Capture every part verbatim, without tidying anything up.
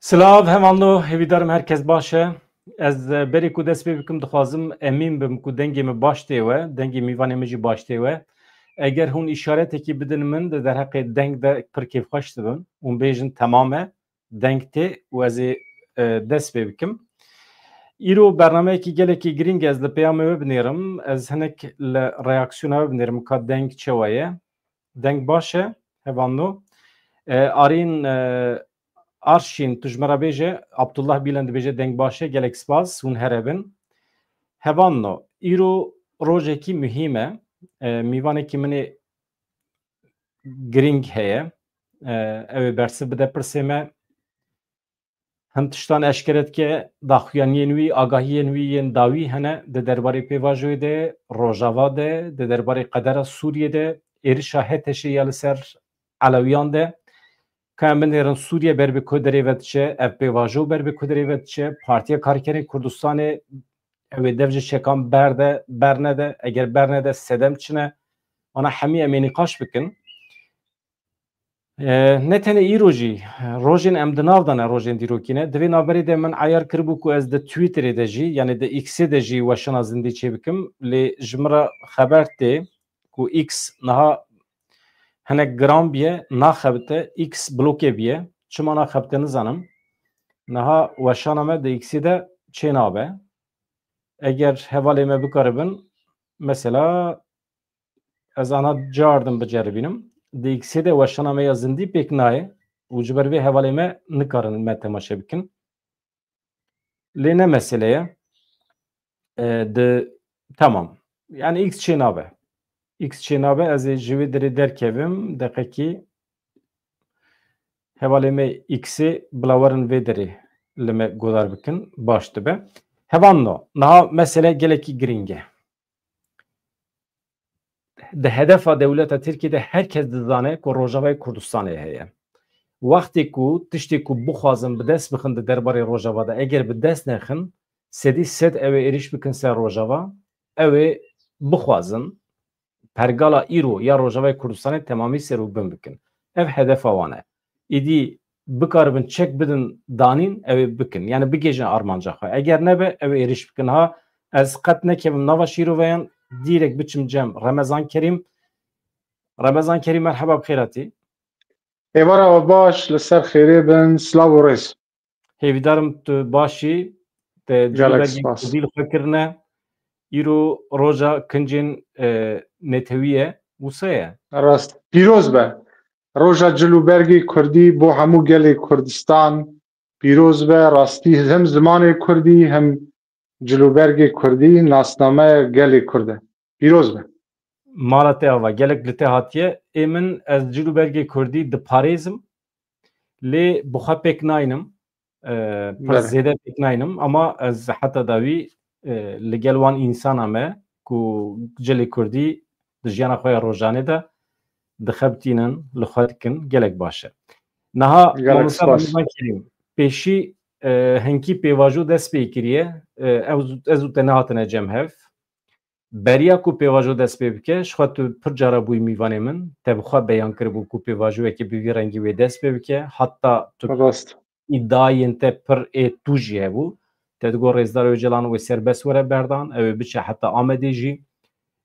Silav, hevalno, hêvîdarim her kes baş e. Ez, e, berê ku dest pê bikim, dixwazim emîn bim ku dengê min baş tê we, dengê mîvanê min jî baş tê we. Eger hûn îşaretekî bidin min, di derheqê deng de pir kêfxweş dibim. Hûn bêjin temam e, deng tê û ez ê, e, dest pê bikim. Îro bernameyekî gelekî girîng e, ez li peyamê we binêrim. Ez hinek li reaksiyona we binêrim ka deng çawa ye. Deng baş e, hevalno. E, Arîn, e, Arşîn, tu ji me re bêje, Abdullah Bîlen dibêje deng baş e, gelek spas, hûn here bin. Hevalno, îro rojekî muhîm e. E, mîvanekî min ê girîng heye. E, ew ê bersiv bide pirsê me. Hin tiştan eşkere dike, daxuyaniyên wî, agahiyên wî yên dawî hene di derbarê pêvajoyê de, Rojava de, di derbarê qedera Sûriyê de, êrişa H T Ş'ê ya li ser Elewiyan de. Ka em binêrin Sûriye ber bi ku derê ve diçe, ev pêvajo ber bi ku derê ve diçe, Partiya Karkerên Kurdistanê ew ê dev ji çekan berde, bernede, eger bernede sedem çi ne, ana hemî em ê nîqaş bikin. E, ne tenê îro jî, rojên em di nav de ne, rojên dîrokî ne. Di vê navberê de min eyar kiribû ku ez di Twitterê de jî, yanî di X'ê de jî weşana zindî çêbikim. Lê ji min re xeber tê ku X niha hinek giran biye, naxebite, X bloke biye. Çima naxebite nizanim. Niha weşana me di X'ê de çênabe. Eger hevalê me bikaribin, mesela ez ana cardim biceribînim. Di X'ê de weşana me ya zindî pêk nayê û ji ber vê hevalê me nikarin me temaşe bikin. Lê ne mesele ye. E, di, tamam. Yani X çênabe. X çênabe, ez ê ji wê derê derkevim. Deqekî hevalê me X'ê bila werin vê derê li me godar bikin. Baş dibe. Hevalno, niha mesele gelekî girîng e. Di hedefa dewleta Tirkiyê de her kes dizane ku Rojavayê Kurdistanê heye. Wextê ku tiştê ku bixwazin bi dest bixin di derbarê Rojava de, eger bi dest nexin, sedî sed ew ê êrîş bikin ser Rojava, ew ê bixwazin pergala îro ya Rojavayê Kurdistanê temamî ser û bin bikin. Ev hedefa wan e. Îdî bikaribin çek bidin danîn, ew ê bikin. Yani bigihîjin armanca xwe. Eger nebe, ew ê êrîş bikin. Ha, ez qet nekevim nava şîroveyan, dîrek biçim cem Remezan Kerîm. Remezan Kerîm, merheba, bi xêr hatî. Êvara we baş, li ser xêrê bin, silav û rêz. Hêvîdarim tu baş î, te Gelek cilûbergên spas. Kurdî li xwe kirine. Îro roja kincên, e, netewî ye, wisa ye? Rast. Pîroz be. Roja cilûbergê Kurdî bo hemû gelê Kurdistan pîroz be. Rastî hem zimanê Kurdî hem cilûbergê Kurdî nasnameya gelê Kurd e. Pîroz be. Mala te ava, gelek li te hatiye. Ê min, ez cilûbergê Kurdî diparêzim. Lê bi xwe pêk naynim. E, pir Belê. Zêde pêk naynim. Ama ez heta dawî, e, li gel wan însana me ku cilê Kurdî di jiyana xwe ya rojane de dixebitînin, li xwe dikin, gelek baş e. Niha Gelek Mamosta spas. Ramazan Kerîm, pêşî, e, hinkî pêvajo dest pê kiriye. E, ew, ez û te nehatine cem hev. Beriya ku pêvajo dest pê bike, ji xwe tu pir cara bûyî mîvanê min, te bi xwe beyan kiribû ku pêvajoyekê bi vî rengî wê dest pê bike. Heta tu Rast. Îdiayên te pir ê tûj jî hebû. Te digot Rêzdar Ocalan wê serbest were berdan, ew ê biçe heta Amedê jî.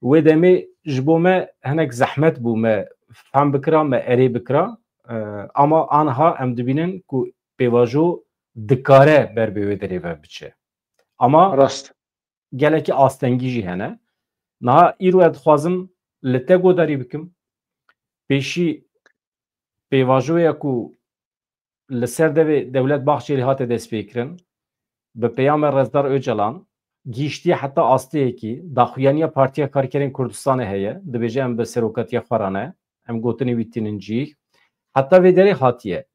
Wê demê ji bo me hinek zehmet bû me fehm bikira, me erê bikira. E, ama anha em dibînin ku pêvajo dikare ber bi wê derê ve biçe. Ama Rast. Gelekî astengî jî hene. Niha îro ez dixwazim li te godarî bikim. Pêşî pêvajoya ku li ser devê Dewlet Bahçelî hate destpêkirin, bi peyama Rezdar Ocalan gihîştiye heta asteyekî, daxuyaniya Partiya Karkerên Kurdistanê heye, dibêje em bi serokatiya xwe re ne, em gotinê wî tînin cîh. Heta vê derê hatiye.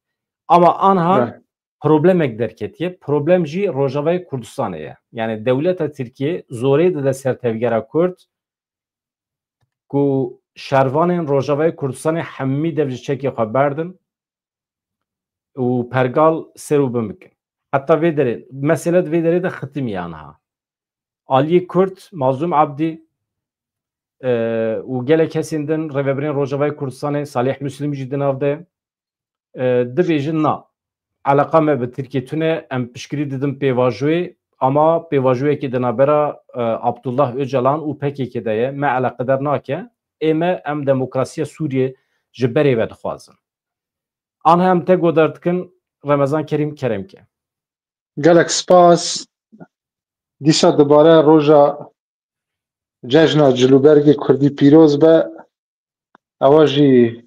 Ama anha Be. Problemek derketiye. Problem jî Rojavayê Kurdistanê ye. Yani dewleta Tirkiye zorê dide ser tevgera Kurd ku şervanên Rojavayê Kurdistanê hemî dev ji çekê xwe berdin û pergal ser û bin bikin. Heta vê derê, mesele di vê derê de xitimiye aniha. Aliyê Kurd, Mazlûm Abdî, e, û gelek kesên din, rêvebirên Rojavayê Kurdistanê, Salih Muslim jî di nav de, e, dibêjin na. eleqa me bi Tirkiyê tune, em piştgirî didin pêvajoyê, ama pêvajoyekî di navbera, e, Abdullah Ocalan û P K K de ye, me eleqedar nake. Ê me, em demokrasiya Sûriyê ji berê ve dixwazin. Anha em te godar dikin, Remezan Kerîm, kerem ke. Gelek spas. Dîsa dibare roja cejna cilûbergê Kurdî pîroz be. Ewa jî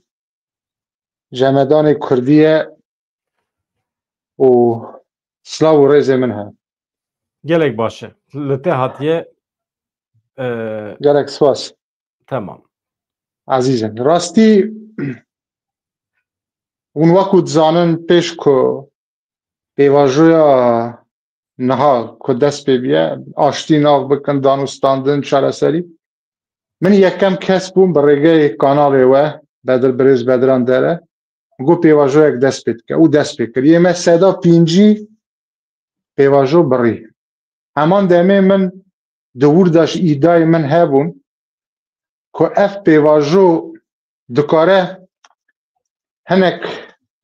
jemedanê Kurdî ye û silav û rêzê min hene. Gelek baş e. Li te hatiye, e, Gelek spas. Temam. Ezîzin. Rastî hûn wekû dizanin pêş ku pêvajoya niha ku dest pê biye, aştî nav bikin, danûstandin, çareserî. Min yekem kes bûm bi rêgeyê kanalê we, Bedir, birêz Bediran Dere, got pêvajoyek dest pê dike û dest pê kir. Yê me seda pêncî pêvajo birî. Heman demê min di wir de ji îdayê min hebûn ku ev pêvajo dikare hinek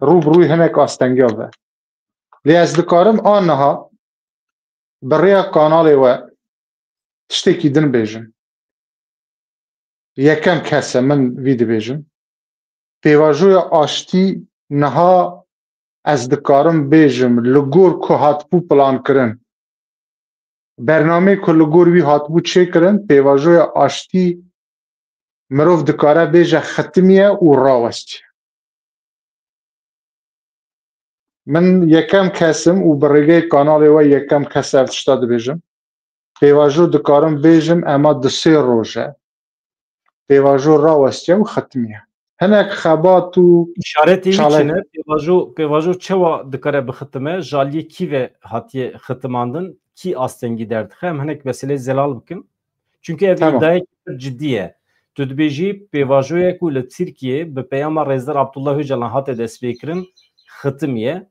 rû bi rûyê hinek astengiya be. Lê ez dikarim aniha bi rêya kanalê we tiştekî din bêjim. Yekem kes e, min vî dibêjim. Pêvajoya aştî niha ez dikarim bêjim, li gor ku hatibû plankirin, bernameyê ku li gor wî hatibû çêkirin, pêvajoya aştî mirov dikare bêje xitimiye û rawestiye. Min yekem kes im û bi rêgeyê kanalê we yekem kes ev tişta dibêjim. Pêvajo dikarim bêjim, ema di sê roj e. Pêvajo rawestiye û xitimiye. Hinek xebat û Îşaretê wî çalak- çi ne? Pêvajo, pêvajo çawa dikare bixitime? Ji aliyê kî ve hatiye xitimandin? Kî astengî derdixe? Em hinek meseleyê zelal bikin. Çunke ev Tamam. îdayekî pir cidî ye. Tu dibêjî pêvajoyek ku li Tirkiyê bi peyama Rêzdar Abdullah Ocalan hate destpêkirin, xitimiye,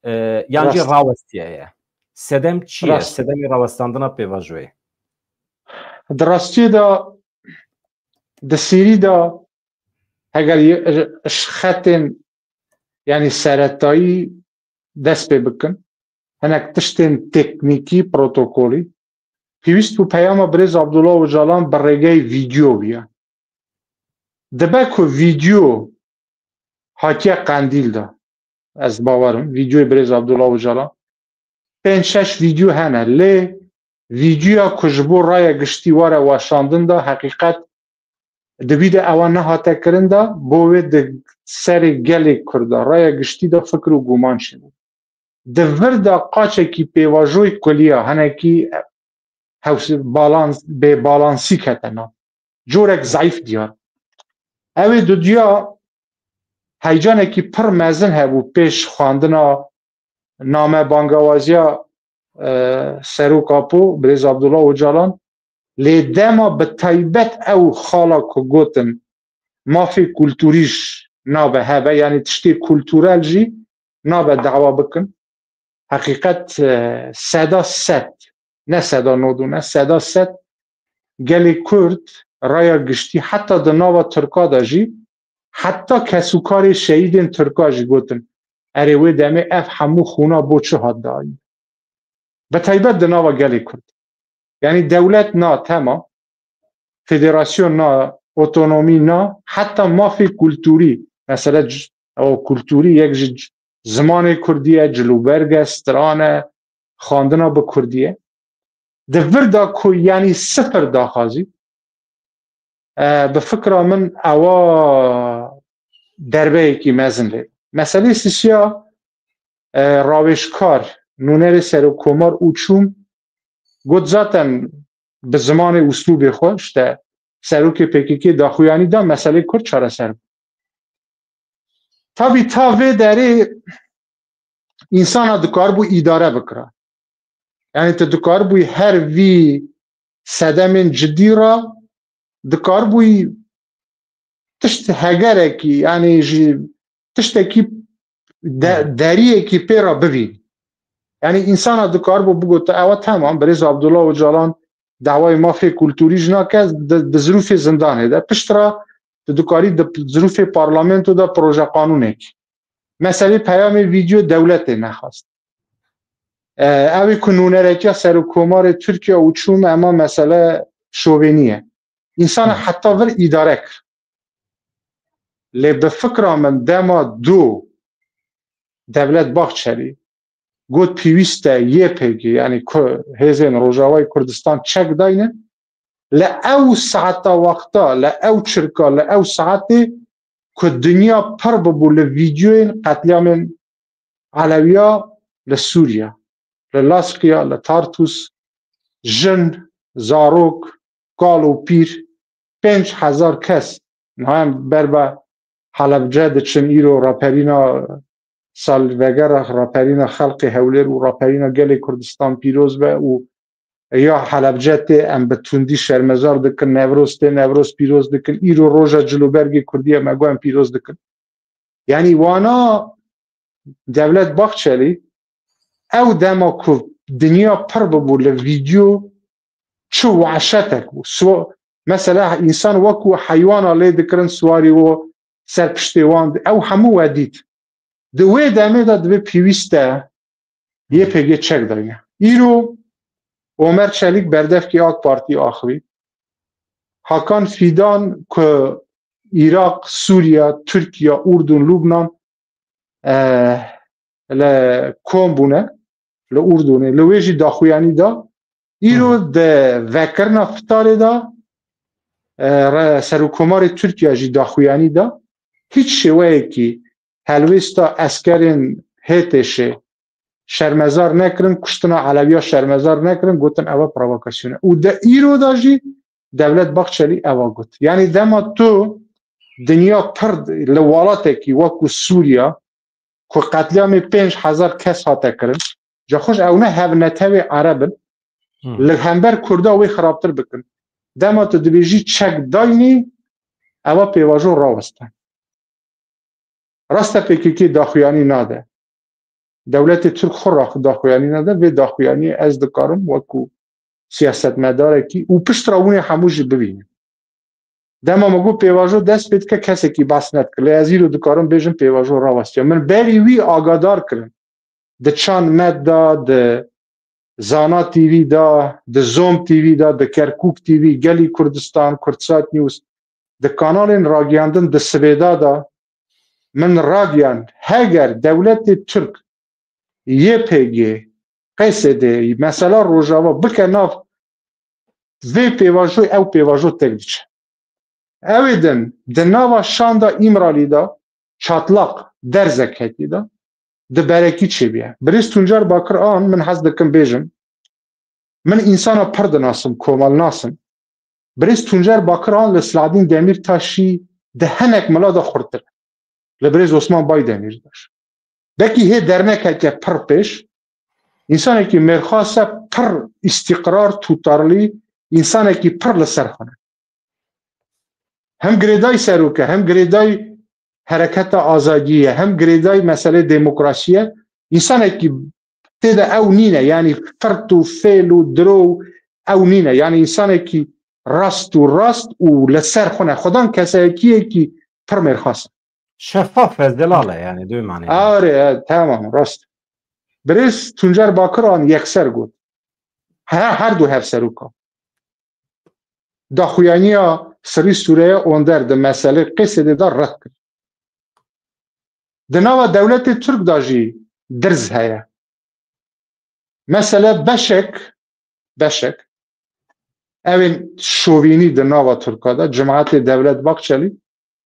e, yan jî Rast. rawestiye ye. Sedem çi ye? Rast. Sedemê rawestandina pêvajoyê. Di rastiyê de, di sêrî de, heger ye-, ji xetên, yanî seretayî dest pê bikin, hinek tiştên teknîkî, protokolî, pêwîst bû peyama birêz Abdullah Ocalan bi rêgeyê vîdyo biya. Dibe ku vîdyo hatiye Qendîl de, ez bawer im, vîdyoyê birêz Abdullah Ocalan, pênc şeş vîdyo hene, lê vîdyoya ku ji bo raya giştî were weşandin de, heqîqet di wî de ewa nehate kirin de, bo wê di serê gelê Kurda, raya giştî de fikir û guman çêbû. Di vir de qaçekî pêvajoyê kuliya, hinekî hews-, balans-, bê balansî kete nav. Corek zayîf diyar. Ew ê duduya heyecanekî pir mezin hebû pêş xwendina name bangewaziya, e, Serok Apo, Birêz Abdullah Ocalan, lê dema bi taybet ew xala ku gotin mafê kulturî jî nabe hebe, yanî tiştê kulturel jî nabe dawa bikin. Heqîqet, e, seda sed, ne seda nod û ne, seda sed gelê Kurd raya giştî, heta di nava Tirka de jî, heta kesûkarê şehîdên Tirka jî gotin, erê wê demê ev hemû xûna bo çi hat dayîn? Bi taybet di nava gelê Kurd. Yanî dewlet na, tema, federasyon na, otonomî na, heta mafê kulturî, mesele c-, ew kulturî yek ji c-, zimanê kurdî ye, cilûberg e, stran e, xwendina bi kurdî ye. Di vir de ku, yanî sifir daxwazî, e, bi fikra min ewa derbeyekî mezin lê. Meselê sisiya, e, rawêjkar, nûnerê serokkomar û çûm got, zaten bi zimanê û uslûbê xwe, işte, serokê P K K daxuyanî da, meselê Kurd çareser bû. Tabî ta vê derê însana dikaribû îdare bikira. Yanî tu dikaribûyî her vî sedemên cidî re dikaribûyî tişt hegerekî, yanî ji tiştekî de-, Hmm. deriyekî pê re bibîn. Yanî însana dikaribû bigot, ewa temam, Birêz Abdullah Ocalan dawayê mafê kulturî jî nake, di, di zirûfê zindanê de. Piştre tu dikarî di zirûfê parlamento de proje qanûnekî. Meselê peyamê vîdyo dewletê nexwest. E, ew ê ku nûneretiya serokkomarê Tirkiye û çûm ema mesele şovênî ye. Însan heta vir îdare kir. Lê bi fikra min dema du Devlet Bahçelî got pêwîst e Y P G, yanî ku hêzên Rojavayê Kurdistan çek dayne, li ew saeta wexta, li ew çirka, li ew saetê ku dinya pir bibû li vîdyoyên qetlîamên Elewiya li Sûriye, li Laskiya, li Tartus, jin, zarok, kal û pîr, pênc hezar kes niha ber bi Helebce diçin, îro raperîna salvegera raperîna xelkê Hewlêr û raperîna gelê Kurdistan pîroz be û ya Helebce tê em bi tundî şermezar dikin, Newroz tê Newroz pîroz dikin, îro roja cilûbergê Kurdî ye me got em pîroz dikin. Yanî wana Devlet Bahçelî ew dema ku dinya pir bibû li vîdyo çi wehşetek bû. Siwa-, mesela însan wekû heywana lê dikirin siwarî û ser piştê wan di-, ew hemû we dît. Di wê demê de divê pêwîst e Y P G çek dayne. Îro Omer Çelîk berdevkî AK Partî axivî. Hakan Fîdan ku Îraq, Sûriye, Tirkiye, Urdun, Lubnan, e, li kom bûne, li Urdunê, li wê jî daxuyanî da. Îro Hı hı. di vekirina fitarê de, e, re-, serokkomarê Tirkiye jî daxuyanî da. Hiç şêweyekî helwêsta eskerên H T Şê şermezar nekirin, kuştina Elewiya şermezar nekirin, gotin ev provokasyon e. Û de îro de jî Devlet Bahçelî ev got. Yanî dema tu dinya pir li welatekî wekû Sûriya ku qetlîamê pênc hezar kes hate kirin, ca xwe ji ew ne hevnetewê Ereb in, Hı. li hember Kurda wê xirabtir bikin. Dema tu dibêjî çek daynî, ev pêvajo raweste. Rast e P K K daxuyanî nade. Dewletê Tirk xwe rax daxuyanî nade. Vê daxuyaniyê ez dikarim wekû siyasetmedarekî û pişt re hûn ê hemû jî bibînin. Dema min got pêvajo dest pê dike kesekî behs nedikir. Lê ez îro dikarim bêjim pêvajo rawestiye. Min berî wî agadar kirin. Di Çand Med de, di Zana T V de, di Zom T V de, di Kerkûk T V, Gelî Kurdistan, Kurdsat News, di kanalên ragiyandin di sibêda de min ragiyan, heger dewletê Tirk, Y P G, Q S D, mesela Rojava bike nav vê pêvajoyê, ew pêvajo tek diçe. Ew ê din di nava şanda Îmralî de çatlaq, derzek hetî de, di berekî çêbiye. Birêz Tuncer Bakir An, min hez dikim bêjim, min însana pir dinasim, komelnasim. Birêz Tuncer Bakir An li Selahaddîn Demîrtaşî di hinek mila de xurtir e. Li birêz Osman Baydemîr de. Belkî hê dernekeke pir pêş, însanekî mêrxas e, pir îstîqrar, tutarlî, însanekî pir li ser xwe ne. Hem girêdayî serok e, hem girêdayî hereketa azadiyê ye, hem girêdayî meselê demokrasiyê ye. Însanekî tê de ew nîne, yanî firt û fêl û diro û ew nîne. Yanî însanekî rast û rast û li ser xwe ne. Xwedan kesayekiyekî pir mêrxas e. Şeffaf e, zelal e, yani, duymanê. Are, e, tamam, rast. Birêz Tuncer Bakir An yekser got. He, her du hevseroka. Daxuyaniya Sirî Sûreya Onder di meselê Qêsedê de red kir. Di nava dewletê Tirk de jî dirz heye. Mesele beşek, beşek, ew ên şovînî di nava Tirka de, cemaetê Devlet Bahçelî,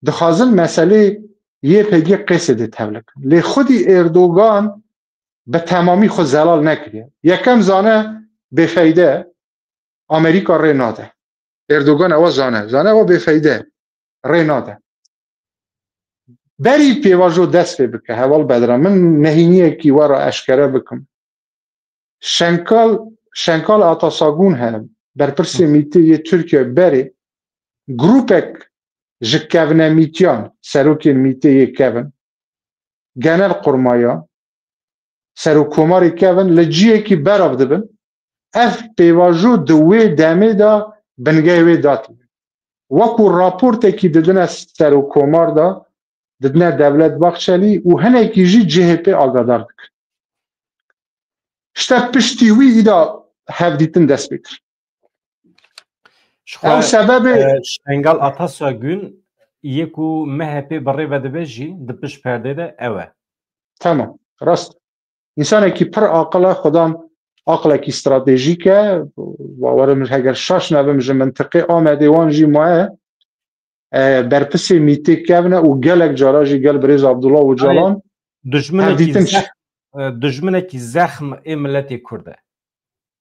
dixwazin meselê Y P G Qêsedê tevlikin. Lê xwedî Erdogan bi temamî xwe zelal nekiriye. Yekem zane bêfeyde, Amerîka rê nade. Erdogan ewa zane. Zane ewa bêfeyde. Rê nade. Berî pêvajo dest pê bike. Heval Bedran. Min nehîniyekî we re eşkere bikim. Şenkal, Şenkal Atasagun hene. Berpirsê Hı. mîtê yê Tirkiye berê grûpek ji kevnemîtiyan, serokên mîtê yê kevin, genel qurmaya, serokkomarê kevin li ciyekî berav dibin. Ev pêvajo di wê demê de bingehê wê datîne. Wekû raportekî didine serokkomar de, didine Devlet Bahçelî û hinekî jî C H P agadar dikin. İşte piştî wî îda hevdîtin dest pê kir. Ew sebebê e, Şengal Atasoy Gün yê ku M H P bi rê ve dibe jî di pişt perdê de ew e. Tamam, rast. Însanekî pir aqil e, xudan aqilekî stratejîk e. Bawerim heger şaş nebim ji mintiqê Amedê wan jî maye. E, berpisê mîtê kevne û gelek cara jî gel birêz Abdullah Ocalan dijminekî zexm, e, dijminekî zexm ê miletê Kurd e.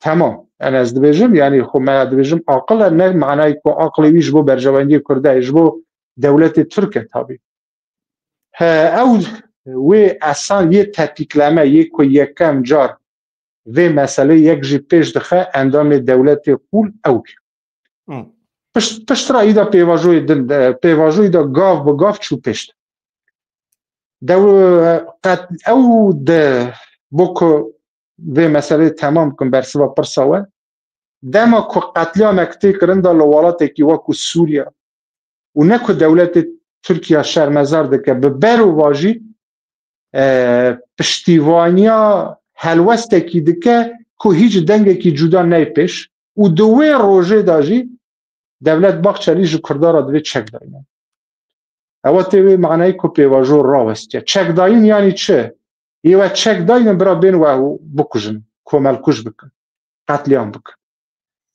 Tamam. Yani ez dibêjim, yani xwe me dibêjim aqil e, ne manayê ku aqilê wî ji bo berjewendiyê Kurd e, ji bo dewletê Tirk e tabî. He, ew wê esan yê tepîkleme yê ku yekem car vê meselê yek jî pêş dixe endamê dewletê qûl ew bî. Pişt, pişt re îda pêvajoyê din, pêvajoyê de gav bi gav çû pêşt. Dew qet ew de bo ku vê meselê temam bikin bersiva pirsa we. Dema ku qetlîamek tê kirin de li welatekî wekû Sûriya û ne ku dewletê Tirkiya şermezar dike, bi berovajî e, piştîvaniya helwestekî dike ku hîç dengekî cuda neyê pêş û di wê rojê de jî Devlet Bahçelî ji Kurda re divê çek dayne. Ewa tê wê manayê ku pêvajo rawestiye. Çekdayîn yanî çi? Yê we çek daynin bira bên we bikujin, komelkuj bikin, qetlîam bikin.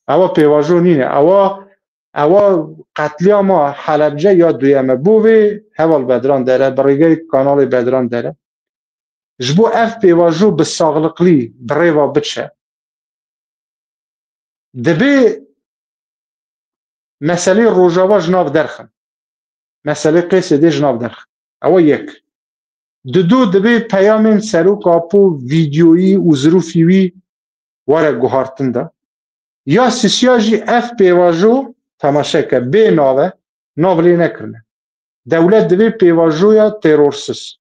Ewa pêvajo nîne. Ewa, ewa qetlîama Helebce ya duyem e. Bo vê heval Bedran Dere, bi rêgeyê kanalê Bedran Dere. Ji bo ev pêvajo bi saxliqlî bi rê ve biçe, divê meselê Rojava ji nav derxin. Meselê Qêsê dê ji nav derxin. Ewa yek. Dido divê peyamên Serok Apo vîdyoyî û zirûfî wî were guhartin de. Ya sisiya jî ev pêvajo temaşe ke bê nav e, nav lê nekirine. Dewlet divê pêvajoya terorsiz.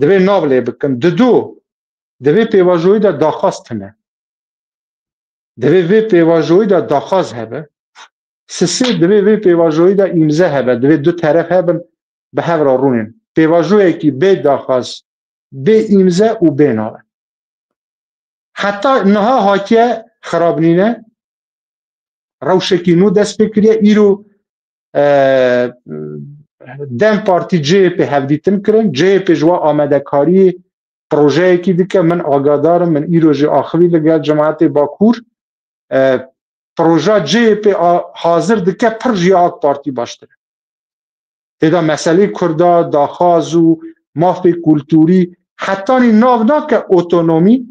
Divê nav lê bikin. Dido, divê pêvajoyî de daxwaz tune. Divê vê pêvajoyî de daxwaz hebe. Sisê divê vê pêvajoyî de îmze hebe. Divê du teref hebin bi hev re rûnên. Pêvajoyekî bê daxwaz, bê îmze û bê nav e. Heta niha hatiye xirab nîne. Rewşekî nû dest pê kiriye. Îro, e, dem partî C H P hevdîtin kirin. C H P ji we amadekariyê projeyekî dike. Min agadar im, min îro jî axivî li gel cemaetê Bakur. E, proja C H P a, hazir dike, pir ji ya AK Partî baştir e. Têda meselê Kurda, daxwaz û mafê kulturî, hetanî nav nake otonomî,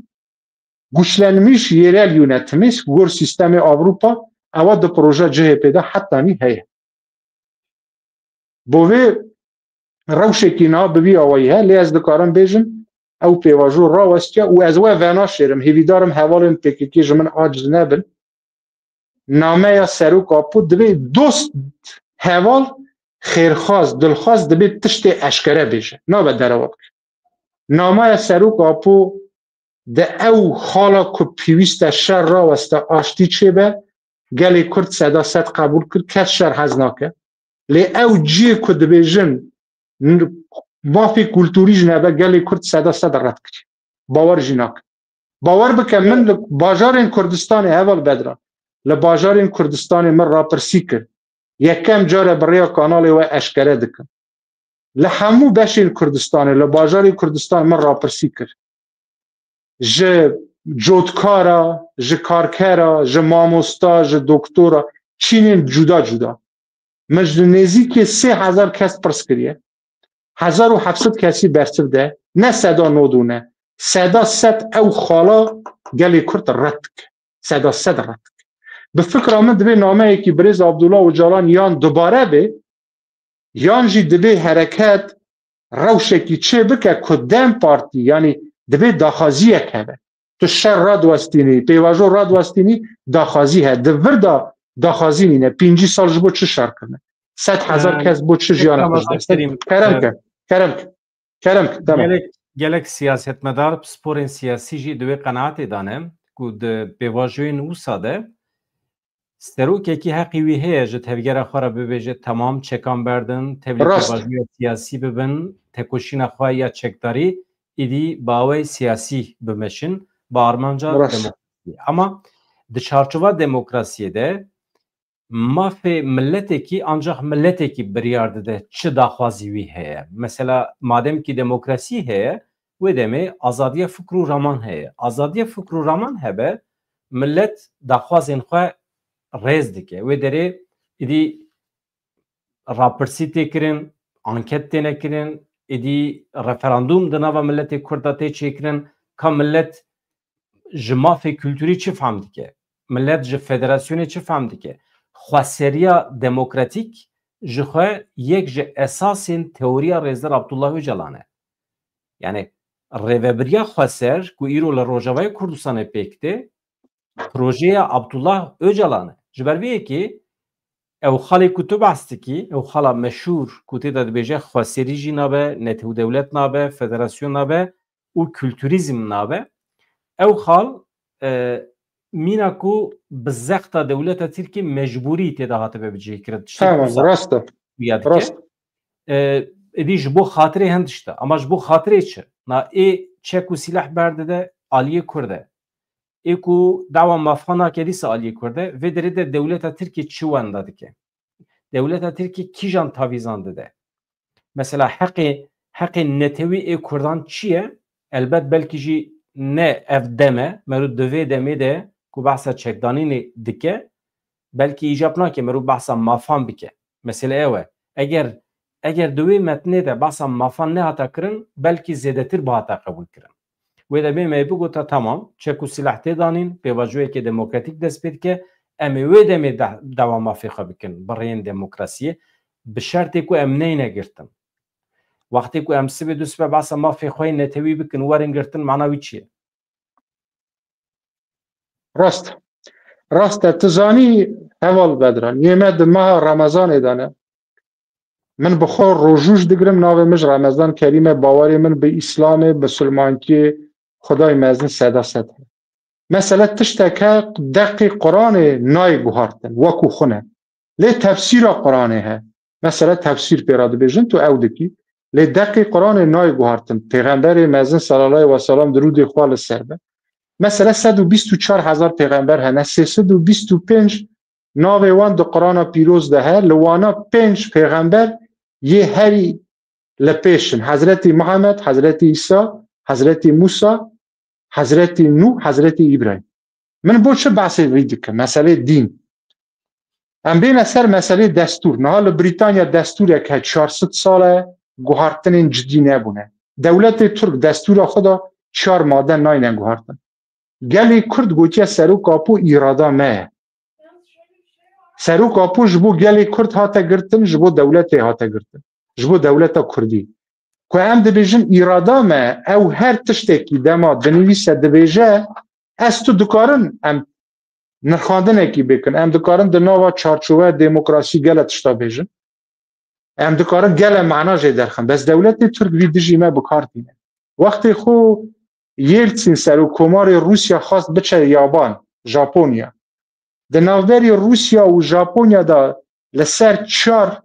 güçlenmiş yerel yönetimî, gor sîstemê Avrupa, ewa di proje C H P de hetanî heye. Bo vê rewşekî niha bi vî awayî he, lê ez dikarim bêjim, ew pêvajo rawestiye û ez we venaşêrim, hêvîdarim hevalên P K K ji min aciz nebin. Nameya Serok Apo divê dost, heval, xêrxwaz, dilxwaz divê tiştê eşkere bêje. Nabe derewa bike. Nameya Serok Apo di ew xala ku pêwîst e şer raweste, aştî çêbe, gelê Kurd seda sed qebûl kir, kes şer hez nake. Lê ew cihê ku dibêjin n-, mafê kulturî ji nebe gelê Kurd seda sed red kiriye. Bawer jî nake. Bawer bike, min li bajarên Kurdistanê, heval Bedran, li bajarên Kurdistanê min rapirsî kir. Yekem care bi rêya kanalê we eşkere dikim. Li hemû beşên Kurdistanê, li bajarê Kurdistan min rapirsî kir. Ji cotkara, ji karkera, ji mamosta, ji doktora, çînên cuda cuda. Min ji nêzîkê sê hezar kes pirs kiriye. Hezar û heft sed kesî bersiv de, ne seda nod û ne, seda sed ew xala gelê Kurd red dike. Seda sed red dike. Bi fikra min divê nameyekî birêz Abdullah Ocalan yan dubare be, yan jî divê hereket rewşekî çê bike ku dem partî, yanî divê daxwaziyek hebe. Tu şer radiwestînî, pêvajo radiwestînî, daxwazî he. Di vir de daxwazî nîne. Pêncî sal ji bo çi şer kirine? Sed hezar kes bo çi jiyana xwe ji dest? Kerem ke, kerem ke, kerem ke, tamam. Gelek, gelek siyasetmedar, pisporên siyasî jî di wê qenaetê de ne ku di pêvajoyên wisa de serokekî heqî wî heye ji tevgera xwe re bibêje, temam çekan berdin, tevlî Rast. pêvajoya siyasî bibin, tekoşîna xwe ya çekdarî, îdî bi awayê siyasî bimeşin, bi armanca Rast. demokrasiyê. Ama di çarçova demokrasiyê de mafê miletekî ancak miletekî biryar dide çi daxwazî wî heye. Mesela madem ki demokrasî heye, wê demê azadiya fikr û raman heye. Azadiya fikr û raman hebe, milet daxwazên xwe rêz dike. Wê derê îdî rapirsî tê kirin, anket têne kirin, îdî referandûm di nava miletê Kurd de tê çêkirin, ka milet ji mafê kulturî çi fehm dike? Milet ji federasyonê çi fehm dike? Xweseriya demokratîk ji xwe yek ji esasên teoriya Rêzdar Abdullah Ocalan e. Yani rêvebiriya xweser ku îro li Rojavayê Kurdistanê pêk tê, projeya Abdullah Ocalan e. Ji ber vê yekê ew xalê ku tu behs dikî, ew xala meşhûr ku tê de dibêje xweserî jî nabe, netew dewlet nabe, federasyon nabe û kulturîzm nabe. Ew xal, e, mîna ku bi zexta dewleta Tirkî mecbûrî tê de hatibe bicihkirin. Tiştê Tamam, ku rast e. ya dike. Rast. E, êdî ji bo xatirê hin tişt e. Ama ji bo xatirê çi? Na ê çek û sîleh berdide aliyê Kurd e. Ê ku dawa mafan nake dîsa aliyê Kurd e, vê derê de dewleta Tirkî çi wenda dike? Dewleta Tirkî kîjan tavîzan dide? Mesela heqê, heqê netewî ê Kurdan çi ye? Elbet belkî jî ne ev dem e, merû di vê demê de ku behsa çekdanînê dike, belkî îcab nake merû behsa mafan bike. Mesele ew e. Eger, eger di wê metnê de behsa mafan nehata kirin, belkî zêdetir bihata qebûl kirin. Wê demê me bigota, tamam, çek û sîleh tê danîn, pêvajoyeke demokratîk dest pê dike, em ê wê demê de, dawa mafê xwe bikin, bi rêyên demokrasiyê, bi şertê ku em neyne girtin. Wextê ku em sibê du sibe behsa mafê xwe yê netewî bikin, werin girtin, mana wî çi ye? Rast. Rast e. Tu zanî, Heval Bedran, yê me di meha Remezanê de ne. Min bi xwe rojû jî digirim, navê min ji Remezan Kerîm e, bawerê min bi Îslamê, bi Silmankiyê, Xwedayê mezin seda sed heye. Mesele tiştek e, deqê Quranê nayê guhartin, wekû xwe ne. Lê tefsîra Quranê he. Mesele tefsîr pê re dibêjin, tu ew dikî. Lê deqê Quranê nayê guhartin. Pêxemberê mezin sallallahu aleyhi ve sellem dirûdê xwe li ser be. Mesele sed û bîst û çar hezar pêxember hene, sê sed û bîst û pênc navê wan di Qurana pîroz de he, li wana pênc pêxember yê herî li pêş in. Hezretî Muhammed, Hezretî Îsa, Hezretî Mûsa, Hezretî Nû, Hezretî Îbrahîm. Min bo çi behsê vî dikim? Meselê dîn. Em bêne ser meselê destûr. Niha li Brîtanya destûrek he, çar sed sal e guhartinên cidî nebûne. Dewletê Tirk destûra xwe de çar made nayne guhartin. Gelê Kurd gotiye Serok Apo îrada me ye. Serok Apo ji bo gelê Kurd hate girtin, ji bo dewletê hate girtin. Ji bo dewleta Kurdî. Ku em dibêjin îrada me, ew her tiştekî dema dinivîse dibêje, ez tu dikarin em nirxandinekî bikin. Em dikarin di nava çarçoveya demokrasî gele tişta bêjin. Em dikarin gele mana jê derxin. Bes dewletê Tirk vî dijî me bi kar tîne. Wextê xwe Yeltsin serokkomarê Rûsya xwest biçe yaban, Japonya. Di navberî Rûsya û Japonya de li ser çar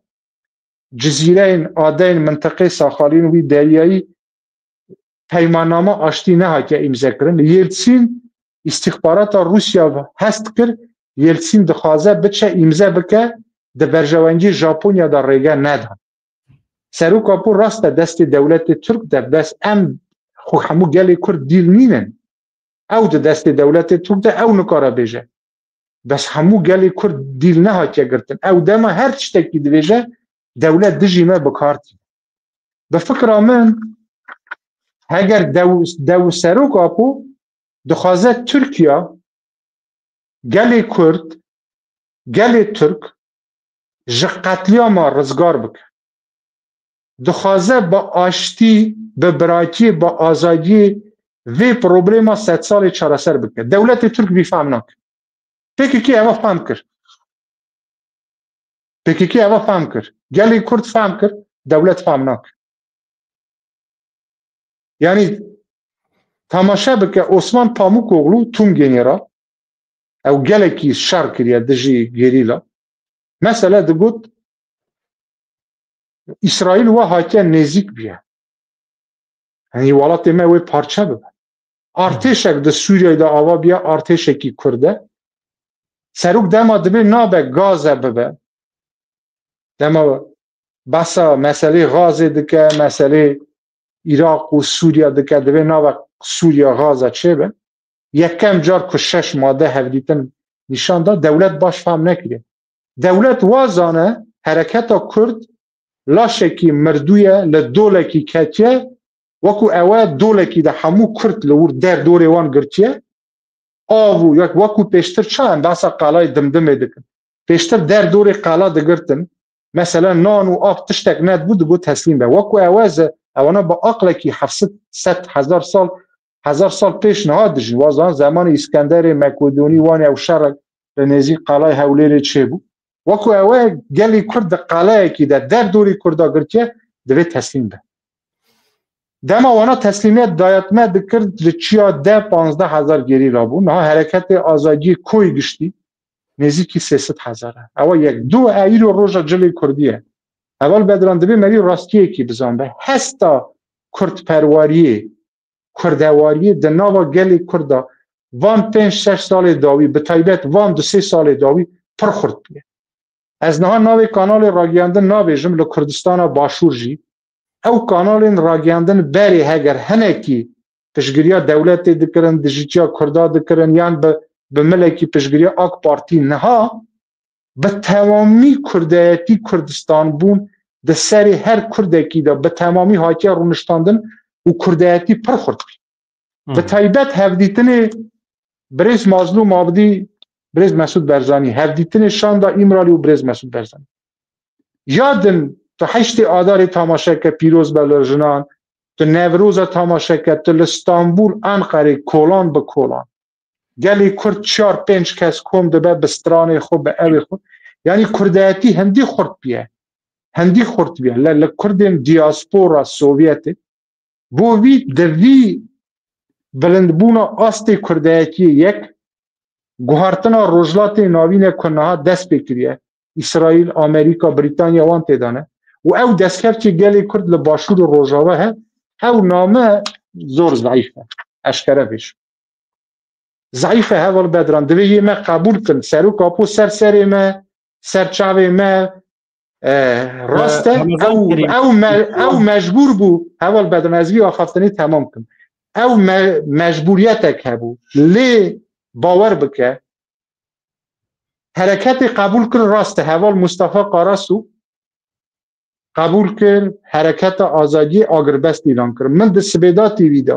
cizîreyên adeyên mintiqê Saxalîn wî deryayî peymanname aştî nehatiye îmzekirin. Yeltsin îstîxbarata Rûsya hest kir, Yeltsin dixwaze biçe îmze bike, di berjewendiyê Japonya de rêge neda. Serok Apo rast e destê dewletê Tirk de, bes em xwe hemû gelê Kurd dîl nînin. Ew di destê dewletê Tirk de, ew nikare bêje. Bes hemû gelê Kurd dîl nehatiye girtin. Ew dema her tiştekî dibêje, dewlet dijî me bi kar tîne. Bi fikra min, heger dew, dew Serok Apo dixwaze Tirkiya, gelê Kurd, gelê Tirk ji qetlîama rizgar bike. Dixwaze bi aştî, bi biratiyê, bi azadiyê vê problema sedsalê çareser bike. Dewletê Tirk vî fehm nake. P K K eva fehm kir. P K K eva fehm kir. Gelê Kurd fehm kir, dewlet fehm nake. Yanî temaşe bike, Osman Pamukoglu, Tûm Genêral, Ew gelekî şer kiriye dijî gerîla. Mesele digot, Îsraîl we hatiye nêzîk bûye. Yanî welatê me wê parçe bibe. Artêşek di Sûriyeyê de ava bûye, artêşekî Kurd e. Serok dema dibê nabe Gaze bibe. Dema behsa meselê Gazê dike, meselê Iraq û Sûriye dike, dibê nava Sûriye Gaza çêbe. Yekem car ku şeş made hevdîtin nîşan da, dewlet baş fehm nekiriye. Dewlet wazane hereketa Kurd laşekî mirdûye, li dolekî ketiye, wekû ewe dolekî de hemû Kurd li wir der dorê wan girtiye. Av û yek wekû pêştir ça em behsa qalayê Dimdimê dikin. Pêştir der dorê qala digirtin. Mesela nan û av tiştek nedibû, digot teslîm be. Wekû ewe ze, ewana bi aqlekî heft sed, hezar sal, hezar sal pêş niha dijîn. Wazan zemanê Îskenderê Mekodonî wan ew şerek li nêzîk qalay Hewlêrê çêbû. Wekû ewe gelî Kurd di qaleyekî de der dorî Kurda girtiye, divê teslîm be. Dema wana teslîmiyet dayatme dikir, li çiya de panzdeh hezar gerîla bû. Niha hereketê azadiyê koyî giştî nêzîkî sê sed hezar e. Ewa yek. Du, e îro roja cilê Kurdî ye. Heval Bedran, divê merî rastiyekî bizan be. Hesta Kurdperwariyê, Kurdewariyê di nava gelê Kurda van pênc şeş salê dawî, bi taybet van du sê salê dawî pir xurt bûye. Ez niha navê kanalê ragihandin nabêjim, li Kurdistana Başûr jî ew kanalên ragihandin berê heger hinekî piştgiriya dewletê dikirin, dijîtiya Kurda dikirin, yan bi, bi milekî piştgiriya AK Partî niha bi temamî kurdayetî Kurdistan bûn di serê her kurdekî de bi temamî hatiye rûniştandin û kurdayetî pir xurt bî. Bi taybet hevdîtinê birêz Mazlûm Abdî, birêz Mesûd Berzanî, hevdîtinê şanda Îmralî û birêz Mesûd Berzanî. Ya din tu heştê Adarê tamaşe ke, pîroz be li jinan, tu Newroza tamaşe ke, tu li Stenbûl, Enqerê kolan bi kolan. Gelê Kurd çar pênc kes kom dibe bi stranê xwe, bi ewê xwe. Yanî kurdayetî hindî xurt bûye. Hindî xurt bûye. Li, li Kurdên diaspora Sovyetê. Bo vî di vî bilindbûna astê kurdayetiyê yek, guhartina Rojhilatê Navîn e ku niha dest pê kiriye. Îsraîl, Amerîka, Brîtanya wan tê de ne. Û ew destkevtê gelê Kurd li Başûr û Rojava he, ew name zor zeîf e. Eşkere bêjim. Zeîf e heval Bedran. Divê yê me qebûl kin. Serok Apo ser serê me, ser çavê me, e, rast e. Ramazan Ew, Kerîm. Ew, me, ew mecbûr bû. Heval Bedran, ez vî axaftinê temam kim. Ew me, mecbûriyetek hebû. Lê bawer bike, hereketê qebûl kir, rast e. Heval Mustafa Karasu qebûl kir, hereketa azadiyê agirbest îlan kir. Min di Sibêda T V de,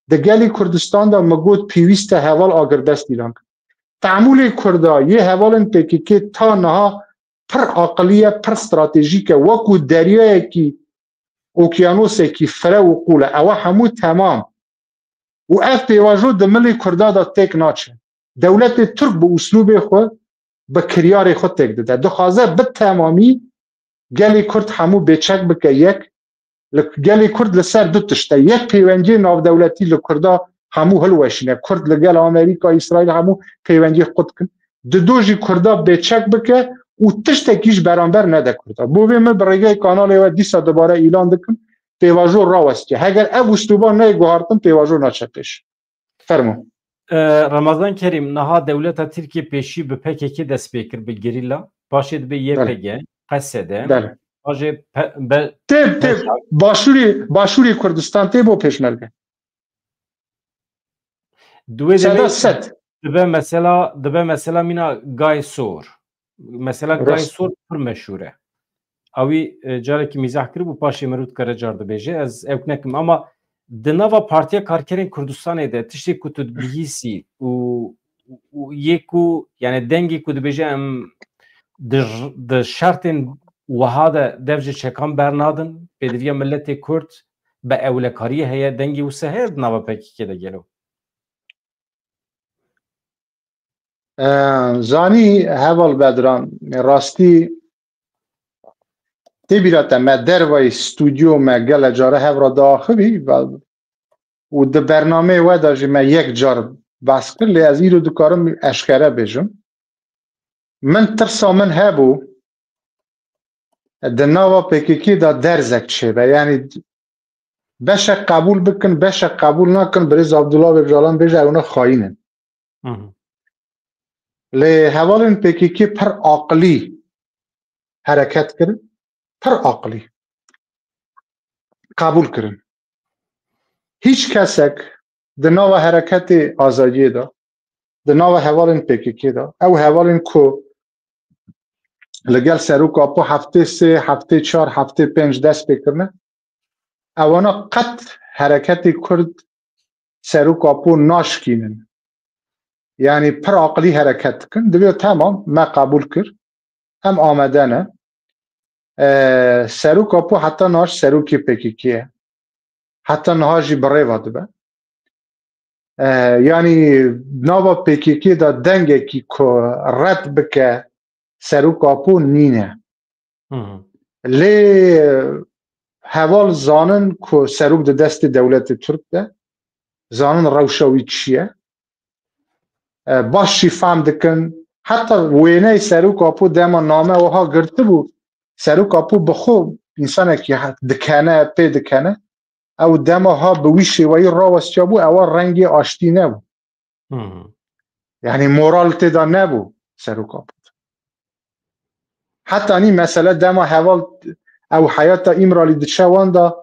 di gelê Kurdistan de min got pêwîst e heval agirbest îlan kir. Temûlê Kurda yê hevalên P K K ta niha pir aqilî ye, pir stratejîk e. Wekû deryayekî, okyanusekî fire û qûl e. Ewa hemû temam. Û ev pêvajo di milê Kurda de têk naçe. Dewletê Tirk bi uslûbê xwe, bi kiryarê xwe têk dide. Dixwaze bi temamî gelê Kurd hemû bêçek bike yek. Li, gelê Kurd li ser du tişt e. Yek pêwendiyê navdewletî li Kurda hemû hilweşîne. Kurd li gel Amerîka, Îsraîl hemû pêwendiyê qut kin. Dido jî Kurda bêçek bike û tiştekî ji beramber nede Kurda. Bo vê min bi rêgeyê kanalê we dîsa dubare îlan dikim, pêvajo rawestiye. Heger ev uslûba neyê guhartin, pêvajo naçe pêş. Fermo. E, Ramazan Kerîm, niha dewleta Tirkiye pêşî bi P K K dest pê kir, bi gerîla. Paşê dibe Belê. Y P G, Qesede. Belê. Paşê pe-, be-, Tê, tê, Başûrê, Başûrê Kurdistan tê bo pêşmerge. Duê Seda devê sed. Dibe mesela, dibe mesela mîna Gay Sor. Mesela Gay Rast. Sor pir meşhûr e. Ewî, e, carekî mîzah kiribû, paşê mirov dikare car dibêje, ez ewk nekim. Ama di nava Partiya Karkerên Kurdistanê de tiştê ku tu dibihîsî û, û yê ku, yani dengê ku dibêje em di, di şertên wiha de dev ji çekan bernadin, pêdiviya miletê Kurd bi ewlekariyê heye, dengê wisa heye di nava P K K de gelo? E, zanî heval Bedran, rastî tê bîra te, me dervayî stûdyo me gele care hev re diaxivî ve û di bernameyê we de jî me yek car behs kir, lê ez îro dikarim eşkere bêjim. Min tirsa min hebû, di nava P K K de derzek çêbe. Yanî beşek qebûl bikin, beşek qebûl nakin, birêz Abdullah Öcalan bêje, ew ne xayîn in. Hı hı. Lê hevalên P K K pir aqilî hereket kirin, pir aqilî qebûl kirin. Hiç kesek di nava hereketê azadiyê de, di nava hevalên P K K de, ew hevalên ku li gel Serok Apo heftê sê, heftê çar, heftê pênc dest pê kirine, ewana qet hereketê Kurd Serok Apo naşkînin. Yanî pir aqilî hereket dikin. Divê, temam, me qebûl kir. Em amade ne. E, Serok Apo heta niha serokê P K K ye. Heta niha jî bi rê ve dibe. E, yanî nava P K K de dengekî ku red bike Serok Apo nîne. Hı hı. Lê heval zanin ku Serok di destê dewletê Tirk de, zanin rewşa wî çi ye. E, baş jî fehm dikin. Heta wêneyê Serok Apo dema name wiha girtibû, Serok Apo bi xwe însanekî he-, dikene, pê dikene. Ew dema ha bi wî şêweyî rawestiya bû, ewa rengê aştî nebû. Hı hı. Yanî moral tê de nebû Serok Apo. Hetanî mesele dema heval ew heyata Îmralî diçe wan de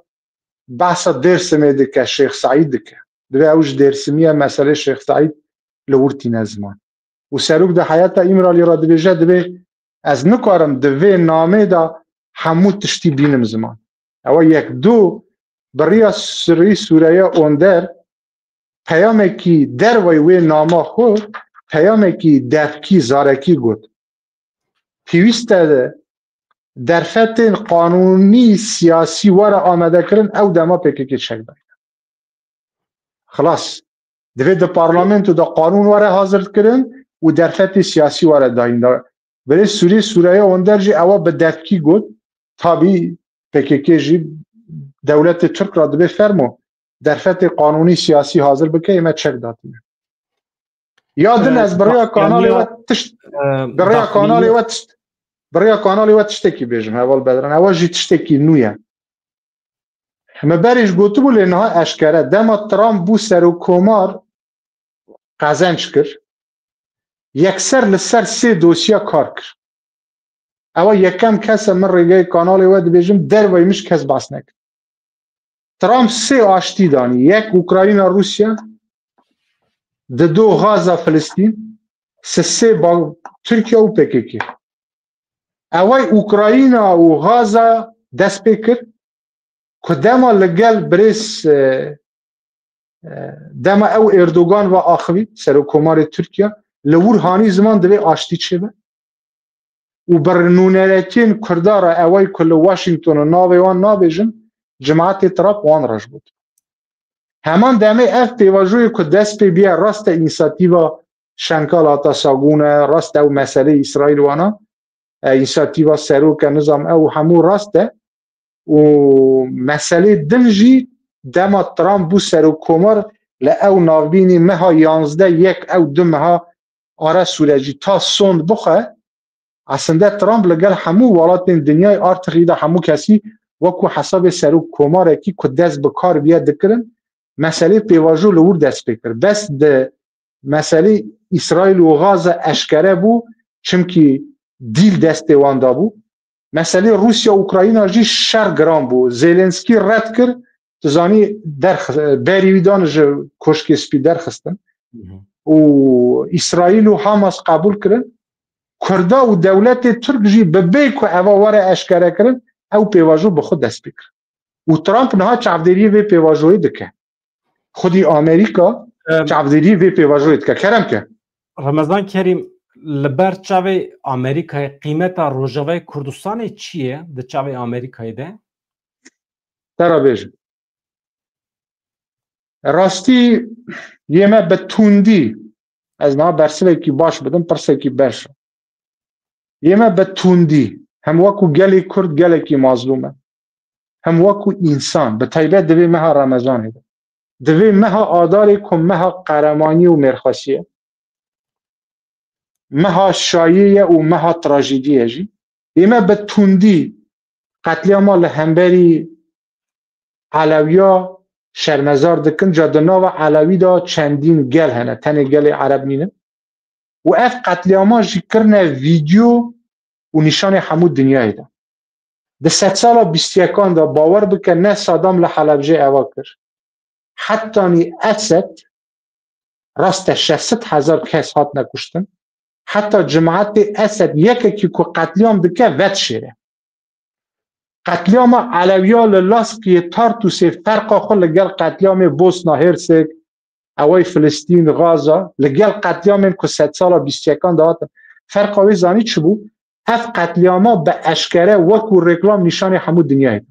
behsa Dêrsimê dike, Şêx Seîd dike. Divê ew ji Dêrsimî ye, meselê Şêx Seîd li wir tîne ziman. Û Serok di heyata Îmralî re dibêje, divê ez nikarim di vê namê de hemû tiştî bînim ziman. Ewa yek. Du, bi riya Sirî Sûreya Onder peyamekî dervayî wê nama xwe, peyamekî devkî, zarekî got. Pêwîst e derfetên qanûnî siyasî were amadekirin, ew dema P K K çek dayîne. Xilas. Divê di parlamento de qanûn were hazirkirin û derfetê siyasî were dayîn. Birêz Sûrî Sûreya Onder jî ewa bi devkî got. Tabî P K K jî dewletê Tirk re dibê fermo derfetê qanûnî siyasî hazir bike, ê me çek datîne. Ya din, e, ez bi rêya kanalê we tişt, e, bi rêya kanalê we tişt, bi rêya kanalê we tiştekî bêjim, Heval Bedran. Ewa jî tiştekî nû ye. Me berê jî gotibû, lê niha eşkere. Dema Trump bû serokkomar, qezenc kir. Yekser li ser sê dosya kar kir. Ewa yekem kes e, min rêgeyê kanalê we dibêjim, derveyî min ji kes behs nekir. Trump sê aştî danî. Yek Ukrayna, Rûsya, di do Gaza, Filistîn, sê sê ba-, Tirkiye û P K K. Eway Ukrayna û Gaza dest pê kir ku dema li gel birêz, e, e, dema ew Erdogan ve axivî, serokkomarê Tirkiye, li wir hanî ziman divê aştî çêbe. Û bi nûneretiyên Kurda re eway ku li Washington û navê wan nabêjin, cemaetê Trump wan re ji bo. Heman demê ev pêvajoyê ku dest pê biye, rast e, însiyatîva Şenkal Atasagûn e, rast e, ew meselê Îsraîl wana, e, însiyatîva serok e, nizam ew hemû rast e. Û meselê din jî dema Trump bû serokkomar, li ew navbînî meha yanzdeh, yek ew du meha ara Sûrecî ta sond bixwe, aslinde Trump li gel hemû welatên dinyayê artixî de hemû kesî wekû hesabê serokkomarekî ku dest bi kar biye dikirin, meselê pêvajo li wir dest pê kir. Bes di meselê Îsraîl û Gaza eşkere bû, çimkî dîl destê wan de bû. Meselê Rûsya û Ukrayna jî şer giran bû. Zelenskî red kir, tu zanî, derx-, berî wî dan ji Koşkê Spî derxistin. Hı hı. Û Îsraîl û Hamas qebûl kirin. Kurda û dewletê Tirk jî bi bê ku eva were eşkere kirin, ew pêvajo bi xwe dest pê kir. Û Trump niha çavdêriyê vê pêvajoyê dike. Xwedî Amerîka Em, çavdêriyê vê pêvajoyê dike. Kerem ke. Remezan Kerîm, li ber çavê Amerîkayê qîmeta Rojavayê Kurdistanê çi ye di çavê Amerîkayê de? Te re bêjim. Rastî yê me bi tundî, ez niha bersivekî baş bidim, pirsekî berş e. Yê me bi tundî, hem wekû gelê Kurd gelekî mazlûm e, hem wekû însan, bi taybet di vê meha Remezanê de. Divê meha Adarê ku meha qeremaniyê û mêrxasiyê ye. Meha şayê ye û meha trajediye jî. Ême bi tundî qetlîama li hemberî Elewiya şermezar dikin. Ca di nava Elewî de çendîn gel hene. Tenê gelê Ereb nînin. Û ev qetlîama jî kirine vîdyo û nîşanê hemû dinyayê de. Di sedsala bîst yekan de, bawer bike, ne Sadam li Helebcê eva kir. Hetanî Esed, rast e, şeş sed hezar kes hatine kuştin. Heta cimaetê Esed yekekî ku qetlîam dike vedişêre. Qetlîama Elewiya li Laskiyê, Tartûsê ferqa xwe li gel qetlîamê Bosna Hersek, eway Filistîn, Gaza, li gel qetlîamên ku sedsala bîst yekan de hatin. Ferqa wê zanî çi bû? Ev qetlîama bi eşkere wekû reklam nîşanê hemû dinyayê da.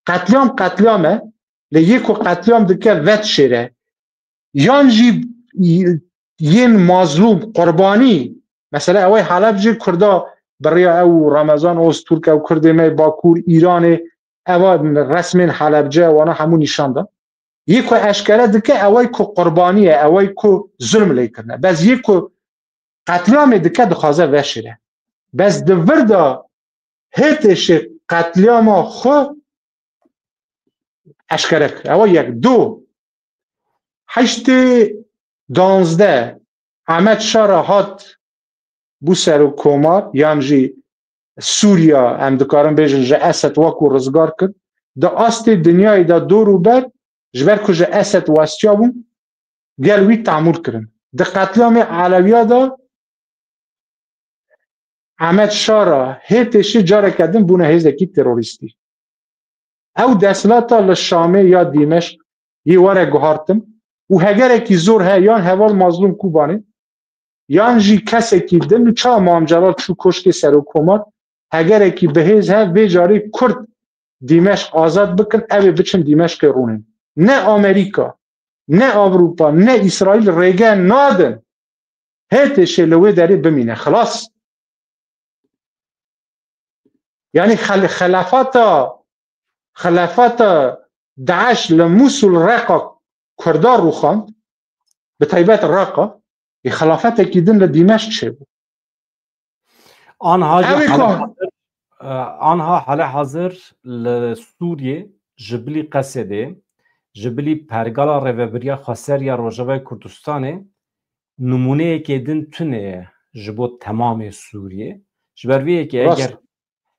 Qetlîam qetlîam e, lê yê ku qetlîam dike vedişêre. Yan jî yên mazlûm, qurbanî, mesela eway Helebcê Kurda biriya ew û Remezan Ozturk, ew Kurdê me Bakur, Îranê, eva resmên Helebce, wana hemû nîşan da. Yê ku eşkere dike, eway ku qurbanî ye, eway ku zulm lê kirine. Bes yê ku qetlîamê dike, dixwaze veşêre. Bes di vir de H T Ş qetlîama xwe eşkere kir. Ewa yek. Du, heştê danzdeh Ehmed Şara hat bû serokkomar, yan jî Sûriya, em dikarin bêjin, ji Esed wekû rizgar kir. Di astê dinyayê de dor û ber, ji ber ku ji Esed westiyabûn, gel wî temûr kirin. Di qetlîamê Elewiya de Ehmed Şara, H T Ş careke din bûne hêzekî terorîstî. Ew desthilata li Şamê ya Dîmeşq yê were guhartin û hegerekî zor heye, yan heval Mazlûm Kobanê, yan jî kesekî din, çawa Mam Celal çû koşkê serokkomar, hegerekî bi hêz he, vê carê Kurd Dîmeşq azad bikin, ew ê biçin Dîmeşqê rûnin. Ne Amerîka, ne Ewropa, ne Îsraîl rêge nadin H T Ş li wê derê bimîne. Xilas. Yanî xel-, xelafata, xelafata DAIŞ li Mûsul, Reqa Kurda rûxand, bi taybet Reqa, ê xelafetekî din li Dîmeşq çêbû. Anha jî Ew ê hale ku hazir, e, anha hale hazir li Sûriyê ji bilî Qesedê, ji bilî pergala rêvebiriya xweser ya Rojavayê Kurdistanê nimûneyekê din tune ye ji bo temamê Sûriyê. Ji ber vê yekê Rast. eger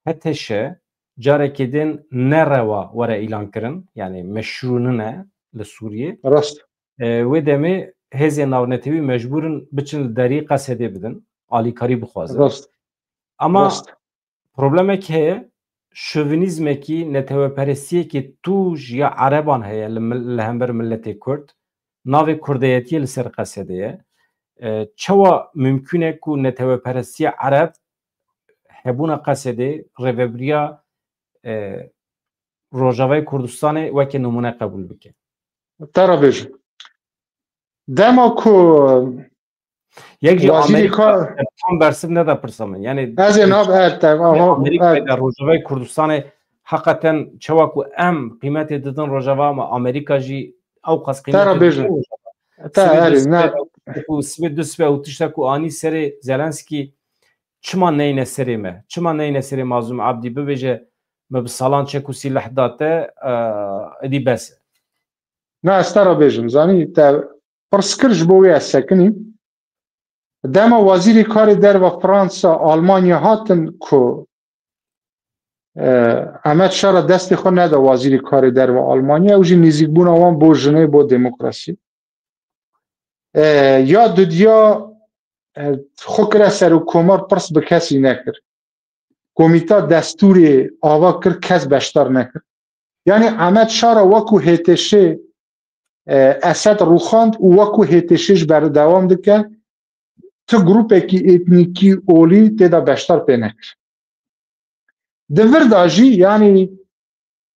H T Ş carekê din ne rewa were îlan kirin, yanî meşrû nine li Sûriyê. Rast. E, wê demê hêzên navnetewî mecbûr in biçin li derî Qesedê bidin, alîkarî bixwazin. Rast. Ama Rast. problemek heye, şovinîzmekî, neteweperestiyekî tûj ya Ereban heye li mil-, li hember miletê Kurd. Navê Kurdeyetiyê li ser Qesedê ye. E, çawa mimkûn e ku neteweperestiya Ereb hebûna Qesedê, rêvebiriya, e, Rojavayê Kurdistanê weke nimûne qebûl bike? Te re bêjim. Dema ku Yek jî Wezîrê Amerîka Kar- tam bersiv neda pirsa min. Yanî Ez ê nav er te, aha, Amerîka er. de Rojavayê Kurdistanê heqeten çawa ku em qîmetê didin Rojava, ama Amerîka jî ew qas Te re qîmetê bêjim. didin Rojava. Te Sibê erê, du ne. sibê, ku sibê du sibê û tişta ku anî serê Zelenskî, çima neyne serê me? Çima neyne serê Mazlûm Abdî, bibêje me bi salan çek û sîleh da te, e, êdî bes e? Na, ez te re bêjim, zanî, te pirs kir, ji bo wê ez sekinîm. Dema wezîrê karê derva Fransa, Almanya hatin ku, e, Ehmed Şara destê xwe neda wezîrê karê derva Almanya, ew jî nêzîkbûna wan bo jinê, bo demokrasî. E, ya dudiya, e, xwe kire serokkomar, pirs bi kesî nekir. Komîta destûrê ava kir, kes beşdar nekir. Yanî Ehmed Şara wekû H T Ş, e, Esed rûxand û wekû H T Ş ji berdewam dike, tu grûpekî etnîkî olî tê de beşdar pê nekir. Di vir de jî, yanî,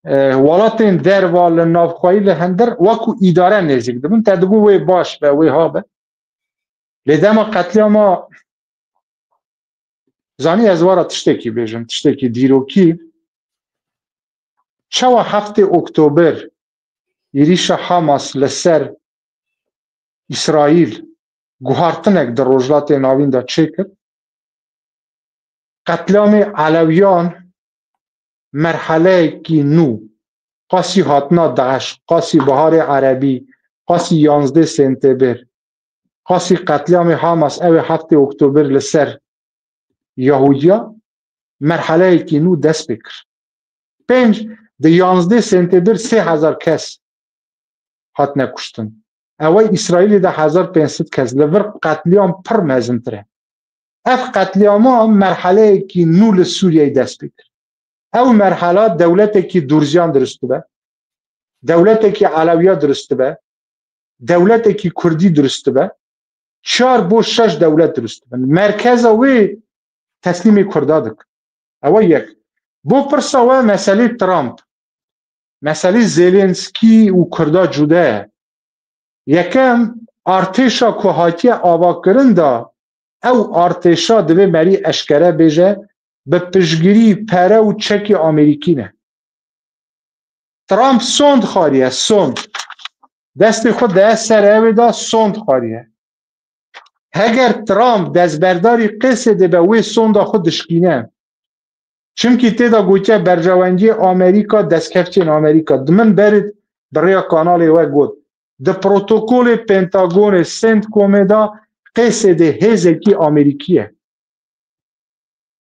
e, welatên derva li navxweyî li hundir wekû îdare nêzîk dibin. Te digot wê baş be, wê ha be. Lê dema qetlîama, zanî ez wara tiştekî bêjim, tiştekî dîrokî. Çawa heftê Oktober êrîşa Hamas li ser Îsraîl guhartinek di Rojhilatê Navîn de çêkir. Qetlîamê Elewiyan merheleyekî nû, qasî hatina DAIŞ, qasî Biharê Erebî, qasî yanzdeh Sentêbir, qasî qetlîamê Hamas, ew ê heftê Oktober li ser Yahudiya, merheleyekî nû dest pê kir. Pênc, di yanzdeh Sentêbir sê hezar kes hatine kuştin. Ew ê Îsraîlê de hezar pênc sed kes. Li vir qetlîam pir mezintir e. Ev qetlîama merheleyekî nû li Sûriyeyê dest pê kir. Ew merhela dewletekî Durziyan dirust dibe. Dewletekî Elewiya dirust dibe. Dewletekî Kurdî dirust dibe. Çar bo şeş dewlet dirust dibin. Merkeza wê teslîmê Kurda dikin. Ew e yek. Bo pirsa we meselê Trump, meselê Zelensky û Kurda cuda ye. Yekem, artêşa ku hatiye avakirin de, ew artêşa divê merî eşkere bêje, bi piştgirî pere û çekî Amerîkî ne. Trump sond xwariye, sond. Destê xwe de ser ewê de sond xwariye. Heger Trump destberdarî Qêsê dibe, wê sonda xwe dişkîne. Çimkî tê de gotiye berjewendiyê Amerîka, destkeftiyên Amerîka. Di min berê bi rêya kanalê we got, di protokolê Pentagonê Centcomê de Qêsê dê hêzekî Amerîkî ye.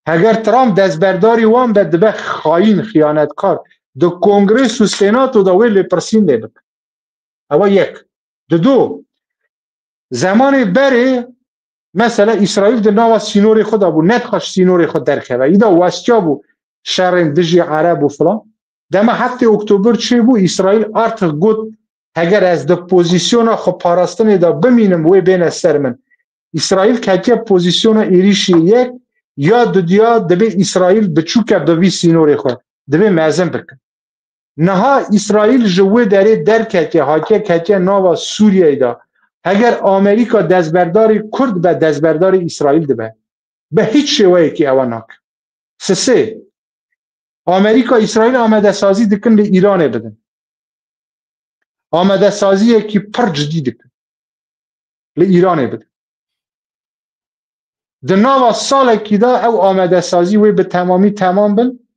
Heger Trump destberdarî wan be, dibe xayîn, xiyanetkar. Di Kongres û Senato de wê lêpirsîn lê bikin. Ewa yek. Dido, zemanê berê, mesela, Îsraîl di nava sînorê xwe de bû, nedixwest sînorê xwe derkeve. Îda westiya bû şerên dijî Ereb û filan. Dema heftê Oktober çêbû, Îsraîl artık got, heger ez di pozîsyona xwe parastinê de bimînim, wê bêne ser min. Îsraîl ketiye pozîsyona êrîşê yek ya dudiya, dibê Îsraîl biçûke bi vî sînorê xwe, divê mezin bikin. Niha Îsraîl ji wê derê derketiye, hatiye ketiye nava Sûriyeyê de. Heger Amerîka destberdarê Kurd be, destberdarê Îsraîl dibe. Bi hiç şêweyekî ewa nake. Sisê, Amerîka, Îsraîl amadesazî dikin li Îranê bidin. Amadesaziyekî pir cidî dikin. Li Îranê bidin. Di nava salekî de ew amadesazî wê bi temamî temam bin,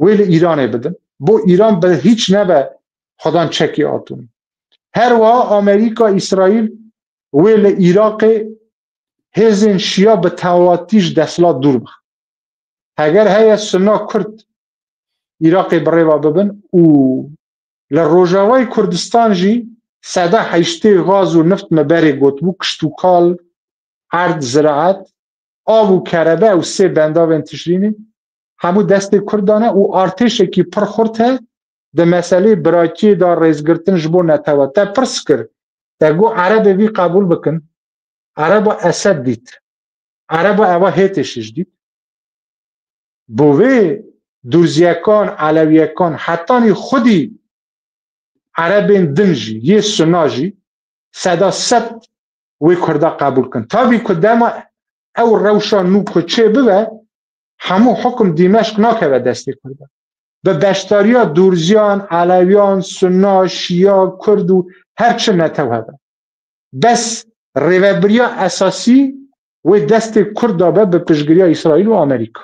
wê li Îranê bidin. Bo Îran bi hiç nebe xwedan çekî atomî. Her wiha Amerîka, Îsraîl wê li Iraqê hêzên şiya bi tewatî ji desthilat dûr bixin. Heger heye Sunna Kurd Iraqê bi rêva bibin û li Rojavayê Kurdistan jî seda heştê gaz û nift me berê gotibû, kişt û kal, erd, ziraet, av û kerebe û sê bendavên tişrînê hemû destê Kurdan e û artêşekî pir xurt heye di meselê birakiyê de rêzgirtin ji bo netewe. Te pirs kir, te got Erebê vî qebûl bikin, Ereba Esed dît. Ereba eva hêtê şiş dît. Bo vê Durziyekan, Elewiyekan, hetanî xwedî Erebên din jî, yê Sunna jî, seda sed wê Kurda qebûl kin. Tabî ku dema ew rewşa nû ku çê bibe, hemû hukum Dîmeşq nakeve destê Kurda. Bi beşdariya Durziyan, Elewiyan, Sunna, Şiya, Kurd û her çi netew hebe. Bes rêvebiriya esasî wê destê Kurd de be bi piştgiriya Îsraîl û Amerîka.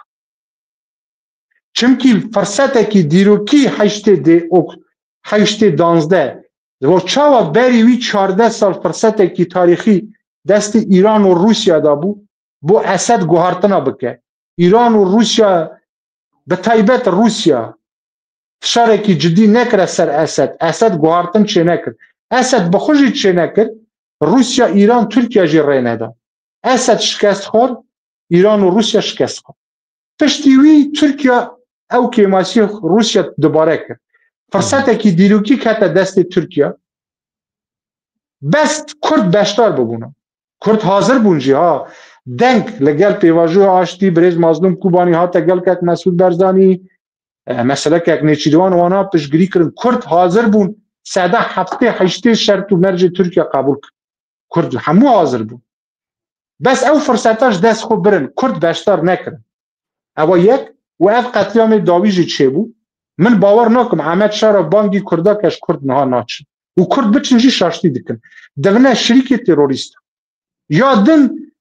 Çimkî firsetekî dîrokî heştê dê ok-, heştê danzdeh, bo çawa berî wî çardeh sal firsetekî tarîxî destê Îran û Rûsya de bû, bo Esed guhartina bike. Îran û Rûsya, bi taybet Rûsya, fişarekî cidî nekire ser Esed. Esed guhartin çênekir. Esed bi xwe jî çênekir. Rûsya, Îran, Tirkiye jî rê neda. Esed şikest xwar, Îran û Rûsya şikest xwar. Piştî wî Tirkiye ew kêmasiyê Rûsya dubare kir. Firsetekî dîrokî kete destê Tirkiye. Bes Kurd beşdar bibûn. Kurd hazir bûn jî ha. Deng li gel pêvajoya aştî, birêz Mazlûm Kubanî hate gel kek Mesûd Berzanî, e, meselekek Nêçîrvan wana piştgirî kirin. Kurd hazir bûn, seda heftê heştê şert û mercê Tirkiye qebûl kir. Kurd hemû hazir bûn. Bes ew firseta ji dest xwe birin, Kurd beşdar nekirin. Ewa yek, û ev qetlîamê dawî jî çêbû. Min bawer nakim Emed Şara bangî Kurda ke ji Kurd niha naçin. û Kurd biçin jî şaştî dikin. Devine şirîkê terorîst. Ya din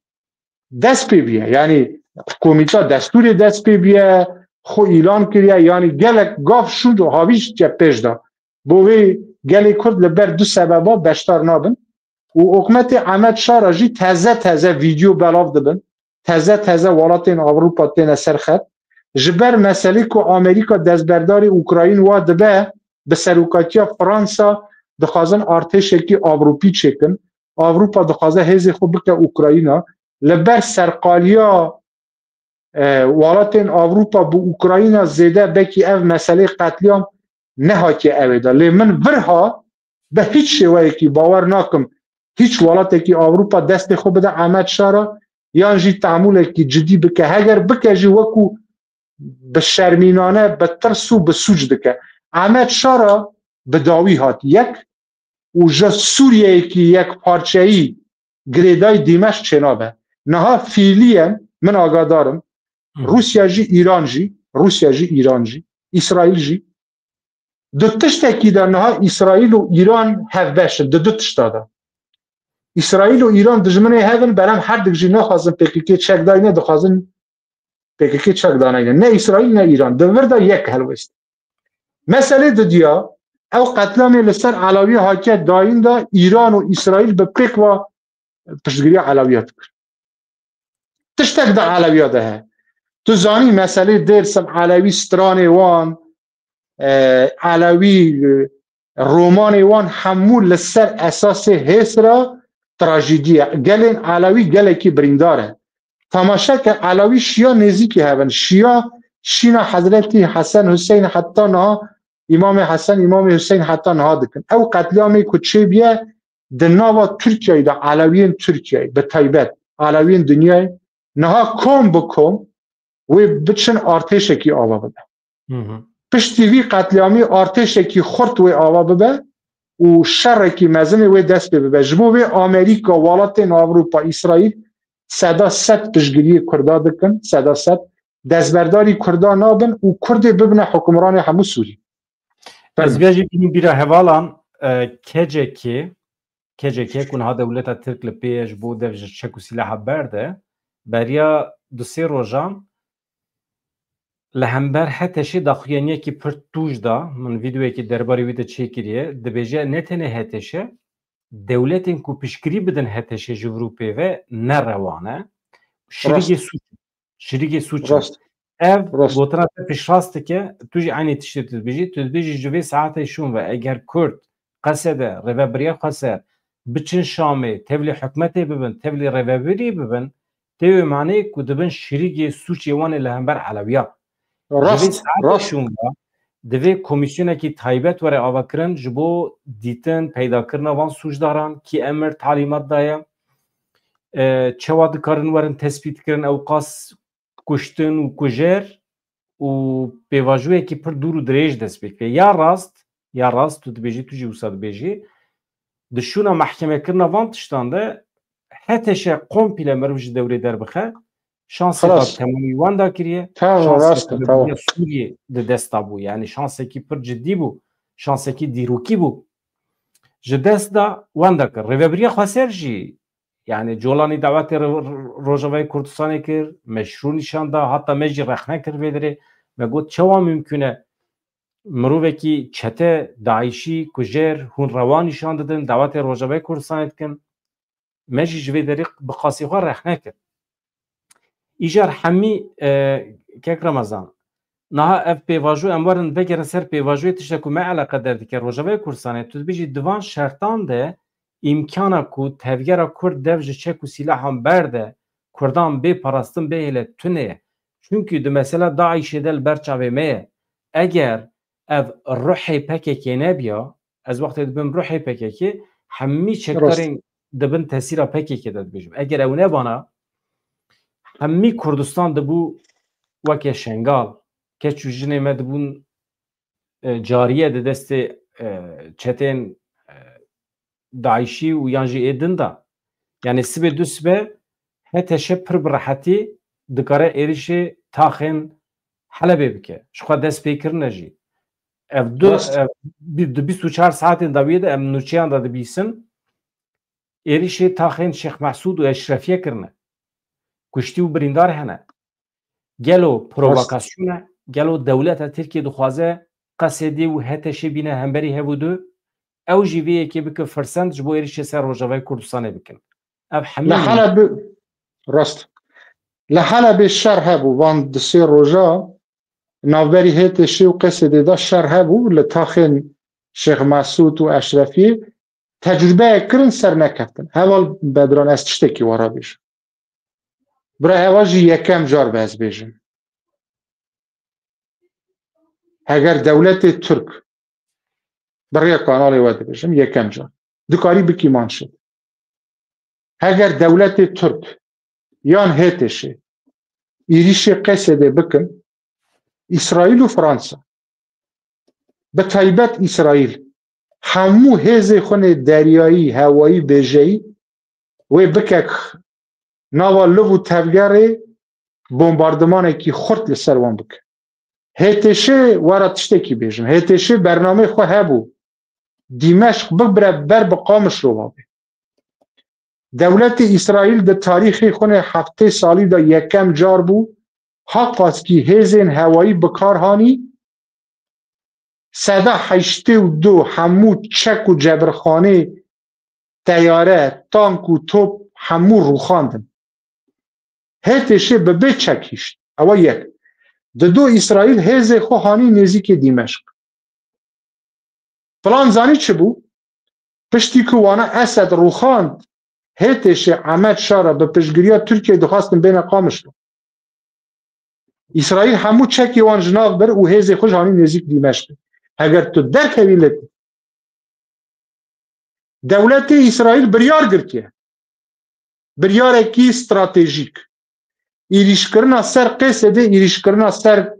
dest pê bûye. Yanî komîta destûrê dest pê bûye, xwe îlan kiriye. Yanî gelek gav şûn û havîş çe pêş de. Bo wê gelê Kurd li ber du sebeba beşdar nabin. Û hikûmetê Ehmed Şara jî teze teze vîdyo belav dibin. Teze teze welatên Ewropa têne ser xet. Ji ber meselê ku Amerîka destberdarê Ukrayîn wa dibe, bi serokatiya Fransa dixwazin artêşekî Ewropî çêkin. Ewropa dixwaze hêzê xwe bike Ukrayîna. Li ber serqaliya, e, welatên Ewropa bi Ukrayna zêde belkî ev meselê qetlîam nehatiye ewê de. Lê min virha bi hiç şêweyekî bawer nakim hiç welatekî Ewropa destê xwe bide Ehmed Şara yan jî tehamûlekî cidî bike. Heger bike jî wekû bi şermînane, bi tirs û bi sûc dike. Ehmed Şara bi dawî hat yek û ji Sûriyeyekî yekparçeyî girêdayî Dîmeşq çênabe. Niha fîliyen min agadar im, Hı. Rûsya jî, Îran jî, Rûsya jî, Îran jî, Îsraîl jî. Di tiştekî de niha Îsraîl û Îran hevbeş in, di du tişta de. Îsraîl û Îran dijminê hev in, beram herdik jî naxwazin P K K çek dayne, dixwazin P K K çek danayne. Ne Îsraîl ne Îran. Di vir de yek helwest. Meselê didiya, ew qetlamê li ser Elewî hatiye dayîn de Îran û Îsraîl bi pêk ve piştgiriya Elewîya dikir. Tiştek di Elewîya de heye. Tu zanî meselê Dêrsim, Elewî stranê wan, e, Elewî, e, romanê wan hemû li ser esasê hêsra trajîdî ye. Gelên Elewî gelekî birîndar e. Temaşe ke Elewî şiya nêzîkî hev in. Şiya şîna Hezretî Hesen Huseyn heta niha, Îmamê Hesen, Îmamê Huseyn heta niha dikin. Ew qetliamê ku çêbûye di nava Tirkiyeyê de, Elewiyên Tirkiyeyê, bi taybet Elewiyên dinyayê, niha kom bi kom wê biçin artêşekî ava bibe. Hı hı. Piştî vî qetliamî artêşekî xurt wê ava bibe û şerekî mezinê wê dest pê bibe. Ji bo vê Amerîka, welatên Ewropa, Îsraîl seda sed piştgiriyê Kurda dikin, seda sed destberdarî Kurda nabin û Kurdê bibine hukimranê hemû Sûrî. Ez Fermi. Bê jî bînim bîra hevalan, e, K C K, K C K ku niha dewleta Tirk li pê ye ji bo dev ji çek û sîlaha berde, beriya du sê rojan li hember H T Ş'ê daxuyaniyekî pir tûj da, min vîdeoyekî derbarê wî de çêkiriye, dibêje ne tenê H T Ş, dewletên ku piştgirî bidin H T Ş'ê ji vir û pê ve ne rewan e. Şirîgê Rast. Sûc, şirîgê sûc in. Rast. Ev Rast. Gotina te piştrast dike, tu jî eynî tiştê tu dibêjî, tu dibêjî ji vê saetê şûn ve eger Kurd qesede rêvebiriya xweser biçin Şamê, tevlî hikûmetê bibin, tevlî rêvebirî bibin, tê wê maneyê ku dibin şirîgê sûcê wan ê li hember Elewiya. Ji vê Rast, saetê rast. Şûn ve divê komîsyonekî taybet were avakirin ji bo dîtin, peydakirina van sûcdaran, kî emir, talîmat daye, e, çawa dikarin werin tespîtkirin, ewqas kuştin û kujer û pêvajoyekî pir dûr û dirêj dest pê kiriye. Ya rast, ya rast, tu dibêjî, tu jî wisa dibêjî, di şûna mehkemekirina van tiştan de H T Ş komple meriv ji dewrê derbixe, şansê Xilas. xwe bi temamî wenda kiriye, Tamam, şansê rast, xwe bi tamam. Rêya Sûriyê di desta bû. Yani şansekî pir cidî bû, şansekî dîrokî bû. Ji dest da wenda kir. Rêvebiriya xweser jî, yani Colanî dawetê re-, re-, Rojavayê Kurdistanê kir, meşrû nîşan da, hatta me jî rexne kir vê derê. Me got, çawa mimkûn e mirovekî çete, DAIŞî, kujer, hûn rewa nîşan didin, dawetê Rojavayê Kurdistanê dikin. Me jî ji vê derê bi qasî xwe rexne kir. Îcar hemî, e, kek Remezan, niha ev pêvajo, em werin vegerin ser pêvajoyê, tiştek ku me eleqedar dike, Rojavayê Kurdistanê, tu dibêjî di van şertan de îmkana ku tevgera Kurd dev ji çek û sîlahan berde, Kurdan bê parastin bê hêle tune ye. Çunkî di mesela DAIŞê de li ber çavê me ye. Eger ev ruhê P K K nebiya, ez wextê dibim ruhê P K K, hemî çekdarên Rast. dibin tesîra P K K de dibêjim. Eger ew nebana, hemî Kurdistan dibû weke Şengal. Keç û jinê me dibûn, e, cariye di destê, e, çetên, e, DAIŞî û yan jî ê din de. Yani sibê du sibe H T Ş pir bi rehetî dikare êrişê taxên Helebê bike. Ji xwe dest pê kirine jî. Ev du, Rast. ev bi-, di bîst û çar saetên dawiyê de em nûçeyan de dibîsin. Êrişê taxên Şêx Mesûd û Eşrefiyê kirine. Kuştî û birîndar hene. Gelo provokasyon e? Gelo dewleta Tirkiye dixwaze Qesedê û H T Şê bîne hemberî hev û du? Ew jî vê yekê bike firsend ji bo êrişê ser Rojavayê Kurdistanê bikin. Ev hemî Li Helebê, rast. Li Helebê şer hebû, van di sê roja navberî H T Ş û Qesedê de şer hebû, li taxên Şêx Mesûd û Eşrefiyê tecrûbeyek kirin, ser nekeftin. Heval Bedran, ez tiştekî we re bêjim. Bira, eva jî yekem car be ez bêjim. Heger dewletê Tirk, bi rêya kanalê we dibêjim, yekem car. Dikarî bikî manşet. Heger dewletê Tirk yan H T Ş êrişê Qesedê bikin, Îsraîl û Fransa, bi taybet Îsraîl, hemû hêzê xwe nê deryayî, hewayî, bêjeyî wê bike nava liv û tevgerê, bombardimanekî xurt li ser wan bike. H T Ş, we re tiştekî bêjim, H T Ş bernameyê xwe hebû Dîmeşq bibire ber bi Qamişlo ve. Dewletê Îsraîl di tarîxê xwe nê heftê salî de yekem car bû, ha qas kî hêzên hewayî bi kar hanî, seda heştê û du hemû çek û cebirxanê, teyare, tank û top hemû rûxandin. H T Ş bi bê çek hişt. Ewa yek. Dido Îsraîl hêzê xwe hanî nêzîkê Dîmeşq. Plan zanî çi bû? Piştî ku wana Esed rûxand, H T Ş Emed Şara bi piştgiriya Tirkiyeyê dixwastin bêne Qamişlo. Îsraîl hemû çekê wan ji nav bir û hêzê xwe ji hanî nêzîk Dîmeşqê. Heger tu derkevî li dewletê Îsraîl biryar girtiye. Biryarekî stratejîk. Îrîşkirina ser Qêsedê, îrîşkirina ser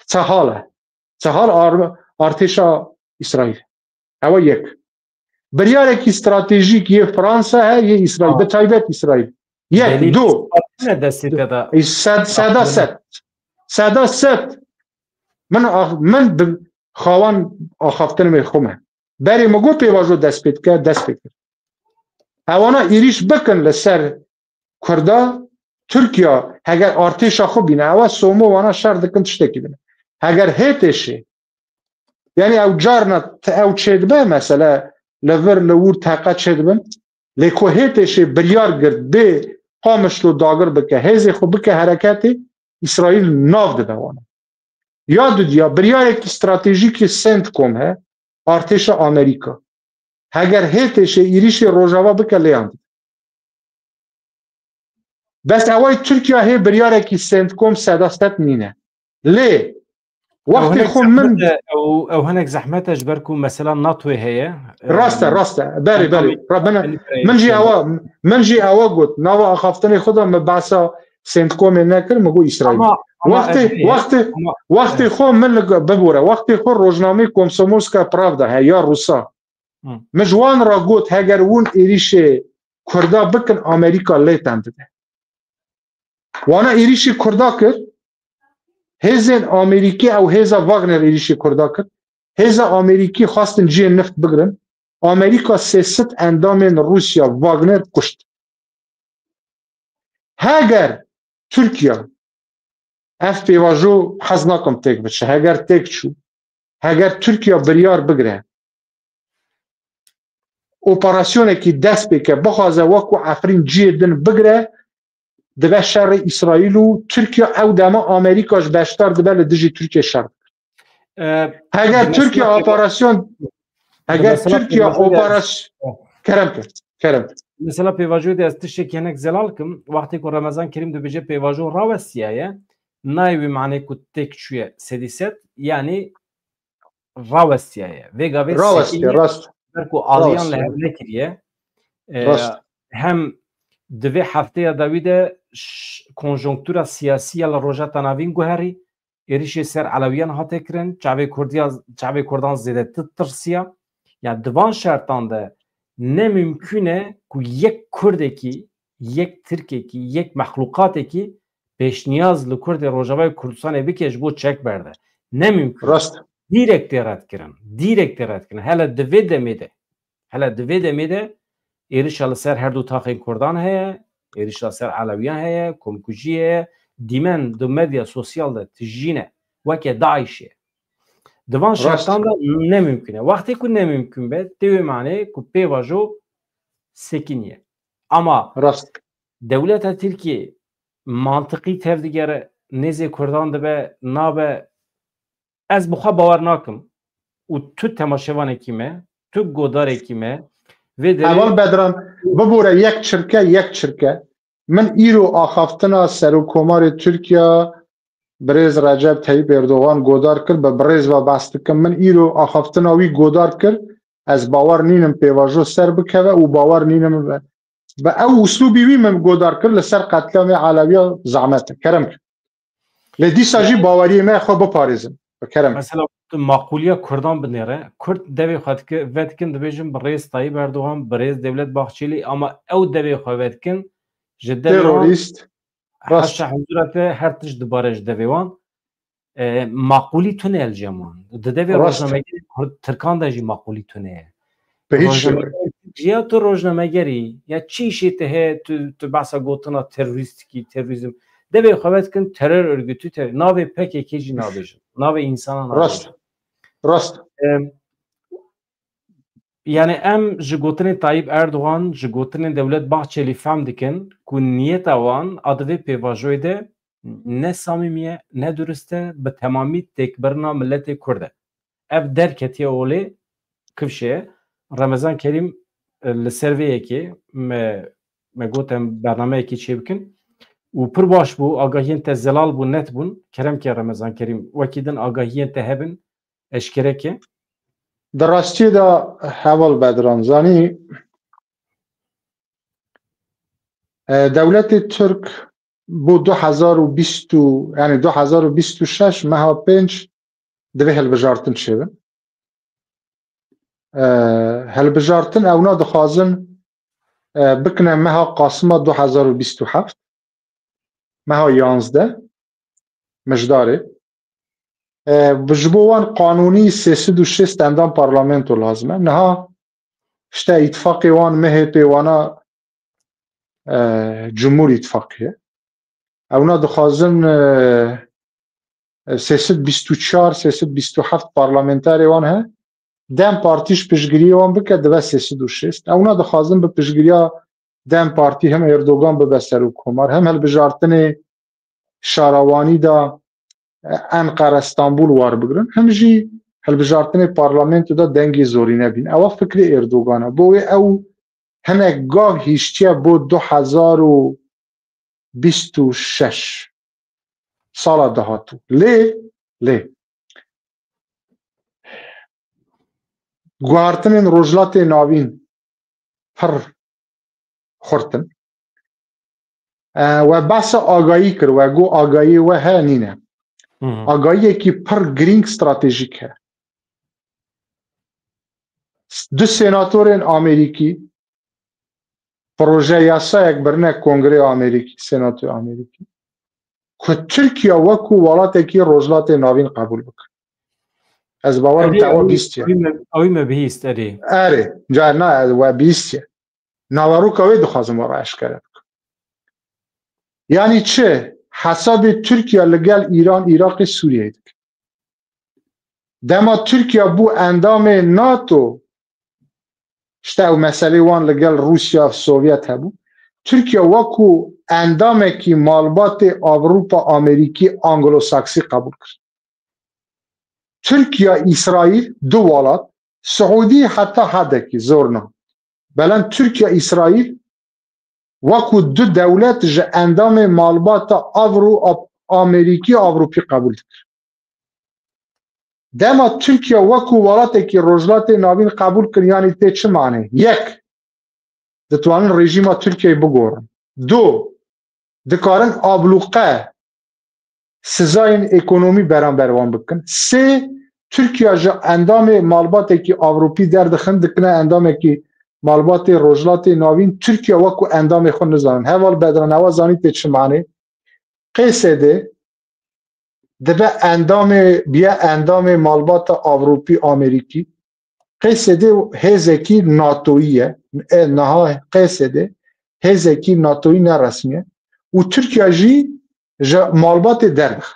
Çehal e. Çehal ar-, artêşa Îsraîl. Ewa yek. Biryarekî stratejîk yê Fransa he, yê Îsraîl, Ha. bi taybet Îsraîl. Yek, Delîl du. ispat ne destê te de? Ê, sed, seda Aklına. sed. Seda sed. Min ax-, min bi xawan axaftinê xwe me. Berê min got pêvajo dest pê dike, dest pê kir. Ewana êrîş bikin li ser Kurda, Tirkiye heger artêşa xwe bîne, ewa somo wana şer dikin tiştekî bine. Heger H T Ş, yanî ew carna t-, ew çêdibe, mesele li vir li wir teqe çêdibin. Lê ku H T Ş biryar girt bê Qamişlo dagir bike, hêzê xwe bike hereketê, Îsraîl nav dibe wana. Ya dudiya, biryarekî stratejîk yê CENTCOM he, artêşa Amerîka. Heger H T Ş êrîşê Rojava bike, lêyan dide. Bes eway Tirkiye hê biryarekî CENTCOM seda sed nîne. Lê Ew wextê hinek xwe min zehmet e, ew, ew hinek zehmet e ji ber ku mesela NATOyê heye. Rast e, Em, rast e. Berê, berê. Endamê Ra-, bine, Endamê min jî ewa, min jî ewa got. Nava axaftinê xwe de min behsa CENTCOMê nekir, min got Îsraîl. Ama, ama Wextê, ez ê, wextê, ama, wextê e. xwe min li, bibore, wextê xwe rojnameyê Komsomolska Pravda he, ya Rûsa. Hı. Min ji wan re got, heger hûn êrîşê Kurda bikin, Amerîka lê ten dide. Wana êrîşî Kurda kir, hêzên Amerîkî ew hêza Wagner êrîşî Kurda kir. Hêza Amerîkî xwestin cihê nift bigirin. Amerîka sê sed endamên Rûsya Wagner kuşt. Heger Tirkiye, ev pêvajo hez nakim têk biçe, heger têk çû, heger Tirkiye biryar bigire, operasyonekî dest pê ke, bixwaze wekû Efrîn cihê din bigire, dibe şerê Îsraîl û Tirkiye, ew dema Amerîka ji beşdar dibe li dijî Tirkiye şer. E, Heger di Tirkiye mesela operasyon, di heger mesela Tirkiye pêvajoyê de operas-, Oh. kerem kir, kerem kir. Mesela pêvajoyê de ez tiştekî hinek zelal kim, wextê ku Remezan Kerîm dibêje pêvajo rawestiyaye, nayê wî manê ku têk çûye sedî sed, yanî rawestiyaye. Vê gavê Rawestiye, sekiniye, rast. ber ku aliyan li Rawestiye. hev nekiriye. E, Rast. hem di vê hefteya dawî de ş-, konjonktura siyasî ya li Rojheta Navîn guherî, êrişê ser Elewiyan hate kirin, çavê Kurdiya, çavê Kurdan zêdetir tirsiya. Ya di van şertan de ne mimkûn e ku yek Kurdekî, yek Tirkekî, yek mexlûqatekî pêşniyaz li Kurdê Rojavayê Kurdistanê bike ji bo çek berde. Ne mimkûn. Rast. Dîrek tê redkirin. Dîrek tê redkirin. Hele di vê demê de, hele di vê demê de êrişa li ser her du taxên Kurdan heye, êrişa ser Elewiyan heye, komkujî heye, dîmen di medya sosyal de tijî ne. Weke DAIŞê. Di van Rast. şertan de ne mimkun e. Wextê ku ne mimkun be, tê wê manê ku pêvajo sekiniye. Ama Rast. dewleta Tirkiyê mantiqî tevdigere, nêzê Kurdan dibe, nabe, ez bi xwe bawer nakim. Û tu temaşevanekî me, tu godarekî me, vê derê Heval Bedran, bibore yek çirke, yek çirke. Min îro axaftina Serokkomarê Tirkiya, birêz Recep Tayyip Erdogan godar kir, bi birêz ve behs dikim. Min îro axaftina wî godar kir, ez bawer nînim pêvajo ser bikeve û bawer nînim bi ew uslûbî wî min godar kir li ser qetlamê Elewiya zehmet e. Kerem kir. Lê dîsa jî baweriyê me xwe biparêzin. Bi kerem. Mesela, tu maqûliya Kurdan binêre. Kurd devê xwe dike, vedikin, dibêjin bi rêz Tayyip Erdogan, bi rêz Devlet Bahçelî, ama ew devê xwe vedikin, ji devê wan Terorîst. Rast. Haşa huzura te, her tişt dibare ji devê wan. E, maqûlî tune ye li cem wan. Di devê Rast. rojnamegerê Kurd, Tirkan de jî maqûlî tune ye. Bi hiç Rojnamegerî, ya tu rojnamegerî, ya çi îşê te heye, tu, tu behsa gotina terorîstikî, terorîzm. Devê xwe vedikin terör örgütü, terör. Navê P K K jî nabêjin. Navê însana Rast. nabêjin. Rast. Em, yani em ji gotinên Tayyip Erdogan, ji gotinên Devlet Bahçelî fehm dikin ku niyeta wan a di vê pêvajoyê de ne samîmî ye, ne durist e, bi temamî têkbirina miletê Kurd e. Ev derketiye olê kifşê. Remezan Kerîm, e, li ser vê yekê me, me got em bernameyekê çêbikin. Û pir baş bû, agahiyên te zelal bû, net bûn. Kerem ke Remezan Kerîm, wekî din agahiyên te hebin, eşkere ke. Di rastiyê de Heval Bedran, zanî, e, dewletê Tirk bo du hezar û bîst û, yani du hezar û bîst û şeş meha pênc divê hilbijartin çêbin. E, hilbijartin ewna dixwazin, e, bikine meha Qasima du hezar û bîst û heft, meha yanzdeh, mijdarê. E, ji bo wan qanûnî sê sed û şêst endam parlamento lazim e. Niha işte îtifaqê wan, MHP wana, e, Cumhur Îtifaqê ye. Ewna dixwazin, e, e, sê sed bîst û çar, sê sed bîst û heft parlamenterê wan he. DEM Partî ji piştgiriyê wan bike, dibe sê sed û şêst. Ewna dixwazin bi piştgiriya DEM Partî hem Erdogan bibe serokkomar, hem hilbijartinê şarawanî de, e, Enqere, Stenbul war bigrin, hem jî hilbijartinê parlamento de dengê zorîne bîn. Ewa fikrê Erdogan e. Bo wê ew hinek gav hiştiye bo du hezar û bîst û şeş, sala dahatû. Lê, lê guhartinên Rojhilatê Navîn pir xurt in. E, we behsa agayî kir, we got agayiyê we heye, nîne. Hı hı. Agayiyekî pir girîng stratejîk heye. Du senatorên Amerîkî proje yasayek birine Kongreya Amerîkî, Senatoya Amerîkî, ku Tirkiye wekû welatekî Rojhilatê Navîn qebûl bike. Ez bawerim Erê, te ew ew, bîstiye. Ew me, ew me bihîst, erê. Erê, carna ez we bihîstiye. Naveroka wê dixwazim we re eşkere bikim. Yanî çi? Hesabê Tirkiye li gel Îran, Iraqê, Sûriyeyê dike. Dema Tirkiye bû endamê NATO, işte ew meselê wan li gel Rûsya, Sovyet hebû. Tirkiye wekû endamekî malbatê Ewropa, Amerîkî, Anglo-Saksî qebûl kir. Tirkiye, Îsraîl, du welat, Siûdî heta hedekî zor na. Belen Tirkiye, Îsraîl wekû du dewlet ji endamê malbata Avro-, Amerîkî, Ewropî qebûl dikir. Dema Tirkiye wekû welatekî Rojhilatê Navîn qebûl kir, yanî tê çi manê? Yek, ditwanin rejîma Tirkiyeyê bigorin. Du, dikarin ablûqe, sizayên ekonomî beramber wan bikin. Sê, Tirkiye ji endamê malbatekî Ewropî derdixin, dikine endamekî malbatê Rojhilatê Navîn, Tirkiye wekû endamê xwe nizanin. Heval Bedran, ewa zanî tê çi manê? Qêsedê dibe endamê, biye endamê malbata Ewropî, Amerîkî. Qesedê hêzekî NATOyî ye. E, niha Qesedê hêzekî NATOyî ne resmî ye. Û Tirkiye jî ji malbatê derdixe.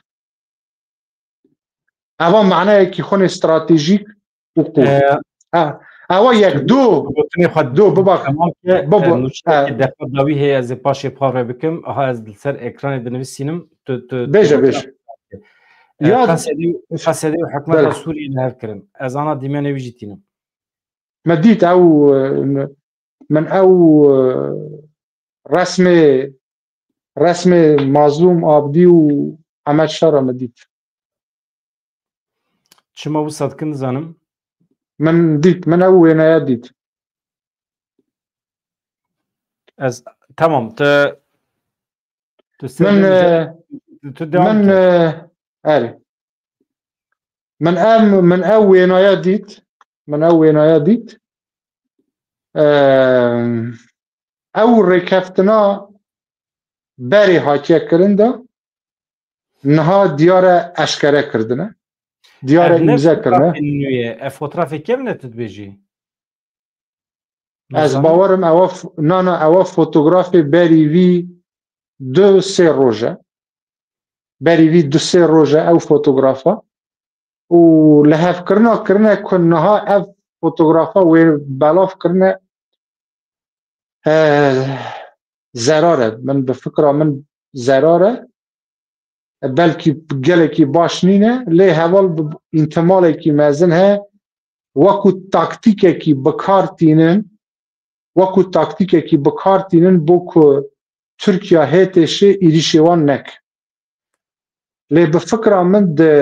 Eva manayekî xwe stratejîk û qûr. E, Ha, ewa yek, du, gotinê xwe du, biba, tamam ke, biba, e, nûçeyekî e. Deqa dawî heye, ez ê paşê parve bikim. Aha, ez li ser ekranê dinivîsînim. Tu, tu, tu Bêje, gotina bêje. E, Ya, Qesedê, Qesedê û hikûmeta Belê. Sûriyê li hev kirin. Ez ana dîmenê wî jî tînim. Me dît ew, e, min ew, e, resmê, resmê Mazlûm Abdî û Emed Şara me dît. Çima wisa dikin nizanim. Min dît, min ew wêneya dît. Ez, tamam, tu, tu Min, sêvê e, tu devam min, ke. E, erê. Min ev, min ew wênaya dît. Min ew wênaya dît. Em, ew rêkeftina berê hatiye kirin de niha diyare eşkere kirdine. Diyare Ev ne îmze kirine. Fotoğrafê nû ye. Ev fotoğrafê kevin e tu dibêjî? Ez Nizam. Bawerim ewa f-, na, na, ewa fotografê berî vî du sê roj e. Berî vî du sê roj e ew fotografa. Û lihevkirina kirine ku niha ev fotografa wê belav kirine, e, zerar e. Min bi fikra min zerar e. Belkî gelekî baş nîne, lê heval bi îhtimalekî mezin heye, wekû taktîkekî bi kar tînin, wekû taktîkekî bi kar tînin bo ku Tirkiye hê têşê êrîşê wan neke. Lê bi fikra min di,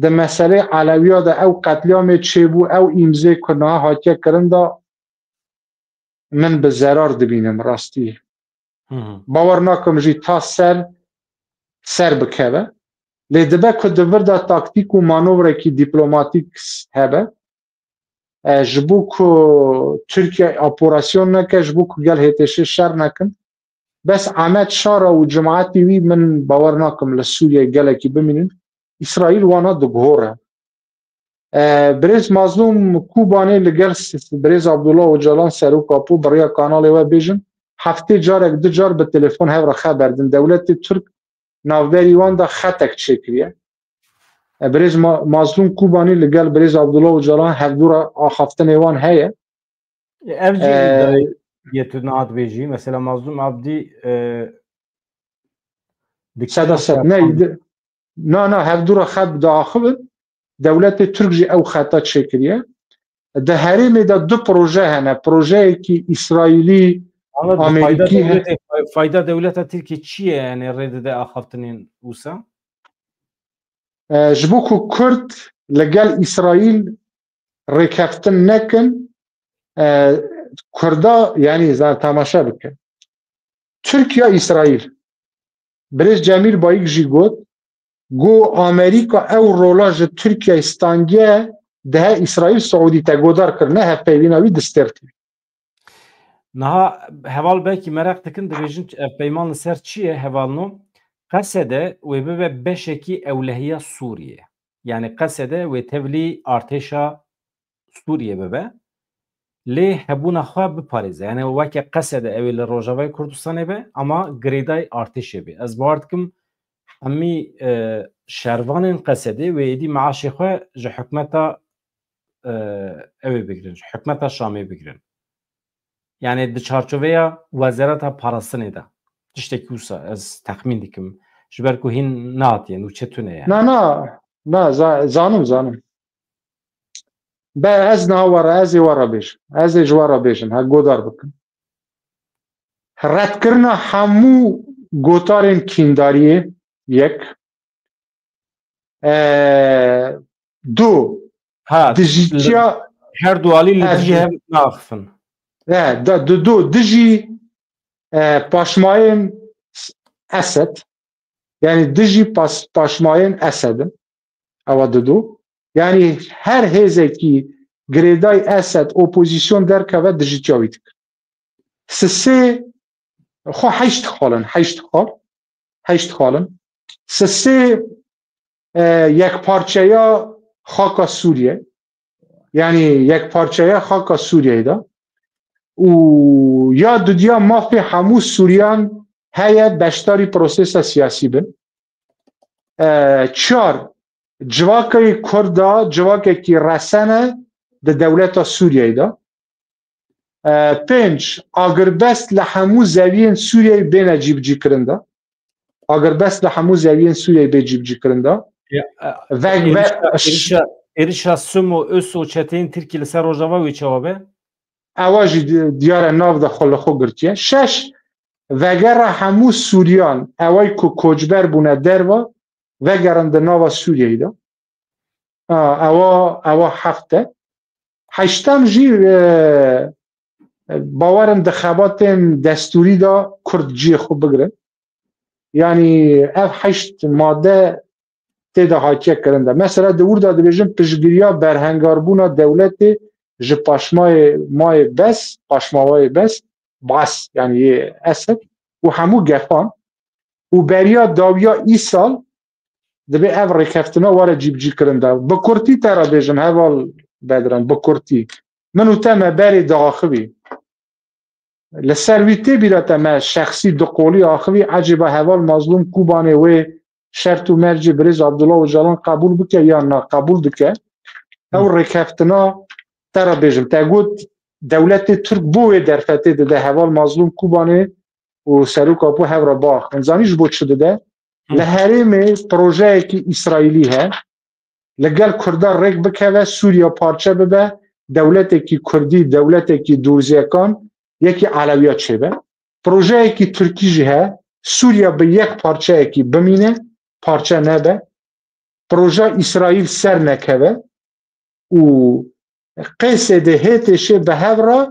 di meselê Elewiya de ew qetlîamê çêbû, ew îmzê ku niha hatiye kirin de min bi zerar dibînim rastî. Hı hı. Bawer nakim jî ta ser, ser bikeve. Lê dibe ku di vir de taktîk û manevrekî dîplomatîk hebe. E, ji bo ku Tirkiye operasyon neke, ji bo ku gel hêtêşê şer nekin. Bes Emed Şara û cemaetî wî min bawer nakim li Sûriye gelekî bimînin. Îsraîl wana diguhore. E, birêz Mazlûm Kobanî li gel s-, birêz Abdullah Ocalan serok Apo bi rêya kanalê we bêjin, heftê carek du car bi telefon hev re xeber din. Dewletê Tirk navberî wan de xetek çêkiriye. E, birêz Ma-, Mazlûm Kobanî li gel birêz Abdullah Ocalan hevdû re axaftinê wan heye. Ev jî E, îddiayê tu niha dibêjî. Mesela Mazlûm Abdî, e, di Seda kîjan sed. Ne, xetan di-, na, na, hevdû re xet diaxivin. Dewletê Tirk jî ew xeta çêkiriye. Di herêmê de du proje hene. Projeyekî Îsraîlî, Ama di fayda Amerîkî he- dewletê, fay-, fayda dewleta Tirkiyê çi ye? Yani rê dide axaftinên wisa? E, ji bo ku Kurd li gel Îsraîl rêkeftin nekin, e, Kurda, yani, za-, temaşe bikin. Tirkiye, Îsraîl. Birêz Cemîl Bayik jî got, got, Amerîka ew rola ji Tirkiyeyê standiye, dihe Îsraîl, Siûdî te godar kir, ne hevpeyvîna wî di Stêr T V. Niha heval belkî meraq dikin, dibêjin ev peyman li ser çi ye hevalno? Qesede wê bibe beşekî ewlehiya Sûriyê. Yani Qesede wê tevlî artêşa Sûriyê bibe. Lê hebûna xwe biparêze. Yani weke Qesede ew ê li Rojavayê Kurdistanê be, ama girêdayî artêşê be. Ez bawer dikim hemî, e, şervanên Qesedê wê êdî meaşê xwe ji hikûmeta, e, ew ê bigirin, ji hikûmeta Şamê bigirin. Yani di çarçoveya wezareta parastinê de. Tiştekî wisa ez texmîn dikim. Ji ber ku hîn nehatiye, nûçe tune ye. Na, na, na, za-, zanim, zanim. Be ez niha we re, ez ê we re bêjim. Ez ê ji we re bêjim, he, godar bikim. Redkirina hemû gotarên kîndariyê, yek. E, du, Ha, dijî li-, çiya her du alî li dijî hev naxifin. E, da, du, du, dijî, e, paşmayên Esed, yani dijî pas-, paşmayên Esed in. Ewa didu. Yani her hêzekî girêdayî Esed opozîsyon derkeve dijî çawa wî dike. Sisê xwe heşt xal in, heşt xal. Heşt xal in. Sisê e, yekparçeya xaka Sûriyê, yanî yekparçeya xaka Sûriyeyê de û ya dudiya mafê hemû Sûriyan heye beşdarî prosesa siyasî bin. E, çar, civakê Kurda civakekî resene di dewleta Sûriyeyê de. E, pênc, agirbest li hemû zeviyên Sûriyeyê bêne cîbicîkirin de. Agirbest li hemû zeviyên Sûriyeyê bê cîbicîkirin de. Ya, e, Veg-, ve-, êrişa, êrişa, êrişa Sum û Us û çeteyên Tirkî li ser Rojava wê çawa be? Ewa jî di-, diyar e nav de xwe li xwe girtiye. Şeş, vegera hemû Sûriyan, eway ku koçber bûne derva, vegerin di nava Sûriyeyê de. A, ewa, ewa heft e. Heştem jî, e, bawerin di xebatên destûrî de Kurd cihê xwe bigirin. Yanî ev heşt made tê de hatiye kirin de. Mesela di wir de dibêjin piştgiriya berhengarbûna dewletê ji paşmayê mayê bes, paşmawayê bes, bas, yanî yê Esed û hemû gefan û beriya dawiya îsal dibê ev rêkeftina were cîbicîkirin de. Bi kurtî te re bêjim, heval Bedran, bi kurtî. Min û te me berê diaxivî. Li ser wî tê bîra te me şexsî duqolî axivî, ecêba heval Mazlûm Kûbanê wê şert û mercê birêz Abdullah Ocalan qebûl bike yan na qebûl dike? Ew rêkeftina te re bêjim, te got dewletê Tirk bo wê derfetê dide heval Mazlûm Kûbanê û Serok Apo hev re biaxivin. Zanî ji bo çi dide? Li herêmê projeyekî Îsraîlî he, li gel Kurda rêk bikeve, Sûriya parçe bibe, dewletekî Kurdî, dewletekî Dûrzîyekan, yekî Elewiya çêbe. Projeyekî Tirkî jî he, Sûriya bi yek parçeyekî bimîne, parçe nebe. Proja Îsraîl ser nekeve û Qêsê de hê têşê bi hev re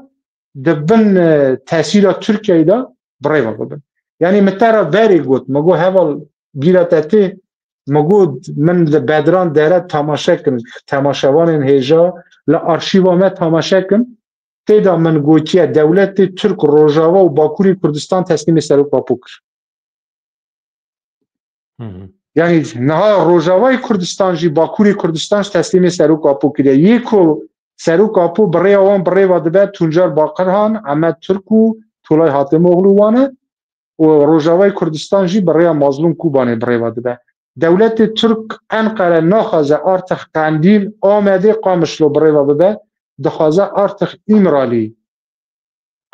di bin, e, tesîra Tirkiyeyê de bi rê ve bibin. Yanî min te re berê got, min got heval bîra te tê, min got min li Bedran dere temaşe kin, temaşevanên hêja li arşîva me temaşe kin, tê de min gotiye dewletê Tirk Rojava û Bakurê Kurdistan teslîmê Serok Apo kir. Hı hı. Yanî niha Rojavayê Kurdistan jî, Bakurê Kurdistan jî teslîmê Serok Apo kiriye. Yê ku Serok Apo bi rêya wan bi rê ve dibe, Tuncer Bakirhan, Emed Tirk û Tulay Hatemoglu wan e û Rojavayê Kurdistan jî bi rêya Mazlûm Kûbanê bi rê ve dibe. Dewletê Tirk Enqere naxwaze artık Qendîl, Amedê, Qamişlo bi rê ve bibe, dixwaze artık Îmralî,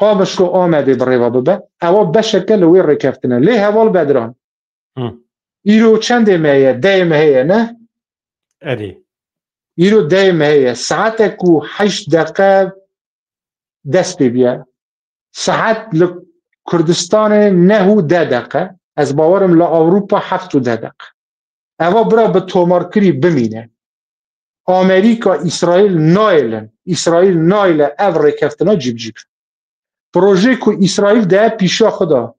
Qamişlo, Amedê bi rê ve bibe. Ewa beşeke li wê rêkeftin e. Lê heval Bedran, Hı. Îro çendê me heye? Deyê me heye, ne? Erê. Îro deyê me heye. Saetek û heşt deqe dest pê bûye. Saet li Kurdistanê neh û deh deqe. Ez bawerim li Ewropa heft û deh deqe. Eva bira bi tomarkirî bimîne. Amerîka, Îsraîl nayêlin. Îsraîl nayêle ev rêkeftina cîbicî bike. Projê ku Îsraîl de pîşa xwe da,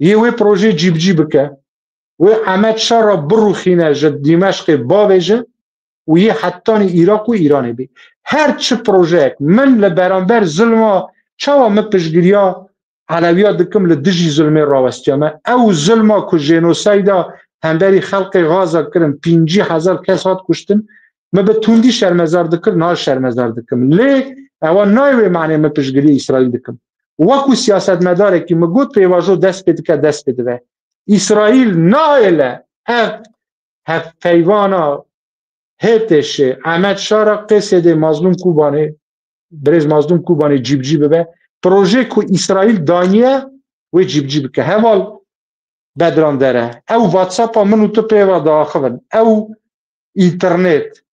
yê wê projê cîbicî bike, wê Emed Şara birûxîne ji Dîmeşqê bavêje û yê hetanî Iraq û Îranê bê. Her çi projeyek min li beramber zilma, çawa min piştgiriya Elewiya dikim, li dijî zilmê rawestiya me. Ew zilma ku jenosayda hemberî xelkê Gaza kirin, pêncî hezar kes hat kuştin, min bi tundî şermezar dikir, niha şermezar dikim. Lê ewa nayê wê manê min piştgiriyê Îsraîl dikim. Wekû siyasetmedarekî min got, pêvajo dest pê dike, dest pê dibe. Îsraîl nayêle ev hevpeyvana H T Ş, Emed Şara, Qêsê dê Mazlûm Kûbanê, birêz Mazlûm Kûbanê cîbicî bibe. Projê ku Îsraîl daniye, wê cîbicî bike. Heval Bedran Dere, ew WhatsApp-a min û tu pê ve diaxivin. Ew înternet,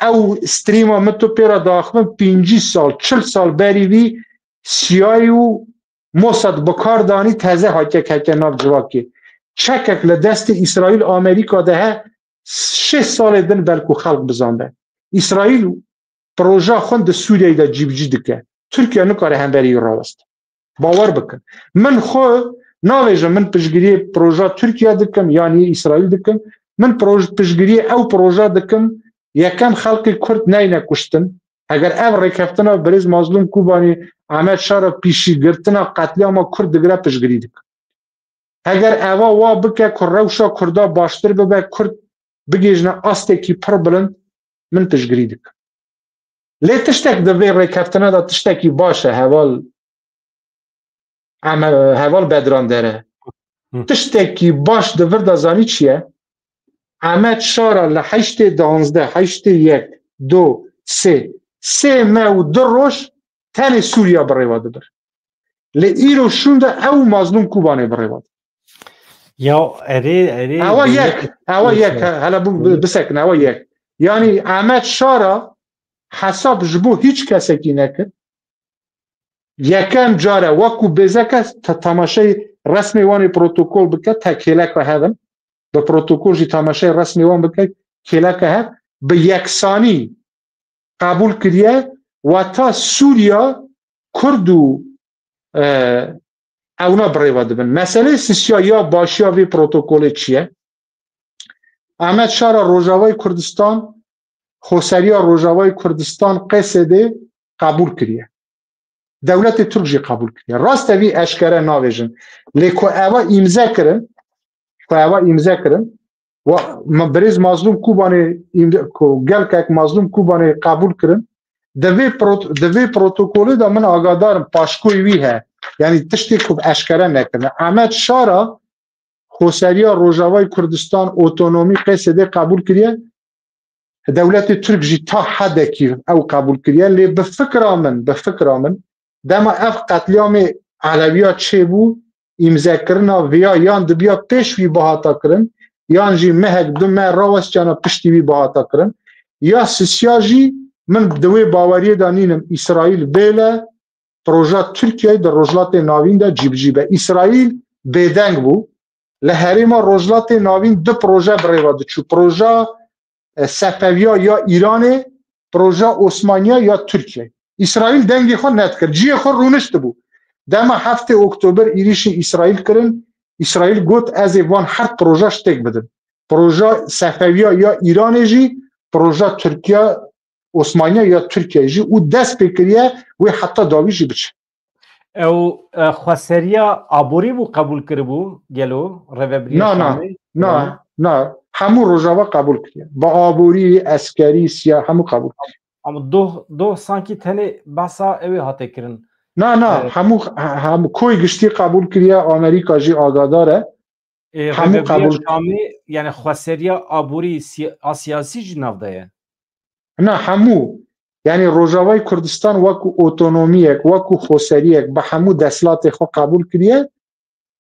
ew stream-a min tu pê re diaxivin, pêncî sal, çil sal berî vî C I A û Mossad bi kar danî, teze hatiye ketiye nav civakê. Çekek li destê Îsraîl, Amerîka de he, şêst salê din belkû xelk bizanbe. Îsraîl proja xwe di Sûriyeyê de cîbicî dike. Tirkiye nikare hemberî wî raweste. Bawer bikin. Min xwe navêjim, min piştgiriyê proja Tirkiye dikim, yan yê Îsraîl dikim. Min proj-, piştgiriyê ew proja dikim, yekem xelkê Kurd neyne kuştin. Eger ev rêkeftina birêz Mazlûm Kûbanî, Emed Şara pîşîgirtina qetlîama Kurd digire, piştgirî dikim. Heger eva wa bike ku rewşa Kurda baştir bibe, Kurd bigihîjne astekî pir bilind, min piştgirî dikim. Lê tiştek di vê rêkeftine de tiştekî baş e, heval Eme-, heval Bedran Dere. Hı. Tiştekî baş di vir de zanî çi ye? Emed Şara li heştê duwazdeh, heştê yek, du, sê, sê meh û du roj tenê Sûriya bi rêva dibir. Lê îro şûnde ew Mazlûm Kobanê bi rêva dibir. Ya erê, erê, Ewa dewlet yek, ewa yek, he-, hele bû bi-, bisekine, ewa yek. Yanî Emed Şara hesab ji bo hîç kesekî nekir. Yekem car e, wekû bêzeke te-, temaşeyê resmê wan ê protokol bike, te kêleka hev in. Bi protokol jî temaşeyê resmê wan bike, kêleka hev. Bi yeksanî qebûl kiriye, weta Sûriya, Kurd û, e, ewna bi rêva dibin. Meselê sisiya ya başiya vê protokolê çi ye? Emed Şara Rojavayê Kurdistan, Xweseriya Rojavayê Kurdistan, Q S D, qebûl kiriye. Dewletê Tirk jî qebûl kiriye. Rast e, vî eşkere navêjin. Lê ku eva îmze kirin, ku eva îmze kirin, wa, ma-, birêz Mazlûm Kobanê îmze-, ku gelkek Mazlûm Kobanê qebûl kirin, di vê prot-, di vê protokolê de min agadar im, paşkoyê wî he. Yanî tiştê ku eşkere nekirine. Emed Şara Xweseriya Rojavayê Kurdistan, otonomî, Q S D qebûl kiriye. Dewletê Tirk jî ta hedekî ew qebûl kiriye. Lê bi fikra min, bi fikra min, dema ev qetlîamê Elewiya çêbû, îmzekirina viya yan dibiya pêş wî bihata kirin, yan jî mehek du meh rawestiyana piştî wî bihata kirin. Ya sisiya jî, min di wê baweriyê de nînim, Îsraîl bêle proja Tirkiyeyê di Rojhilatê Navîn de cîbicî be. Îsraîl bêdeng bû. Li herêma Rojhilatê Navîn du proje bi rêva diçû. Proja, e, Sefeviya ya Îranê, proja Osmaniya ya Tirkiyeyê. Îsraîl dengê xwe nedikir. Cihê xwe rûniştibû. Dema heftê Oktober êrîşî Îsraîl kirin, Îsraîl got, "Ez ê van her proja ştêk bidim." Proja Sefeviya ya Îranê jî, proja Tirkiya, Osmaniya ya Tirkiyeyê jî û dest pê kiriye wê heta dawî jî biçe. Ew, e, xweseriya aborî bû qebûl kiribû gelo Rêvebiriya Na, na, Şamê? na, Yanî? na. Hemû Rojava qebûl kiriye. Bi aborî, eskerî, siya hemû qebûl kiriye. Ama doh, doh sankî tenê behsa ew ê hate kirin. Na, na, E, hemû, he-, hemû koy giştî qebûl kiriye, Amerîka jî agadar e. Ê, Hemû Rêvebiriya qebûl Şamê, yani xweseriya aborî, siya-, a siyasî jî nav de ye. Na, hemû. Yani Rojavayê Kurdistan wekû otonomiyek, wekû xweseriyek bi hemû desthilatê xwe qebûl kiriye.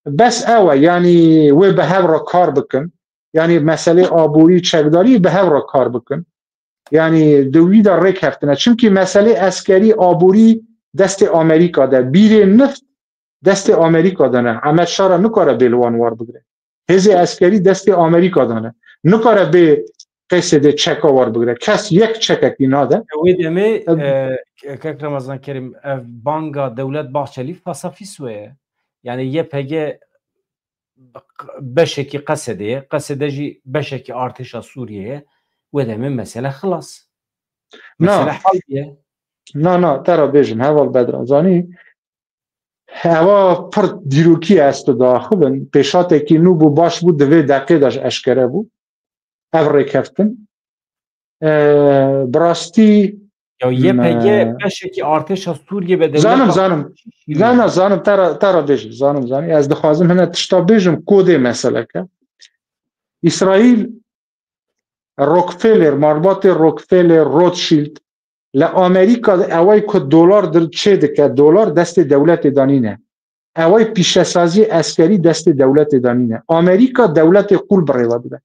Bes ew e, yani wê bi hev re kar bikin. Yani meselê aborî, çekdarî bi hev re kar bikin. Yani di wî de rêk heftine. Çimkî meselê eskerî, aborî destê Amerîka de. Bîrê nift destê Amerîka de ne. Emed Şara nikare bê li wan war bigire. Hêzê eskerî destê Amerîka de ne. Nikare bê Q S D çeka war bigire. Kes yek çekekî nade. Wê demê, Em, e, Kek Remezan Kerîm, ev banga Dewlet Bahçelî fasafîs we ye. Yani Y P G beşekî Q S D ye, Q S D jî beşekî artêşa Sûriyê ye. Wê demê mesele xilas. Na. Mesele hal ye. Na, na, te re bêjim, heval Bedran, zanî, eva pir dîrokî ye, ez tu diaxivin. Pêşatekî nû bû, baş bû, di vê deqê de ji eşkere bû. Ev rêkeftin. E, bi rastî, Ya Y P G me- beşekî artêşa Sûriyê be dewleta Zanim, zanim. Şîrîn. Zanim, zanim, te re, te re bêjim, zanim, zanim. Ez dixwazim hine tişta bêjim, kodê meseleke. Îsraîl Rockefeller, malbatê Rockefeller, Rothschild, li Amerîka de eway ku dolar dir-, çê dike, dolar destê dewletê de nîne. Eway pîşesazî eskerî destê dewletê de nîne. Amerîka dewletê qûl bi rêva dibe.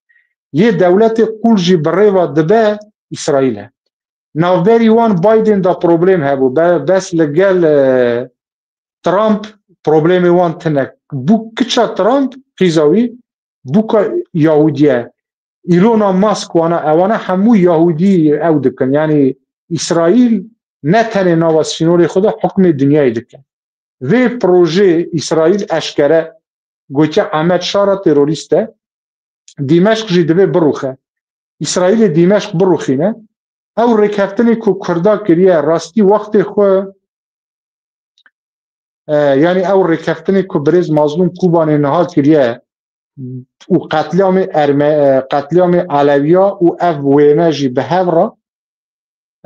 Yê dewletê qûl jî bi rêva dibe Îsraîl e. Navberî wan Biden de problem hebû. Be-, bes li gel, e, Trump problemê wan tine. Bû kiça Trump, qîza wî, bûka Yahûdiye. Elon Musk wana, ewana hemû Yahûdî ew dikin. Yanî Îsraîl ne tenê nava sînorê xwe de hukmê dinyayê dike. Vê projeyê Îsraîl eşkere gotiye Emed Şara terorîst e. Dîmeşq jî divê birûxe. Îsraîlê Dîmeşq birûxîne. Ew rêkeftinê ku Kurda kiriye, rastî wextê xwe E, yanî ew rêkeftinê ku birêz Mazlûm Kûbanê niha kiriye û qetlîamê Erme-, e, qetlîamê Elewiya û ev wêne jî bi hev re,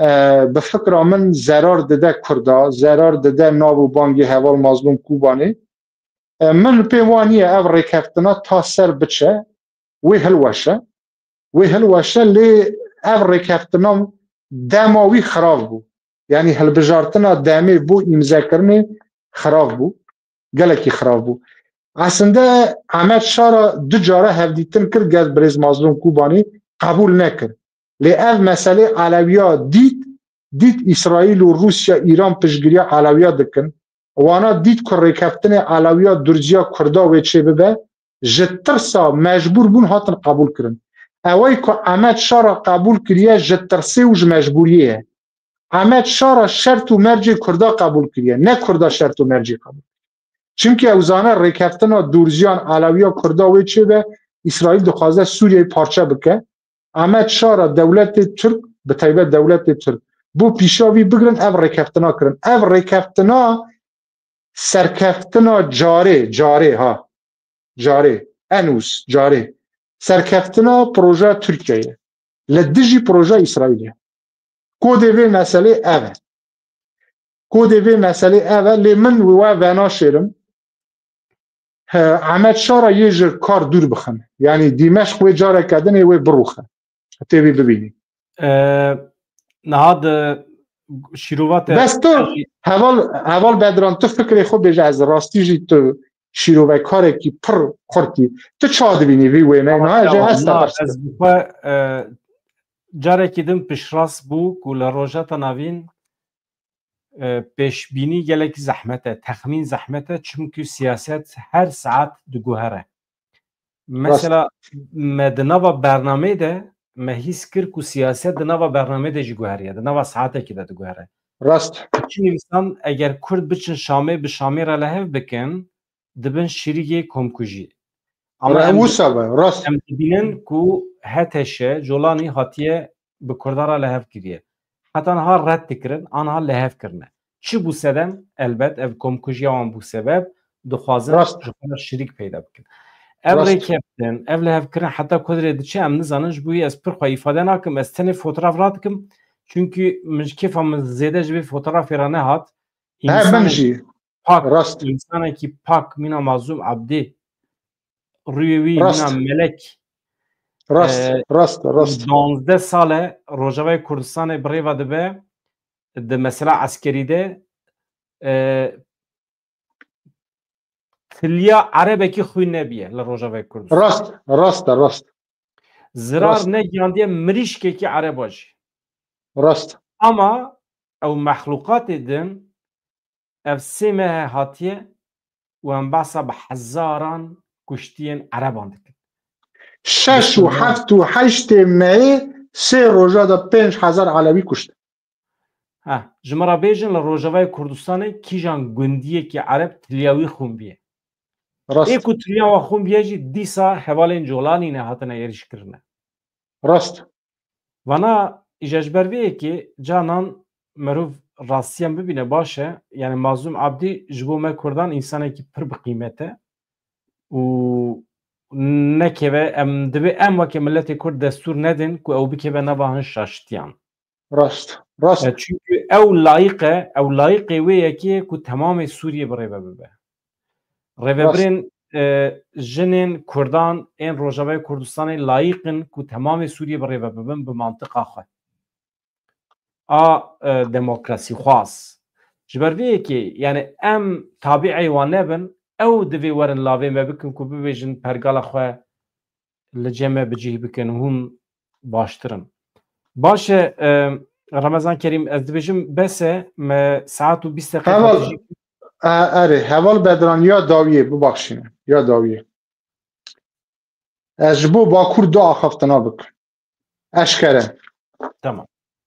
e, bi fikra min zerar dide Kurda, zerar dide nav û bangê heval Mazlûm Kûbanê. E, min pê waniye ev rêkeftina ta ser biçe, wê hilweşe, wê hilweşe, lê ev rêkeftina dema wî xirav bû. Yanî hilbijartina demê bo îmzekirinê xirav bû. Gelekî xirav bû. Aslinde Ehmed Şara du cara hevdîtin kir, gel birêz Mazlûm Kûbanî qebûl nekir. Lê ev meselê Elewiya dît, dît Îsraîl û Rûsya, Îran piştgiriya Elewiya dikin. Wana dît ku rêkeftinê Elewiya durziya Kurda wê çêbibe, ji tirsa mecbûr bûn hatin qebûl kirin. Ewey ku Ehmed Şara qebûl kiriye ji tirsê û ji mecbûriyê ye. Ehmed Şara şert û mercê Kurda qebûl kiriye, ne Kurda şert û mercê qebûl. Çimkî ew zane rêkeftina dûrziyan Elewiya Kurda wê çêbe, Îsraîl dixwaze Sûriyeyê parçe bike. Ehmed Şara dewletê Tirk, bi taybet dewletê Tirk, bo pîşa vî bigirin, ev rêkeftina kirin. Ev rêkeftina serkeftina carê, carê ha, carê, enûs, carê. Serkeftina projeya Tirkiyeyê. Li dijî projeya Îsraîlê. Kodê vê meselê ev e. Kodê vê meselê ev e, lê min we venaşêrim. He, Ehmed Şara yê ji kar dûr bixin. Yanî Dîmeşq wê careke din ê wê birûxe. Tê wî bibînî. E, niha di şîrova te Bes tu, heval, heval Bedran, tu fikrê xwe bêje, ez rastî jî tu şîrovekarekî pir xurt î. Tu ça dibînî vî wêneyê? Niha ez ê ez Na, serdar ez bi xwe, e, carekî din piştrast bû ku li Rojhilata Navîn, e, pêşbînî gelekî zehmet e, texmîn zehmet e, çimkî siyaset her saet diguhere. Mesela me di nava bernameyê de me hîs kir ku siyaset di nava bernameyê de jî guheriye, di nava saetekî de diguhere. Rast. Çi nivîsan eger Kurd biçin Şamê, bi Şamê re li hev bikin, dibin şirîgê komkujî. Ama Re-, em wisa be, rast. Em dibînin ku H T Ş, Colanî hatiye bi Kurdan re li hev kiriye. Heta niha red dikirin, aniha li hev kirine. Çi bû sedem? Elbet ev komkujiya wan bû sebeb, dixwazin Rast. ji xwe re şirîk peyda bikin. Ev Rast. rêkeftin, ev li hev kirin heta ku dirê diçe em nizanin, ji bo wî ez pir xwe îfade nakim, ez tenê fotograf radikim, çunkî min ji kêfa min zêde ji vê fotografê re nehat. He, min Însanekî jî. pak, Rast. Însanekî pak, mîna Mazlûm Abdî, rûyê wî Rast. mîna melek. Rast, E, rast, rast. Duwazdeh sal e Rojavayê Kurdistanê bi rê ve dibe, di mesela eskerî de, e, tiliya erebekî xwîn nebiye li Rojavayê Kurdistan. Rast, rast e, rast. Zirar Rast. negihandiye mirîşkekî ereba jî. Rast. Ama ew mexlûqatê din ev sê mehe hatiye û em behsa bi hezaran kuştiyên ereban dikin. Şeş û heft û heştê meyê sê roja de pênc hezar elewî kuştin. Ha, ji me re bêjin, li Rojavayê Kurdistanê kîjan gundiyekî ereb tiliya wî xûn bîye? Rast. Ê ku tiliya wan xûn bîye jî dîsa hevalên Colanî ne hatine êrîş kirine. Rast. Vana îja ji ber vê yekê canan merov rastiyan bibîne baş e. Yani Mazlûm Abdî ji bo me Kurdan însanekî pir bi qîmet e û nekeve, em divê em weke miletê Kurd destûr nedin ku ew bikeve nava hin şaştiyan. Rast, rast. E, çünkü ew layiq e, ew layiqê wê yekê ye ku temamê Sûriyê bi rê ve bibe. Rêvebirên, e, jinên Kurdan ên Rojavayê Kurdistanê layiq in ku temamê Sûriyê bi rê ve bibin bi mantiqa xwe. A, e, demokrasîxwaz. Ji ber vê yekê, yani em tabi'ê wan nebin, ew divê werin lavê me bikin ku bibêjin pergala xwe li cem me bi cih bikin, hûn baştir in. Baş e, e, Remezan Kerîm, ez dibêjim bes e, me saet û bîst deqe Heval, hatî jî. E, erê, Heval Bedran ya dawiyê, bibaxşîne, ya dawiyê. Ez ji bo Bakur du axaftina bikim. Eşkere. Tamam.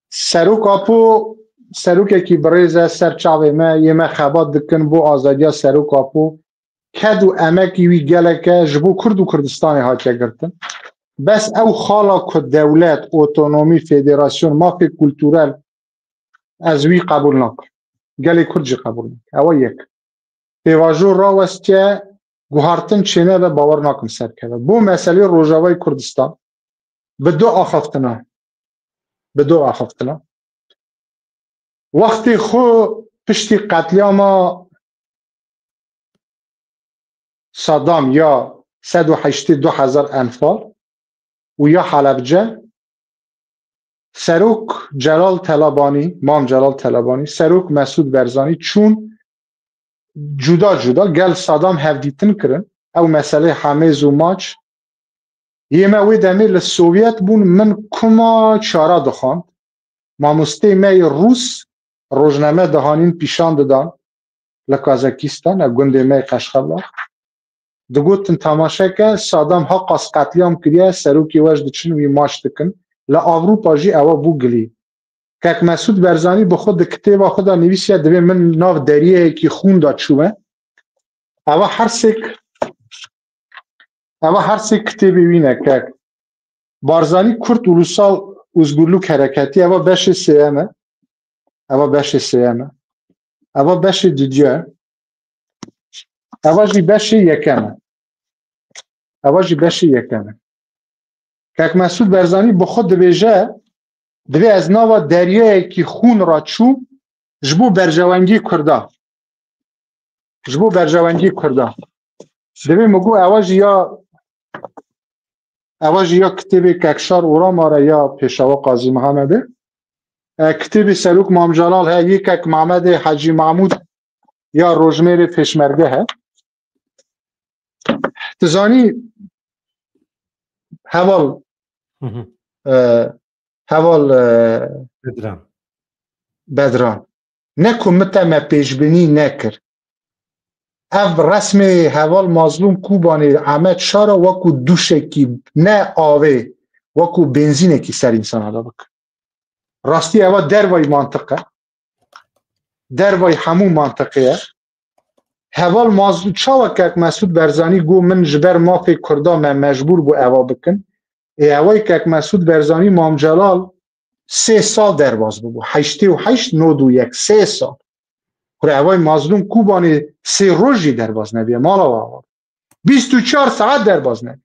Serok Apo, serokekî birêz e, ser çavê me, yê me xebat dikin bo azadiya Serok Apo. Ked û emekî wî gelek e, ji bo Kurd û Kurdistanê hatiye girtin. Bes ew xala ku dewlet, otonomî, federasyon, mafê kulturel, ez wî qebûl nakim. Gelê Kurd jî qebûl nake. Ew e yek. pêvajo rawestiye, guhartin çênebe, bawer nakim serkeve. Bo meselê Rojavayê Kurdistan bi du axaftina, bi du axaftina. Wextê xwe piştî qetlîama Saddam ya sed û heştê du hezar Enfal û ya Helebce, Serok Celal Telabanî, Mam Celal Telabanî, Serok Mesûd Berzanî çûn cuda cuda gel Saddam hevdîtin kirin. Ew meselê Hemêz û Maç. Yê me wê demê li Sovyet bûn, min kuma çara dixwand. Mamosteyê me yê Rûs rojname dihanîn pîşan didan li Kazakistan, ev gundê me yê Qeşxebar. Digotin, tamaşe ke, Sadam ha qas qetlîam kiriye, serokê we ji diçin wî maç dikin. Li Ewropa jî ewa bû gilî. Kek Mesûd Berzanî bi xwe di kitêba xwe de nivîsiye, divê min nav deriyeyekî xûn de çûme. Ewa her sêk, ewa her sêk kitêbê wî ne, kek. Barzanî Kürt Ulusal Özgürlük Hareketi, ewa beşê sêyem e. Ewa beşê sêyem e. Ewa beşê dudye. Ewa jî beşê yekem e. Ewa jî beşê yekem e. Kek Mesûd Berzanî bi xwe dibêje, divê ez nava deryayekî xûn ra çûm ji bo berjewendî Kurda. Ji bo berjewendî Kurda. Divê min got, ewa jî ya, ewa jî ya kitêbê Kekşar Oramare ya Pêşewa Qazî Mihemedê. E, kitêbê Serok Mam Celal he, yê Kek Mehmedê Hecî Mahmûd ya Rojmêrê Pêşmerge he. Tu zanî heval, Hı hı. e, heval, e, Bedran. Bedran. Ne ku min te me pêşbînî nekir. Ev resmê heval Mazlûm Kûbanê Ehmed Şara wekû duşekî ne avê, wekû benzînekî ser însana de bik. Rastî eva dervayî mantiq e. Dervayî hemû mantiqê ye. Heval Mazlûm, çawa kek Mesûd Berzanî got, min ji ber mafê Kurda me mecbûr bû eva bikin. Ê ewayî kek Mesûd Berzanî Mam Celal sê sal derbas bûbû. Heştê û heşt, nod û yek, sê sal. Kure ewayî Mazlûm Kûbanê sê roj jî derbas nebiye. Mala wa. Bîst û çar saet derbas nebiye.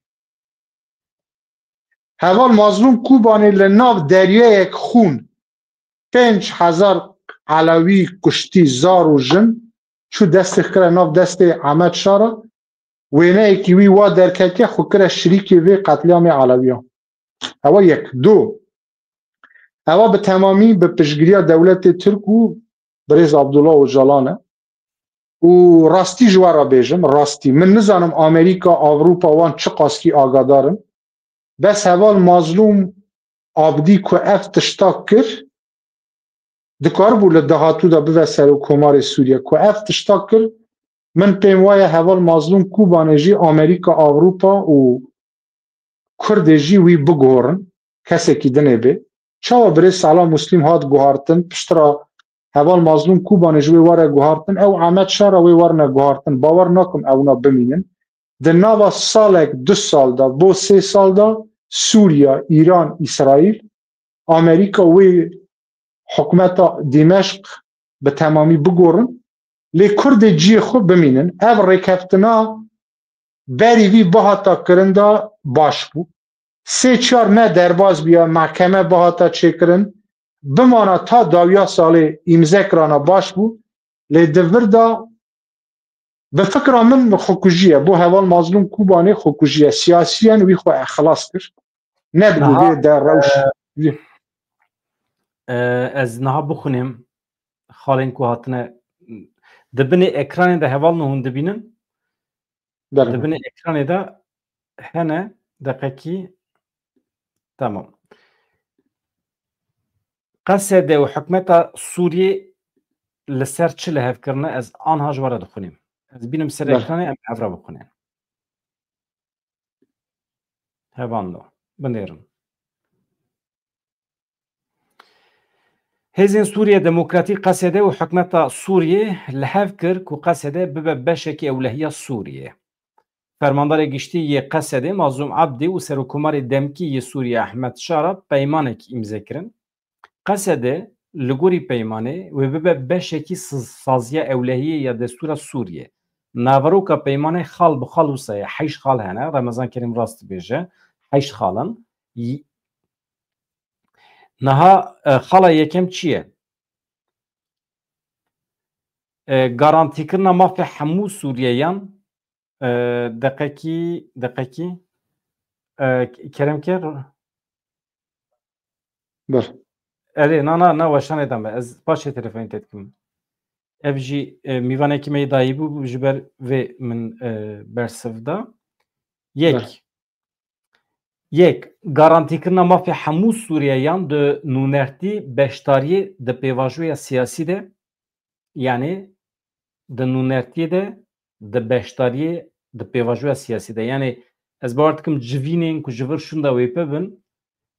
Heval Mazlûm Kûbanê li nav deryayek xûn pênc hezar Elewî kuştî, zar û jin, çû destê xwe kire nav destê Ehmed Şara, wêneyekî wî wa derketiye, xwe kire şirîkê vê qetlîamê Elewiyan. Ewa yek. Du, ewa bi temamî bi piştgiriya dewletê Tirk û birêz Abdullah Ocalan e. Û rastî ji we re bêjim, rastî, min nizanim Amerîka, Ewropa wan çiqaskî agadar in. Bes heval Mazlûm Abdî ku ev tişta kir, dikaribû li dahatû de bibe Serokkomarê Sûriye. Ku ev tişta kir, min pêm waye heval Mazlûm Kûbanê jî Amerîka, Ewropa û Kurdê jî wî biguhorin, kesekî dinê bê. Çawa birêz Sala Muslîm hat guhartin, piştre heval Mazlûm Kûbanê ji wê were guhartin, ew Ehmed Şara wê werine guhartin. Bawer nakim ewna bimînin. Di nava salek, du sal de, bo sê sal de Sûriya, Îran, Îsraîl, Amerîka wê hikûmeta Dîmeşq bi temamî bigorin, lê Kurdê ciyê xwe bimînin. Ev rêkeftina berî vî bihata kirin de baş bû. Sê çar me derbas biya, mehkeme bihata çêkirin, bimana ta dawiya salê îmze kirana baş bû, lê di vir de bi fikra min xwekujî ye. Bo heval Mazlûm Kûbanê xwekujî ye. Siyasiyen wî xwe xilas kir. Ne dibû Niha, vê de rewş. e, e, ez niha bixwînim xalên ku hatine di binê ekranê de hevalno hûn dibînin. Belê. Di binê ekranê de hene deqekî. Tamam. Qesede û hikûmeta Sûriyê li ser çi li hev kirine? Ez anha ji we re dixwînim. Ez bînim ser Belê. ekranê, em hev re bixwînin. Hevalno. Binêrin. Hêzên Sûriye Demokratîk, Qesede, û hikûmeta Sûriyê li hev kir ku Qesede bibe beşekî ewlehiya Sûriyê. Fermandarê Giştî yê Qesedê Mazlûm Ebdî û Serokkomarê demkî yê Sûriyê Ehmed Şara peymanek îmze kirin. Qesede li gorî peymanê wê bibe beşekî siz-, saziya ewlehiyê ya destûra Sûriyê. Naveroka peymanê xal bi xal wisa ye. Heşt xal hene. Remezan Kerîm rast dibêje. Heşt xal in. Y-, Niha, e, xala yekem çi ye? E, garantîkirina mafê hemû Sûriyeyan, e, deqekî, deqekî, e, kerem ke. Bir. Erê, na, na, na, weşanê de me. Ez paşê telefonê te dikim. Ev jî, e, mîvanekî me yê dayî bû, ji ber vê min, e, bersiv da. Yek. Bir. Yek, garantîkirina mafê hemû Sûriyeyan di nûnertî beşdariyê di pêvajoya siyasî de, yanî di nûnertiyê de, di beşdariyê di pêvajoya siyasî de. Yanî ez bawer dikim civînên ku ji vir şûnda wê pê bin,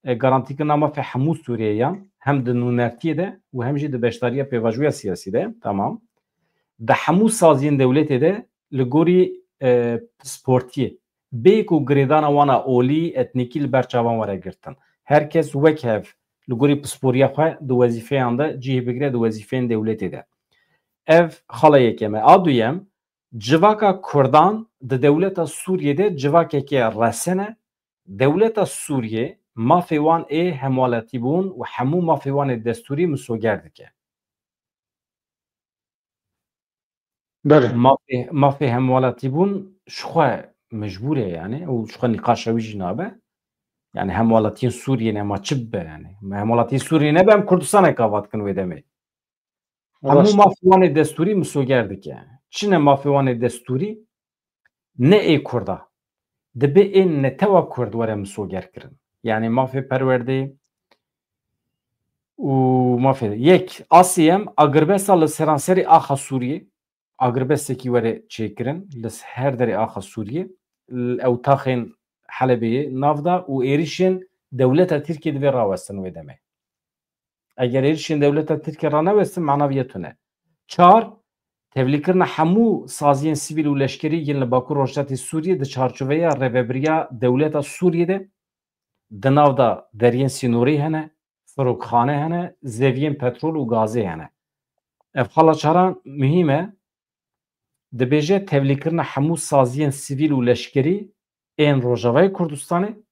e, garantîkirina mafê hemû Sûriyeyan, hem di nûnertiyê de û hem jî di beşdariya pêvajoya siyasî de, tamam. Di hemû saziyên dewletê de li gorî, e, pisportiyê, bê ku girêdana wana olî, etnîkî li ber çavan were girtin. Her kes wek hev li gorî pisporiya xwe di wezîfeyan de cihê bigire di wezîfeyên dewletê de. Ev xala yekem e. A duyem, civaka Kurdan di dewleta Sûriyê de civakeke resen e. Dewleta Sûriyê mafê wan ê hemwelatîbûn û hemû mafê wan ê destûrî misoger dike. Belê. Mafê, mafê hemwelatîbûn ji xwe mecbûr e, yanî, û ji xwe nîqaşa wî jî nabe. Yanî hemwelatiyên Sûriyê ne, ma çi bibe, yanî? Hemwelatiyên Sûriyê nebe, em Kurdistaneka va dikin wê demê. Hemû Rast. mafê wan ê destûrî misoger dike. Çi ne mafê wan ê destûrî? Ne ê Kurda. Dibe ê netewa Kurd were misoger kirin. Yanî mafê perwerdê û mafê, yek, A S Y M agirbesta li seranserê axa Sûriyê, agirbestekî were çêkirin li her derê axa Sûriyê, li ewtaxên Helebê yê nav da û êrişên dewleta Tirkiyê divê rawestin wê demê. Eger êrişên dewleta Tirkiyê ranewestin, mana vê tune. Çar, tevlîkirina hemû saziyên sivîl û leşkerî yên li Bakur Rojhilatê Sûriyê di çarçoveya rêvebiriya dewleta Sûriyê de, di nav de deriyên sînorî hene, firokxane hene, zeviyên petrol û gazê hene. Ev xala çaran muhîm e. Dibêje tevlîkirina hemû saziyên sivîl û leşkerî ên Rojavayê Kurdistanê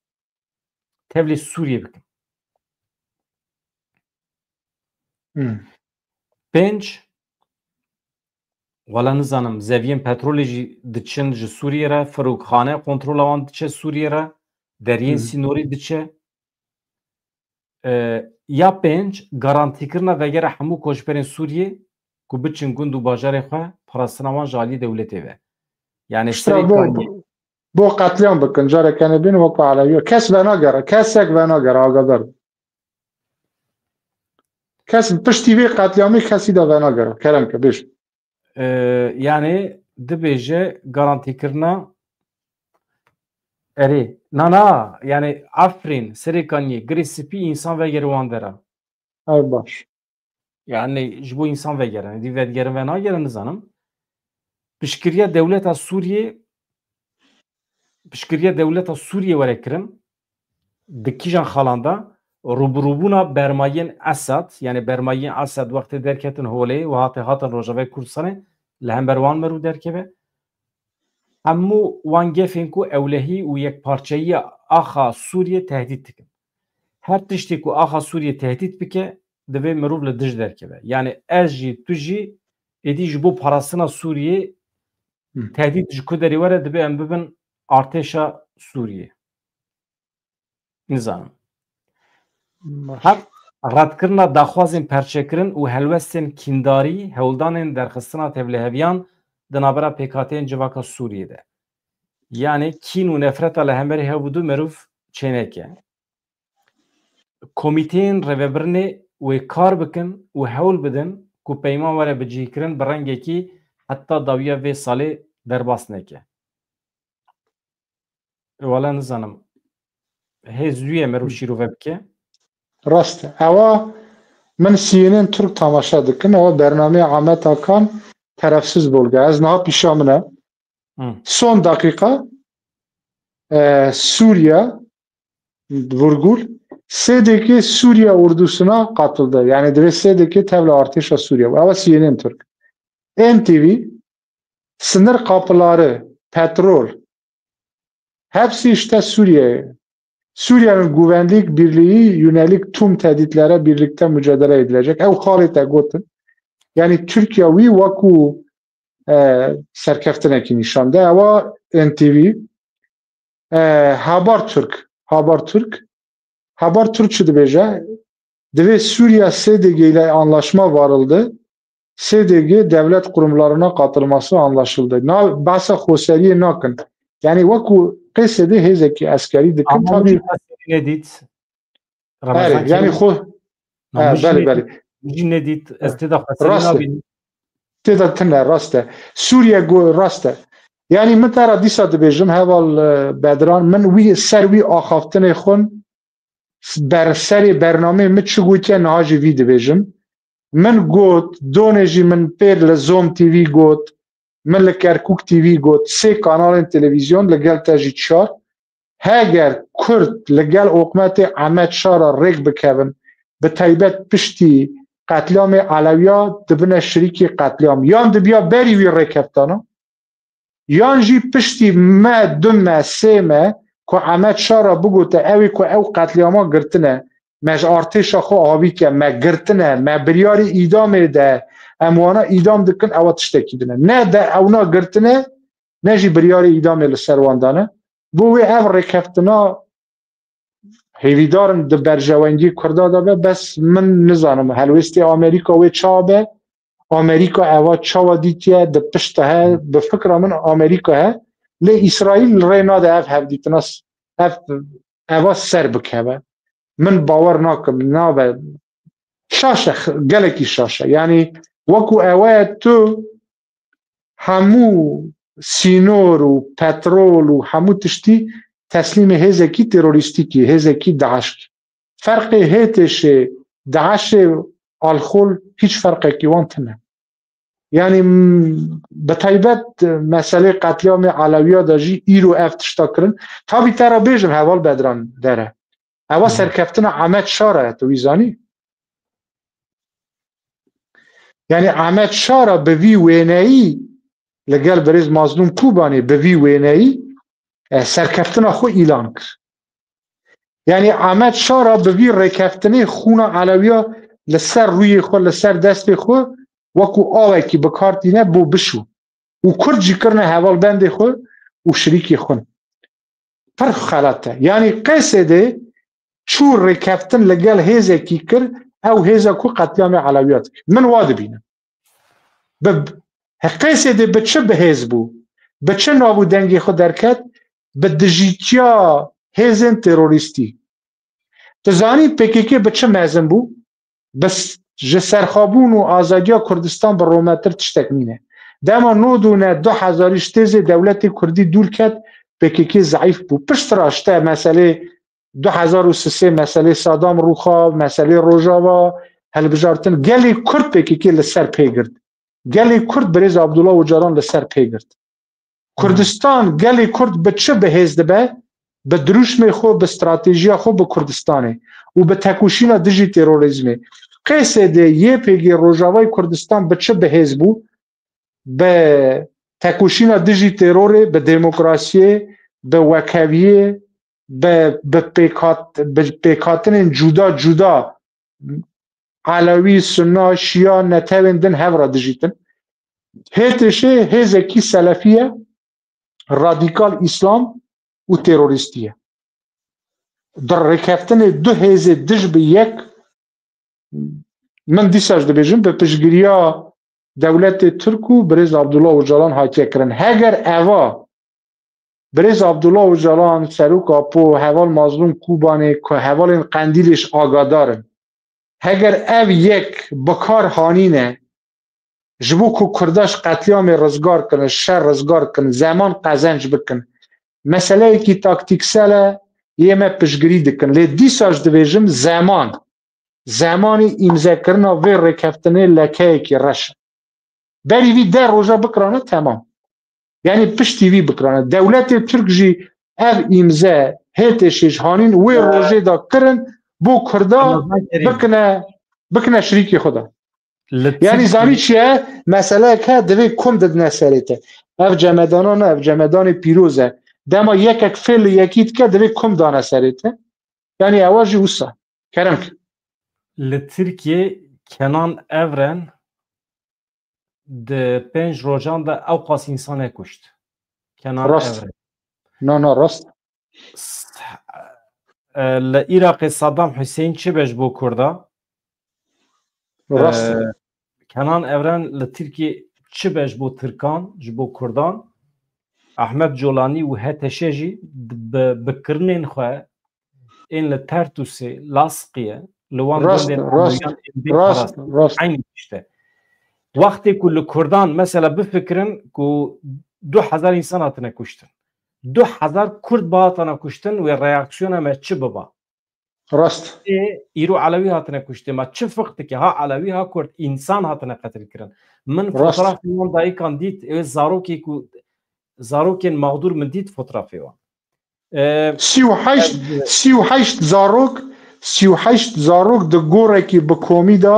tevlî Sûriyê bikin. Hmm. Pênc, wala nizanim, zeviyên petrolê jî diçin ji Sûriyê re, firokxane kontrola wan diçe Sûriyê re, deriyên Hmm. sînorî diçe. E, ya pênc, garantîkirina vegera hemû koçberên Sûriyê ku biçin gund û bajarê xwe, parastina wan ji aliyê dewletê ve. Yanî Piştre serê bo, kariyê. bo qetlîam bikin, careke nebîn wekî Elewî. Kes venagere, kesek venagere, agaber. Kes piştî vê qetlîamê kesî de venagere. Kerem ke, bêj. E, yanî dibêje garantîkirina, erê, na, na, yanî Efrîn, Serê Kaniyê, Girê Spî, însan vegere wan dera. Ev baş. Yanî ji bo însan vegerin, dî vedigerin ve nagerin nizanim. Piştgiriya dewleta Sûriyê, piştgiriya dewleta Sûriyê were kirin, di kîjan xalan de, rûbirûbûna bermayiyên Esad, yanî bermayiyên Esad wextê derketin holê û hate hatin Rojavayê Kurdistanê, li hember wan merû derkeve. Hemû wan gefên ku ewlehî û yekparçeyiya axa Sûriyê tehdît dikin. Her tiştê ku axa Sûriyê tehdît bike, divê mirov li dij derkeve. Yanî ez jî, tu jî êdî ji bo parastina Sûriyê Hı. tehdît ji ku derê were, divê em bibin artêşa Sûriyê. Nizanim. Baş. Her redkirina daxwazên perçekirin û helwestên kîndarî, hewldanên derxistina tevliheviyan di navbera pêkhateyên civaka Sûriyê de. Yanî kîn û nefreta li hemberî hev û du mirov çêneke. Komîteyên rêvebirinê wê kar bikin û hewl bidin ku peyman were bicihkirin bi rengekî heta dawiya vê salê derbas neke. Wala nizanim. Hê zû ye merû şîrove bike. Rast e. Ewa min C N N Türk tamaşa dikin. Ewa bernameyê Ahmet Hakan terefsiz bolge. Ez niha pîşa min e. Hı. Son dakika, e, Suriye, vurgul, S D K Suriye ordusuna katıldı. Yani divê S D K tevla artêşa Suriye. Ewa C N N Türk. N T V, Sınır kapıları, petrol, hepsi işte Suriye'ye. Suriye'nin Güvenlik Birliği yönelik tüm tehditlere birlikte mücadele edilecek. Ew xalê te gotin. Yani Türkiye wî wekû, e, serkeftinekî nîşan de. Ewa N T V, e, Habertürk, Habertürk, Habertürk çi dibêje? Divê Suriye S D G ile anlaşma varıldı. S D G devlet kurumlarına katılması anlaşıldı. Na, behsa xoseriyê nakin. Yani wekû qê S D hêzekî eskerî dikin. Ama tabî. Nedît. Erê, yani xo-, ha, belê, belê. Jî nedît, ez tê de xweserî Rast e. nabînim. Tê de tune, rast e. Sûriye go-, rast e. Yani min te ra dîsa dibêjim, heval, e, Bedran, min wî, ser wî axaftinê xwin, ber-, serê bernameyê min çi gotiye, niha jî vî dibêjim. Min got, donê jî min pêr li Zom T V got, min li Kerkûk T V got, sê kanalên televîzyon, li gel te jî çar. Heger Kurd li gel hikûmetê Ehmed Şara rêk bikevin, bi taybet piştî qetlîamê Elewiya, dibine şirîkî qetlîam. Yan dibiya berî wî rêkeftana, yan jî piştî me, du me, sê me ku Ehmed Şara bigote, ew ê ku ew qetlîama girtine, me ji artêşa xwe avî ke, me girtine, me biryarê îdamê de, em wana îdam dikin, ewa tiştekî din e. Ne de ewna girtine, ne jî biryarê îdamê li ser wan dane. Bo wê ev rêkeftina hêvîdar in di berjewendî Kurda de be, bes min nizanim helwêstê Amerîka wê çawa be, Amerîka eva çawa dîtiye, di pişt he, bi fikra min Amerîka he, lê Îsraîl rê nade ev hevdîtina s-, ev, eva ser bikeve. Min bawer nakim, nabe. Şaş e, x-, gelekî şaş e. Yani wekû ewe tu hemû sînor û petrol û hemû tiştî teslîmê hêzekî terorîstîkî, hêzekî DAIŞ kî. Ferqê HTŞê, DAIŞê alxol hîç ferqekî wan tine. Yani, m-, bi taybet meselê qetlîamê Elewiya de jî îro ev tişta kirin. Tabî te re bêjim heval Bedran dere. Ewa Hmm. serkeftina Ehmed Şara ye, tu wî zanî? Yani Ehmed Şara bi vî wêneyî li gel birêz Mazlûm Kobanê bi vî wêneyî, e, serkeftina xwe îlan kir. Yani Ehmed Şara bi vî rêkeftinê xûna Elewiya li ser rûyê xwe, li ser destê xwe wekû awekî bi kar tîne bo bişû. Û Kurd jî kirine hevalbendê xwe û şirîkê xwe. Pir xelet e. Yani Qêsêdê çû rêkeftin li gel hêzekî kir, ew hêza ku qetlîamê Elewiya dike. Min wa dibînim. Bi, he, Qêsêdê bi çi bihêz bû? Bi çi nav û dengê xwe derket? Bi dijîtiya hêzên terorîstî. Tu zanî P K K bi çi mezin bû? Bes ji serxwebûn û azadiya Kurdistan bi rometir tiştek nîne. Dema nod û ne du hezar û şeş têzê dewletê Kurdî dûr ket, P K K zeîf bû. Pişt re işte meselê du hezar û sisê, meselê Sadam rûxa, meselê Rojava, hilbijartin. Gelê Kurd P K K li ser pê girt. Gelê Kurd birêz Abdullah Ocalan li ser pê girt. Kurdistan, gelê Kurd bi çi bi hêz dibe? Bi dirûşmê xwe, bi stratejiya xwe, bi Kurdistanê û bi tekoşîna dijî terorîzmê. Qêsêdê Y P G Rojavayê Kurdistan bi çi bi hêz bû? Bi tekoşîna dijî terorê, bi demokrasiyê, bi wekheviyê, bi, bi pêkhat-, bi pêkhatinên cuda cuda, Elewî, Sunna, Şiya, netewên din hev re dijîtin. H T Ş hêzekî selefî ye, radîkal îslam û terorîstî ye. Di rêkeftinê du hêzê dij bi yek, min dîsa jî dibêjim, bi piştgiriya dewletê Tirk û birêz Abdullah Ocalan hatiye kirin. Heger eva birêz Abdullah Ocalan, Serok Apo, heval Mazlûm Kobanê ku hevalên Qendîlê ji agadar in. Heger ev yek bi kar hanîne, ji bo ku Kurda ji qetlîamê rizgar kin, ji şer rizgar kin, zeman qezenc bikin, meseleyekî taktîksel e, yê me piştgirî dikin. Lê dîsa jî dibêjim, zeman, zemanî îmzekirina vê rêkeftinê lekeyekî reş e. Berî vî deh roja bikirane, temam. Yani piştî vî bikirane. Dewletê Tirk jî ev îmze H T Ş ji hanîn wê Ee, rojê de kirin bo Kurda Ramazan Kerîm. bikine, bikine şirîkê xwe de. Li Yani Tirkiye zanî çi ye? Meseleyek he, divê kom didine serê te. Ev cemedana ne, ev cemedanê pîroz e. Dema yekek fêl li yekî dike, divê kum dane serê te. Yanî ewa jî wisa. Kerem. Li Tirkiyê Kenan Evren di pênc rojan de ew qas însanê kuşt. Kenan Evren. Na, na, rast. Li Iraqê Saddam Hussein çi be ji bo Kurda? Rast. Kenan Evren li Tirkiyê çi be ji bo Tirkan, ji bo Kurdan? Ahmet Colanî û H T Ş jî bi, bi kirinên xwe ên li Tertûsê, Laskiye, li wan gundên eynî tişt e. Wextê ku li Kurdan mesela bifikirin ku du hezar însan hatine kuştin. Du hezar Kurd bihatana kuştin wê reaksiyona me çi biba? Rast. Ê, îro Elewî hatine kuştin. Ma çi fiq dike? Ha Elewî ha Kurd. Însan hatine qetil kirin. Min fotoğrafê wan dayikan dît. Ê zarokê ku zarokên mağdur min dît fotoğrafê wan. Sî û heşt, sî û heşt zarok, sî û heşt zarok di gorekî bi komî de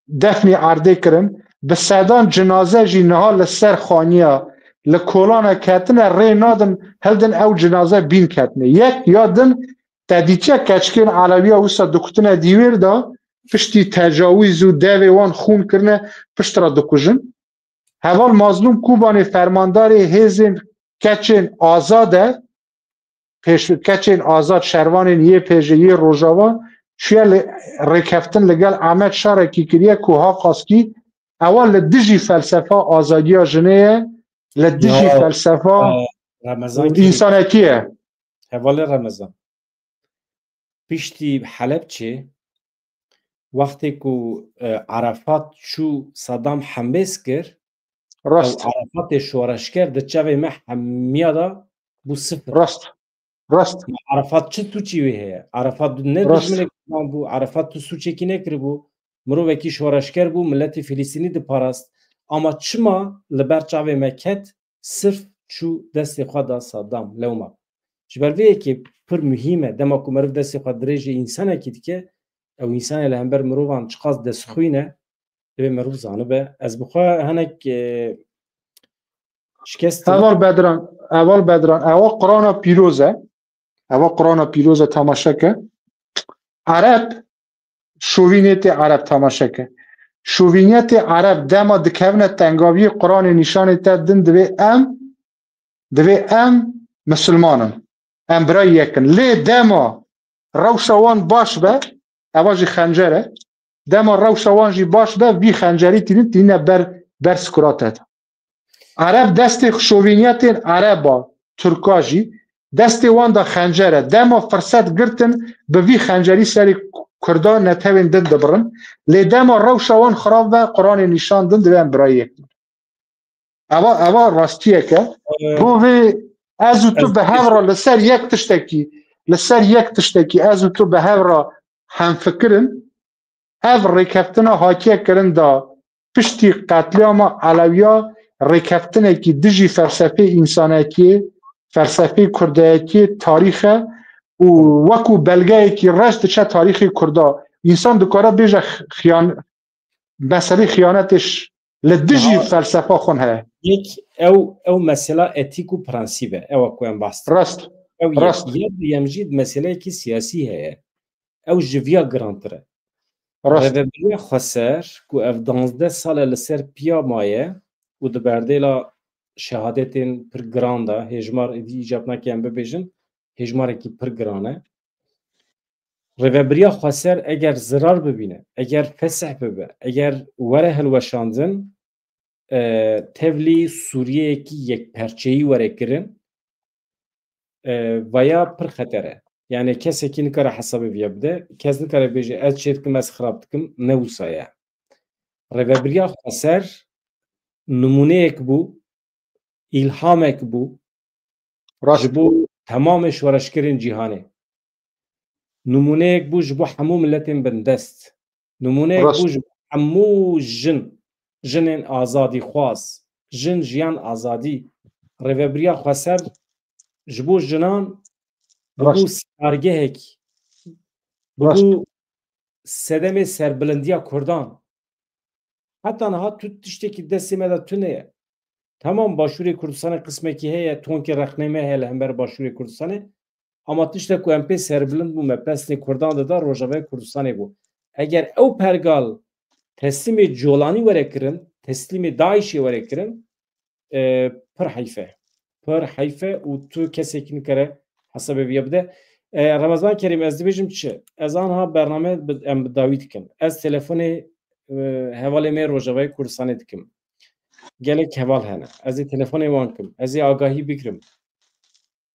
defnî erdê kirin. Bi sedan cinaze jî niha li ser xaniya li kolana ketine rê nadin hildin ew cinaze bîn ketine. Yek ya din te dîtiye keçikên Elewiya wisa dikutine dîwêr de piştî tecawîz û devê wan xûn kirine pişt re dikujin. Heval Mazlûm Kûbanê fermandarê hêzên keçên azad e, pêş keçên azad şervanên YPJ yê Rojava çûye li rêkeftin li gel Amed Şarekî kiriye ku ha qaskî ewa li dijî felsefa azadiya jinê ye, li dijî felsefa însanetî ye. Hevalê Remezan. Piştî Helebçê wextê ku Arafat çû Saddam hembêz kir, Rast. Arafatê şoreşger di çavê me hemiya de bû sifir. Rast. Rast. Arafat çi suçî wê heye? Arafat ne dijminê Kurdan bû, Arafat tu suçekî nekiribû. Mirovekî şoreşger bû, miletê Filistînî diparast. Ama çima li ber çavê me ket, sirf çû destê xwe da Saddam, lewma. Ji ber vê yekê pir muhîm e, dema ku meriv destê xwe dirêjê însanekî dike, ew însanê li hember mirovan çiqas destxwîn e, divê meriv zanibe. Ez bi xwe hinek, e, şikestim. Heval Bedran, Heval Bedran, ewa Qur'ana pîroz e. Ewa Qur'ana pîroz e, temaşe ke. Ereb şovîniyetê Ereb temaşe ke. Şovîniyetê Ereb dema dikevine tengaviyê Qur'anê nîşanê te din divê em, divê em misilman in. Em birayî yek in. Lê dema rewşa wan baş be, eva jî xencer e. Dema rewşa wan jî baş be, vî xencerî tînin, tîne ber, ber skurata de. Ereb destê şovîniyetên Ereba, Tirka jî, destê wan de xencer e. Dema firset girtin, bi vî xencerî serê Kurda netewên din dibirin. Lê dema rewşa wan xirab be, Quranê nîşan din, divê em birayê yek bin. Eva, eva rastiyek e. Bo vê ez û tu bi hev re li ser yek tiştekî, li ser yek tiştekî ez û tu bi hev re hemfikir in. Ev rêkeftina hatiye kirin da piştî qetlîama Elewiya rêkeftinekî dijî felsefê însanetiyê, felsefê kurdayetiyê tarîx e û wekû belgeyekî reş diçe tarîxê Kurda. Însan dikare bêje xiyan-, meselê xiyanetê ş-, li dijî felsefa xwe heye. Yek ew, ew mesela etîk û prensîb e. Ew ku em bahs dikin. Rast. Ew yek. Rast. Ya duyem jî meseleyekî siyasî heye. Ew ji viya girantir e. Rast. Rêvebiriya Xweser ku ev danzdeh sal e li ser piya maye û di berdêla şehadetên pir giran de, hêjmar êdî îcab nake em bibêjin, hêjmarekî pir giran e. Rêvebiriya Xweser eger zirar bibîne, eger fesih bibe, eger were hilweşandin, e, tevlî Sûriyeyekî yekperçeyî were kirin, e, vaya pir xeter e. Yani kesekî nikare hesabê viya bide, kes nikare bêje ez çê dikim, ez xirab dikim, ne wisa ye. Rêvebiriya Xweser nimûneyek bû, îlhamek bû, Rast. Ji bo temamê şoreşgerên cîhanê. Nimûneyek bû ji bo hemû miletên bindest. Nimûneyek Rast. bû ji bo hemû jin, jinên azadîxwaz, jin, jiyan, azadî. Rêvebiriya Xweser ji bo jinan bû Rast. stargehek, Rast. bû sedemê serbilindiya Kurdan. Heta niha tu tiştekî destê me de tune ye. Tamam, Başûrê Kurdistanê qismekî heye, tonkê rexnê me heye li hember Başûrê Kurdistanê. Ama tiştek ku em pê serbilind bûme, pesnê Kurdan dida, Rojavayê Kurdistanê bû. Eger ew pergal teslîmê colanî were kirin, teslîmê DAIŞê were kirin, e, pir heyf e. Pir heyf e û tu kesekî nikare hesabê viya bide. E, Remezan Kerîm, ez dibêjim çi? Ez anha bername bi, em bi dawî dikin. Ez telefonê, e, hevalê me Rojavayê Kurdistanê dikim. Gelek heval hene. Ez ê telefonê wan kim. Ez ê agahî bigirim.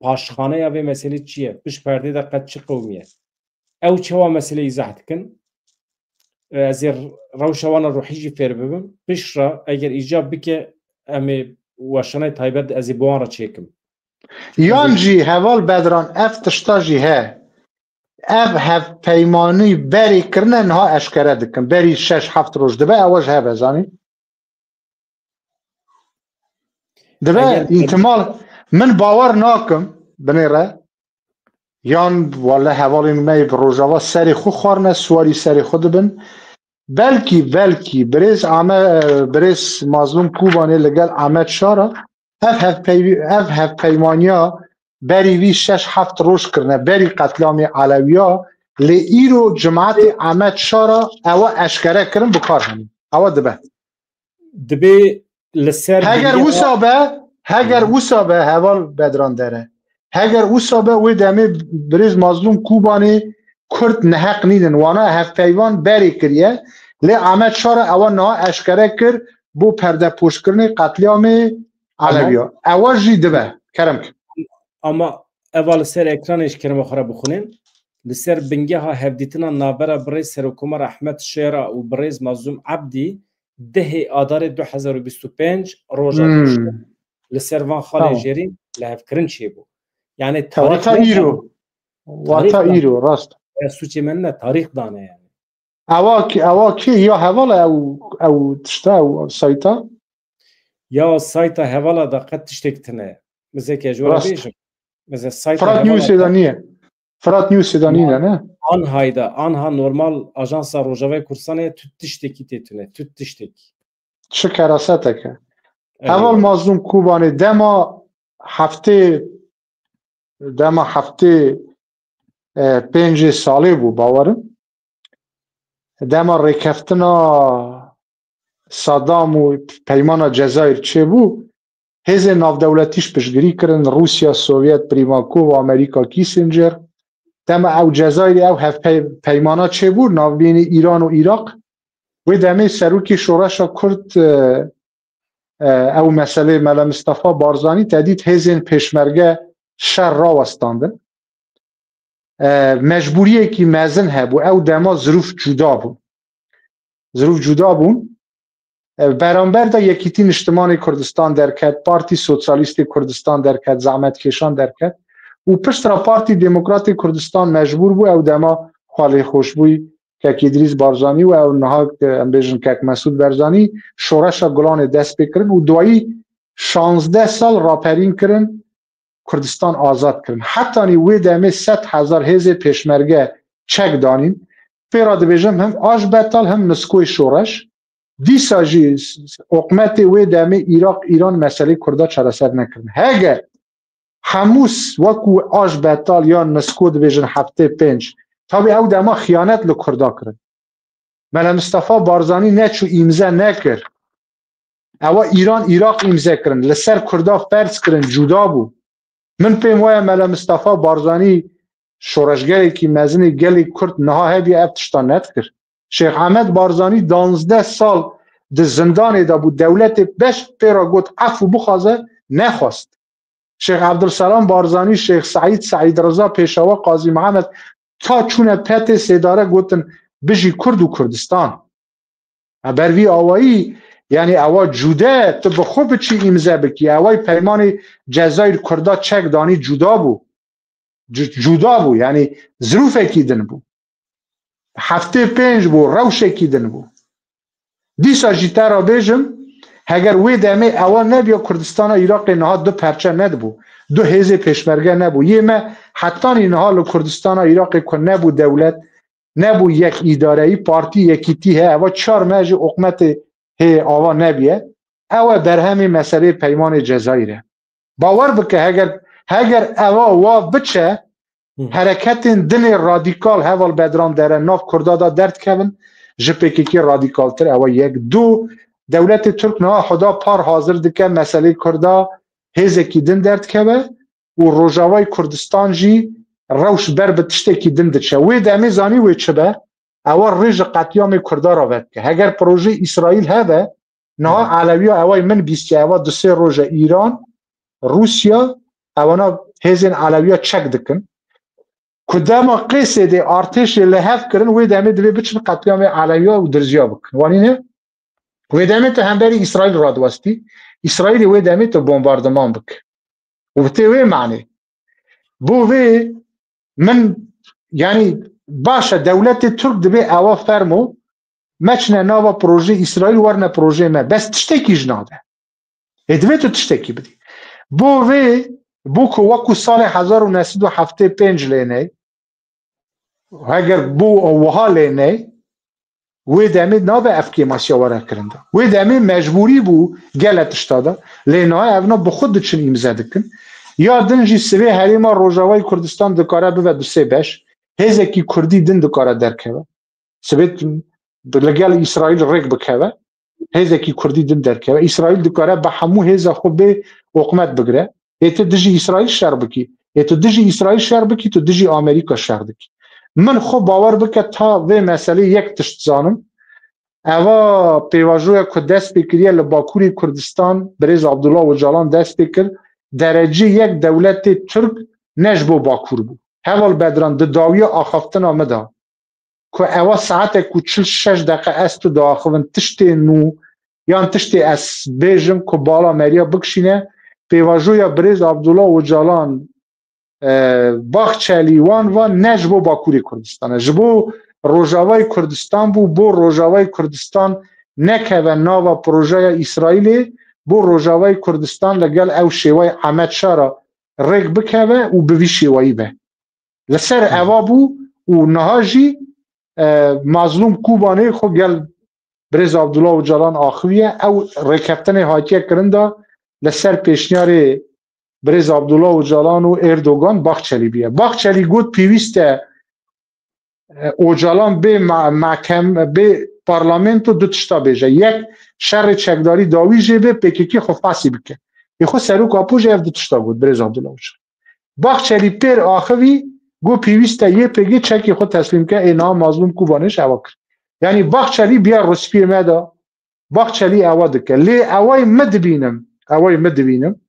Paşxaneya vê meselê çi ye? Pişt perdê de qet çi qewimiye? Ew çawa meselê îzah dikin? Ez ê rewşa wan a ruhî jî fêr bibim. Pişt re eger îcab bike, em ê weşanayê taybet ez ê bi wan re çêkim. Yan jî heval Bedran, ev tişta jî he. Ev hevpeymanî berê kirine niha eşkere dikin. Berî şeş heft roj dibe, ew jî heve zanî. Dibe, eger îhtimal, min bawer nakim binêre. Yan wele hevalên me yê bi Rojava serê xwe xwarine, siwarî serê xwe dibin. Belkî, belkî birêz Ame-, birêz Mazlûm Kûbanê li gel Amed Şara ev hevpeyv-, ev hevpeymaniya berî vî şeş heft roj kirine, berî qetlamê Elewiya, lê îro cimatê Amed Şara ewa eşkere kirin, bi kar henin. Ewa dibe. Dibê li ser Heger bingeha wisa be, heger Hı. wisa be, heval Bedran Dere. Heger wisa be, wê demê birêz Mazlûm Kûbanê Kurd neheq nînin. Wana hevpeyvan berê kiriye. Lê Amed Şara ewa niha eşkere kir bo perdepoşkirinê qetlîamê Tamam. Elewiya. Ewa jî dibe. Kerem ki. Ama eva li ser ekranê ji kerema xwe re bixwînin. Li ser bingeha hevdîtina navbera birêz Serokkomar Ehmed Şera û birêz Mazlûm Ebdî dehê Adarê du hezar û bîst û pênc roja Hmm. duşt li ser van xalên Tamam. jêrîn lihevkirin çêbû. Yani Wata tarîx ne îro. Wata tarîx îro, rast. Ya sûcê me ne, tarîx dane yani. Ewa ki, ewa ki ya hevala ew, ew tişta, ew sayta? Ya sayta hevala da qet tiştek tine. Mizeke ji we Rast. bêjim. Meze sayta Fırat hevala News'e da- de niye? Fırat News'e da niye ne? Anhayda, anha normal ajansa Rojavayê Kurdistanê tu tiştekî tê tune, tu tiştekî. Çi keraseteke. Eyvallah. Heval Mazlûm Kûbanê dema heftê, dema heftê, e, pêncê salê bû, bawerim. Dema rêkeftina Saddam û peymana Cezayir çêbû, hêzên navdewletî ji piştgirî kirin, Rûsya, Sovyet, Primakov, Amerîka, Kissinger. Dema ew Cezayirê ew hevpey-, peymana çêbû, navbînî Îran û Îraq. Wê demê serokê şoreşa Kurd, e, e, ew meselê Mele Mistefa Barzanî te dît hêzên pêşmerge şer rawestandin. E, mecbûriyekî mezin hebû. Ew dema zirûf cuda bûn. Zirûf cuda bûn. E, beramber de Yekîtî Niştimanê Kurdistan derket, Partî Sosyalîstê Kurdistan derket, zehmetkêşan derket. Û pişt re Partî Demokratê Kurdistan mecbûr bû ew dema xwe lêxweşbûyî Kek Îdrîs Barzanî û ew niha, e, em bêjin Kek Mesûd Barzanî şoreşa Gulanê dest pê kirin û duayî şazdeh sal raperîn kirin, Kurdistan azad kirin. Hetanî wê demê sed hezar hêzê pêşmerge çek danîn. Pê re dibêjim him Ajbetal him Niskoyê şoreş. Dîsa jî s-, s-, oqmetê wê demê Îraq, Îran meselê Kurda çareser nekirin. Heger hemû s-, wekû Ajbetal yan Nisko dibêjin heftê pênc, tabî ew dema xiyanet li Kurda kirin. Mele Mistefa Barzanî neçû îmze nekir. Ewa Îran, Îraq îmze kirin. Li ser Kurda ferz kirin, cuda bû. Min pêm waya Mele Mistefa Barzanî şoreşgerekî mezinê gelê Kurd niha hediye ev tişta nedikir. Şêx Ehmed Barzanî danzdeh sal di zindanê de bû. Dewletê beş pê re got efû bixwaze, nexwest. Şêx Ebdulselam Barzanî, Şêx Seîd, Seîd Riza, Pêşewa Qazî Mihemed ta çûne petê sêdare gotin, "Bijî Kurd û Kurdistan." Eber vî awayî, yanî ewa cude, tu bi xwe biçî îmze bikî. Eway peymanê Cezayir Kurda çek danî cuda bû. Cu-, cuda bû, yanî zirûfekî din bû. Heftê pênc bû, rewşekî din bû. Dîsa jî te re bêjim, heger wê demê ewa nebiya Kurdistana Iraqê niha du perçe nedibû. Du hêzê pêşmerge nebû. Yê me hetanî niha li Kurdistana Iraqê ku nebû dewlet, nebû yek îdareyî, partî yekîtî heye. Eva çar meh jî oqmetê hê ava nebiye. Ew e berhemê meselê peymanê Cezayir e. Bawer bike, heger, heger eva wa biçe, Hı. hereketên dinê radîkal heval Bedran Dere nav Kurda da derdikevin, ji P K K radîkaltir ew e yek. Du, dewletê Tirk niha Huda Par hazir dike meselê Kurda hêzekî din derdikeve û Rojavayê Kurdistan jî rewş ber bi tiştekî din diçe. Wê demê zanî wê çi be? Ewa rê ji qetlîamê Kurda ra vedike. Heger projeyê Îsraîl hebe, niha Hı. Elewîya eway min bîstiye, ewa du sê roj e Îran, Rûsya, ewana hêzên Elewîya çek dikin. Ku dema Qêsê dê artêşê li hev kirin, wê demê divê biçin qetlîamê Elewîya û Dirziya bikin. Wanî ne? Wê demê tu hemberî Îsraîl radiwestî. Îsraîlê wê demê tu bombardiman bike. Û bi tê wê manê. Bo vê min, yanî, baş e, dewletê Tirk dibê ewa fermo, meçine nava projeyê Îsraîl, werne projeyê me. Bes tiştekî ji nade. Ê divê tu tiştekî bidî. Bo vê, bo ku wekû salê hezar û neh sed û heftê pênc lê ney, heger bo wiha lê ney, wê demê nabe ev kêmasiya were kirin de. Wê demê mecbûrî bû gele tişta de. Lê niha evna bi xwe diçin îmze dikin. Ya din jî sivê herêma Rojavayê Kurdistan dikare bibe du sê beş. Hêzekî Kurdî din dikare derkeve. Sibê li gel Îsraîl rêk bikeve. Hêzekî Kurdî din derkeve. Îsraîl dikare bi hemû hêza xwe bê oqmet bigire. Ê tu dijî Îsraîl şer bikî. Ê tu dijî Îsraîl şer bikî, tu dijî Amerîka şer dikî. Min xwe bawer bike ta vê meselê yek tişt zanim. Eva pêvajoya ku dest pê kiriye li Bakurê Kurdistan, birêz Abdullah Ocalan dest pê kir, derecê yek dewletê Tirk ne ji bo Bakur bû. Heval Bedran, di dawiya axaftina min de, ku ewa saetek û çil şeş deqe ez tu diaxivin, tiştê nû yan tiştê ez bêjim ku bala meriya bikişîne, pêvajoya birêz Abdullah Ocalan, e, Baxçelî wan van ne ji bo Bakurê Kurdistan e. Ji bo Rojavayê Kurdistan bû, bo Rojavayê Kurdistan nekeve nava projeya Îsraîlê, bo Rojavayê Kurdistan li gel ew şêwayê Ehmed Şah re rêk bikeve û bi vî şêwayî be. Li ser Hı. eva bû û niha jî, e, Mazlûm Kûbanê xwe gel birêz Abdullah Ocalan axiviye. Ew rêkeftinê hatiye kirin de li ser pêşniyarê birêz Abdullah Ocalan û Erdogan Baxçelî bûye. Baxçelî got pêwîst e, e, Ocalan bê ma-, mekem-, bê parlamento du tişta bêje. Yek, şerê çekdarî dawî jê bê, P K K xwe fasî bike. Ê xwe serok apo jî ev du tişta got, birêz Abdullah Ocalan. Baxçelî pêr axivî, got pêwîst e Y P G çekê xwe teslîm ke, ê niha Mazlûm Kûbanê jî ewa kir. Yanî Baxçelî biya rispiyê me de, Baxçelî ewa dike. Lê ewayê min dibînim, ewayê min dibînim,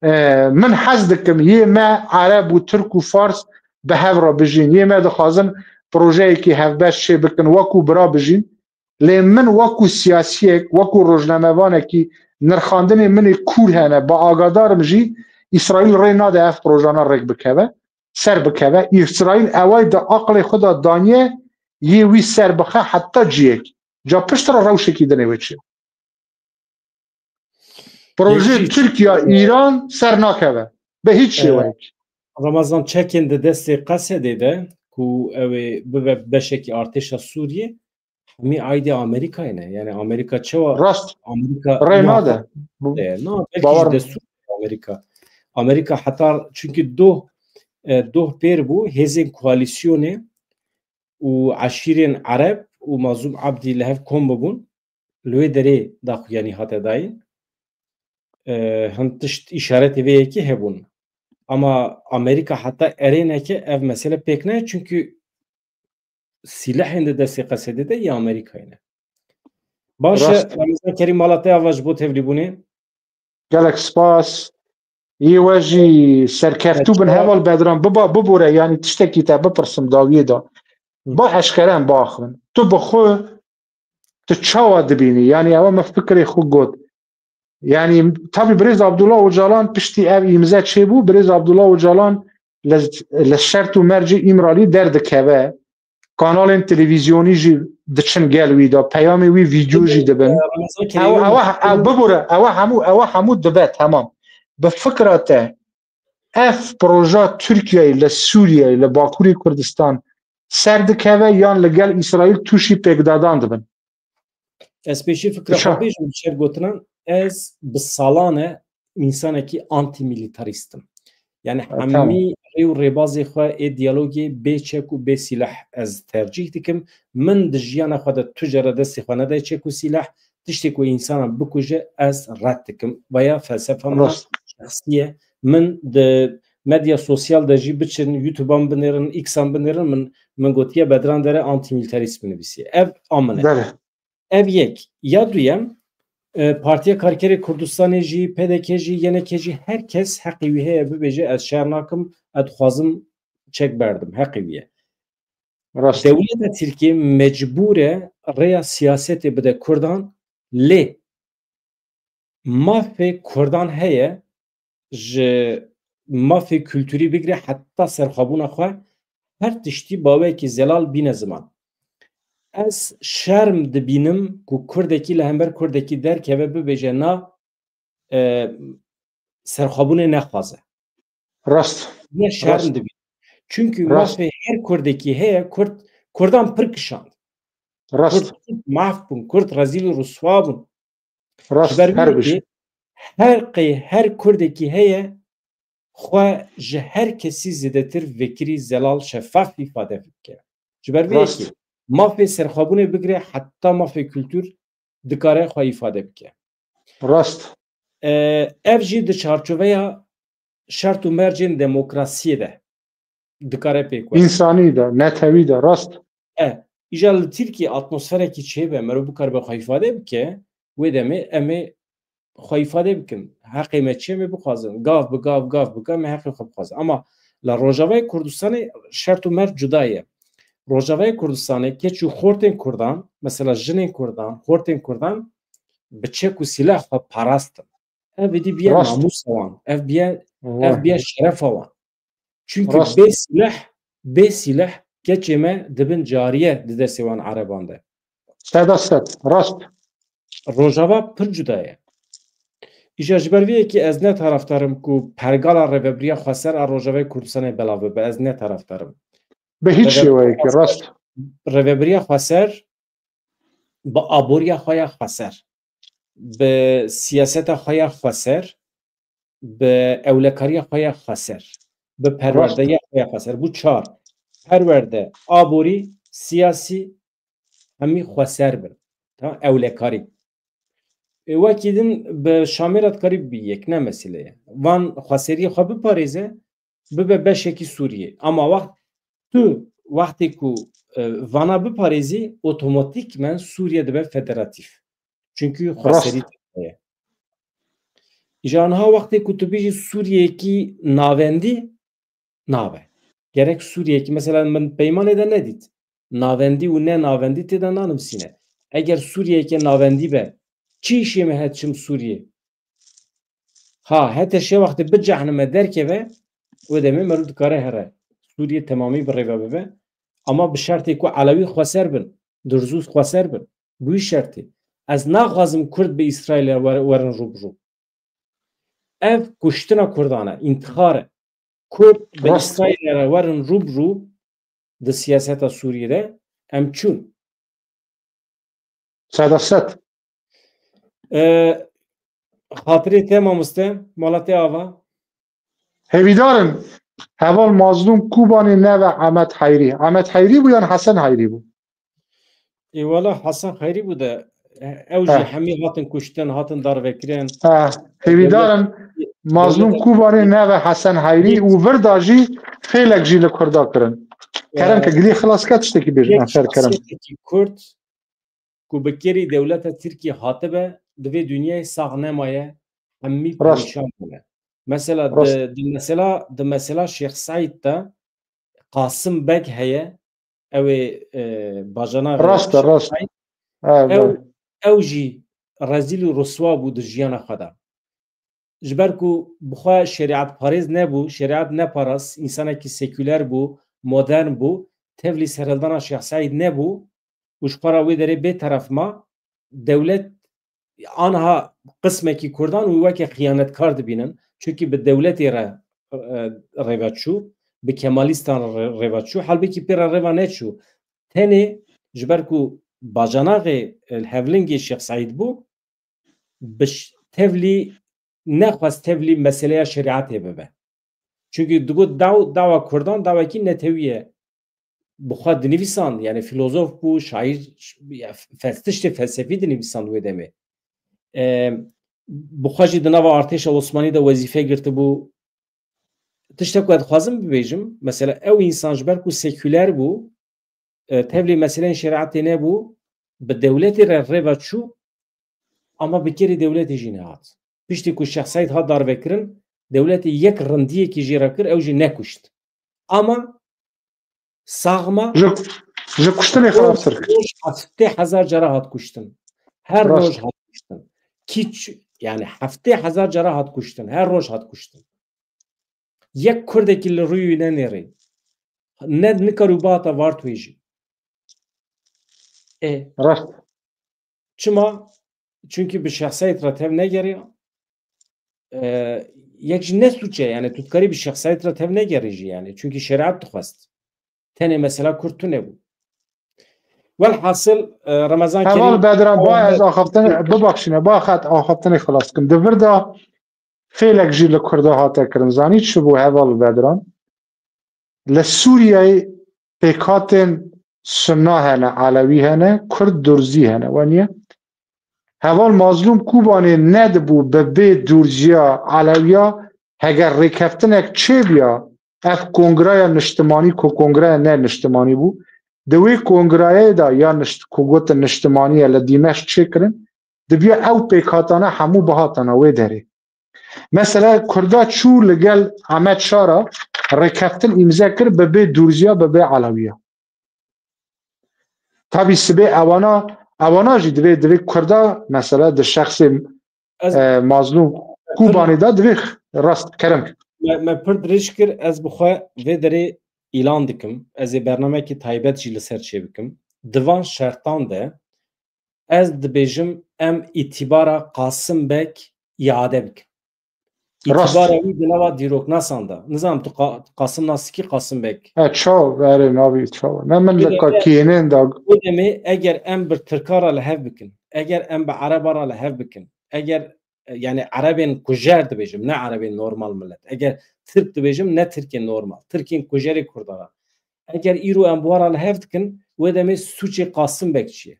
e, min hez dikim, yê me Ereb û Tirk û Fars bi hev re bijîn. Yê me dixwazin projeyekî hevbeş çê bikin, wekû bira bijîn. Lê min wekû siyasiyek, wekû rojnamevanekî nirxandinê min ê kûr hene, bi agadarım jî Îsraîl rê nade ev projana rêk bikeve, ser bikeve. Îsraîl eway di aqilê xwe de daniye, yê wî ser bixe heta ciyek. Ca pişt re rewşekî dinê wê çi. Projeyê Yekî Tirkiye, Îran ser nakeve. Bi hiç E, şêweyek. Ramazan çekên di destê Qesedê de ku ew ê bibe beşekî artêşa Sûriyê, hemî aîdê Amerîkayê ne. Yani Amerîka çawa Rast. Amerîka Rê nade. Bu E, na, belkî bawer ji destûr Amerîka. Amerîka heta çünkü doh, e, doh pêr bû, hêzên koalîsyonê û eşîrên Ereb û Mazlûm Abdî li hev kom bibûn, li wê derê daxuyanî hate dayîn. E, hin tişt îşaretê vê yekê hebûn. Ama Amerîka heta erê neke ev mesele pêk nayê, çünkü sîlehên di destê Qesedê de yê Amerîkayê ne. Baş e, Rast. Ramazan Kerîm, mala te ava ji bo tevlîbûnê. Gelek spas. Yê we jî serkeftû bin. Evet. Heval Bedran, biba, bibore, yanî tiştekî te bipirsim dawiyê de. Hı. Ba eşkere em biaxivin. Tu bi xwe, tu çawa dibînî? Yanî ewa min fikirê xwe got. Yanî tabî birêz Abdullah Ocalan piştî ev îmze çêbû, birêz Abdullah Ocalan li, li şert û mercê Îmralî derdikeve. Kanalên televîzyonî jî diçin gel wî de, peyamê wî vîdyo jî dibin. Ramazan Ew, Kerîmî ew, ew, bibûre, ew hemû, ew hemû dibe, temam. Bi fikra te, ev proja Tirkiyeyê li Sûriyeyê, li Bakurê Kurdistan ser dikeve yan li gel Îsraîl tûşî pêkdadan dibin? Ez pêşî fikra xwe bêjim, bi çer gotinan, ez bi salan e însanekî antîmîlîtarîst im. Yani hemî rê û rêbazê xwe ê diyalogê bê çek û bê sîleh ez tercîh dikim. Min di jiyana xwe de tu cara destê xwe nedaye çek û sîleh. Tiştê ku însanan bikuje ez red dikim. Veya felsefa min a, şexsî ye. Min di medya sosyal de jî biçin, YouTube-an binêrin, X-an binêrin, min, min gotiye Bedran Dere antîmîlîtarîst binivîsiye. Ev a min e. Ev yek. Ya duyem, e, Partiya Karkerê Kurdistanê jî, P D K jî, Y N K jî, her kes heqê wî heye bibêje, ez şer nakim, ez dixwazim çek berdim. Heqê wî ye. Rast. Dewleta Tirkiyê mecbûr e rêya siyasetê bide Kurdan, lê mafê Kurdan heye, ji mafê kulturî bigire heta serxwebûna xwe, her tiştî baweyekî zelal bîne ziman. Ez şerm dibînim ku Kurdekî li hember Kurdekî derkeve bibêje na, e, serxwebûnê nexwaze. Rast. Ne şerm dibînim. Çünkü mafê her Kurdekî heye, Kurd, Kurdan pir kişand. Rast. Kurd, Kurd mahv bûn, Kurd rezîl û riswa bûn. Rast, ji ber her wê bişî. Her qey, her Kurdekî heye, xwe ji her kesî zêdetir vekirî zelal, şefaf îfade bike. Ji ber vê yekê mafê serxwebûnê bigire heta mafê kultur dikare xwe îfade bike. Rast. E, ev jî di çarçoveya şert û mercên demokrasiyê de dikare pêk were. Însanî de, netewî de, rast. E, îja li Tirkiyê atmosferekî çêbe, merov bikaribe xwe îfade bike, wê demê em ê xwe îfade bikin. Heqê me çi em ê bixwazin. Gav bi gav, gav bi gav me heqê xwe bixwazin. Ama li Rojavayê Kurdistanê şert û merc cuda ye. Rojavayê Kurdistanê keç û xortên Kurdan, mesela jinên Kurdan, xortên Kurdan bi çek û sîleh xwe parastin. Ev êdî biye namûsa wan. Ev biye, ev biye şerefa wan. Çünkü bê sîleh, bê sîleh keçê me dibin cariye di destê wan ereban de. Seda sed, rast. Rojava pir cuda ye. Îja ji ber vê yekê ez ne taraftar im ku pergala Rêvebiriya Xweser a Rojavayê Kurdistanê belav bibe. Ez ne taraftar im. Bi hiç şêweyekî, rast. Rêvebiriya Xweser bi aboriya xwe ya xweser, bi siyaseta xwe ya xweser, bi ewlekariya xwe ya xweser, bi perwerdeya xwe ya xweser. Bû çar. Perwerde, aborî, siyasî, hemî xweser bin. Tamam, ewlekarî. Ê, wekî din bi Şamê re dikarî bibî yek, ne mesele ye. Van xweseriyê xwe biparêze, bibe beşekî Sûriyê. Ama wext tu, wextê ku, e, vana biparêzî, otomatîkmen Sûriye dibe federatîf. Çünkü xweserî heye. Îja niha wextê ku tu bijî Sûriyeyekî navendî nabe. Gerek Sûriyeyekî, mesela min peymanê de nedît. Navendî û ne navendî tê de nanivîsîne. Eger Sûriyeyeke navendî be, çi îşê me heye çim Sûriyê? Ha, hete şê wextê bicehnime derkeve, wê demê merû dikare here. Sûriyê temamî bi rêve bibe. Ama bi şertê ku Elewî xweser bin, Dirzû xweser bin. Bi wî şertê. Ez naxwazim Kurd bi Îsraîlê wer-, werin rû bi rû. Ev kuştina Kurdan e, întixar e. Kurd bi Îsraîlê re werin rû bi rû di siyaseta Sûriyê de em çûn. Seda sed. E, xatirê te mamoste, mala te ava. Hêvîdar in. Heval Mazlûm Kubanê neve Emed Heyrî. Emed Heyrî bû yan Hesen Heyrî bû? Ê wela Hesen Heyrî bû de, ew jî hemî hatin kuştin, hatin darvekirin. Ha, hêvîdar in. Mazlûm Kubanê neve Hesen Heyrî û vir da jî fêlek jî li Kurda kirin. Kerem ke gilî xilas ke tiştekî bêjin, enfer kerem. Şexsiyeteke Kurd ku bi kêrî dewleta Tirkiyê hatibe, di vê dinyayê sax nemaye, hemî perîşan bûne. Mesela di, di mesela, di mesela Şêx Seîd de Qasim Beg heye, ew ê, e, bajana Rast e, Şêx Seîd. Ew, ew jî rezîl û riswa bû di jiyana xwe de. Ji ber ku bi xwe şerîetparêz nebû, şerîet neparast, însanekî sekûler bû, modern bû, tevlî serhildana Şêx Seîd nebû û ji xwe re wê derê bêteref ma, dewlet aniha qismekî Kurdan wî weke xiyanetkar dibînin. Çunkî bi dewletê re, e, rêve çû, bi Kemalîstan re rêve çû. Halbekî pê re rêve neçû. Tenê ji ber ku bacanaxê, e, hevlingê Şêx Seîd bû, bi ş-, tevlî nexwest tevlî meseleya şerîetê bibe. Çunkî digot daw-, dawa Kurdan dawekî netewî ye. Bi xwe dinivîsand, yani filozof bû, şaîr, ş-, ya f-, fel-, tiştê felsefî dinivîsand wê demê. E, bi xwe jî di nava artêşa Osmanî de wezîfe girtibû. Tiştek ku ez dixwazim bibêjim, mesela ew însan ji ber ku sekûler bû, e, tevlî meseleyên şerîetê nebû, bi dewletê re rê ve çû, ama bi kerê dewletê jî nehat. Piştî ku Şêx Seîd hat darvekirin, dewletê yek rindiyekî jê re kir, ew jî nekuşt. Ama saxma Ji, ji kuştinê xirabtir kir. Roj heftê hezar cara hat kuştin. Her Rast. roj hat kuştin. Kî ç-, yani heftê hezar cara hat kuştin. Her roj hat kuştin. Yek Kurdekî li rûyê wî nenêrî. Ne nikarû bihata vart wê jî. E, Rast. Çima? Çunkî bi Şêx Seîd re tev negeriya. E, yek jî ne sûç e, yani tu dikarî bi Şêx Seîd re tev negerî jî yani. Çunkî şerîet dixwest. Tenê mesela Kurd tune bû. Welhasil, e, Remezan Heval Kerîm, Bedran, ba ez axaftin, bibexşîne, ba xet axaftinê xilas kim. Di vir de fêlek jî li Kurda hate kirin. Zanî çi bû heval Bedran? Li Sûriyeyê pêkhatên Sunna hene, Elewî hene, Kurd Durzî hene. We niye? Heval Mazlûm Kubanê nedibû bi bê Durziya Elewiya, heger rêkeftinek çêbiya, ev kongreya niştimanî ku kongreya ne niştimanî bû, di wê kongreyê de ya nişt-, ku gotin niştimanî ye li Dîmeşq çêkirin, dibiya ew pêkhatana hemû bihatana wê derê. Mesela Kurda çû li gel Ehmed Şara rêkeftin îmze kir bi bê Durziya, bi bê Elewiya. Tabî sibê ewana, ewana jî divê, divê Kurda mesela di şexsê, Ez e, Mazlûm Kubanê de divê rast kerem. Me, me pir dirêj kir, ez bi xwe vê derê îlan dikim. Ez ê bernameyekî taybet jî li ser çê bikim. Di van şertan de ez dibêjim em îtîbara Qasim Beg îade bikin. Rast. Îtîbara wî di nava dîroknasan de. Nizanim tu Qa-, Qasim nas dikî, Qasim Beg. E, çaw, erê, navî çaw. Ne min Wê li ka demê, kênên de. Wê demê eger em bi Tirka re li hev bikin, eger em bi Ereba re li hev bikin, eger, e, yani Erebên kujer dibêjim, ne Erebên normal millet. Eger Tirk dibêjim, ne Tirkên normal. Tirkên kujerê Kurda re. Eger îro em bi wan re li hev dikin, wê demê sûcê Qasim Beg çi ye?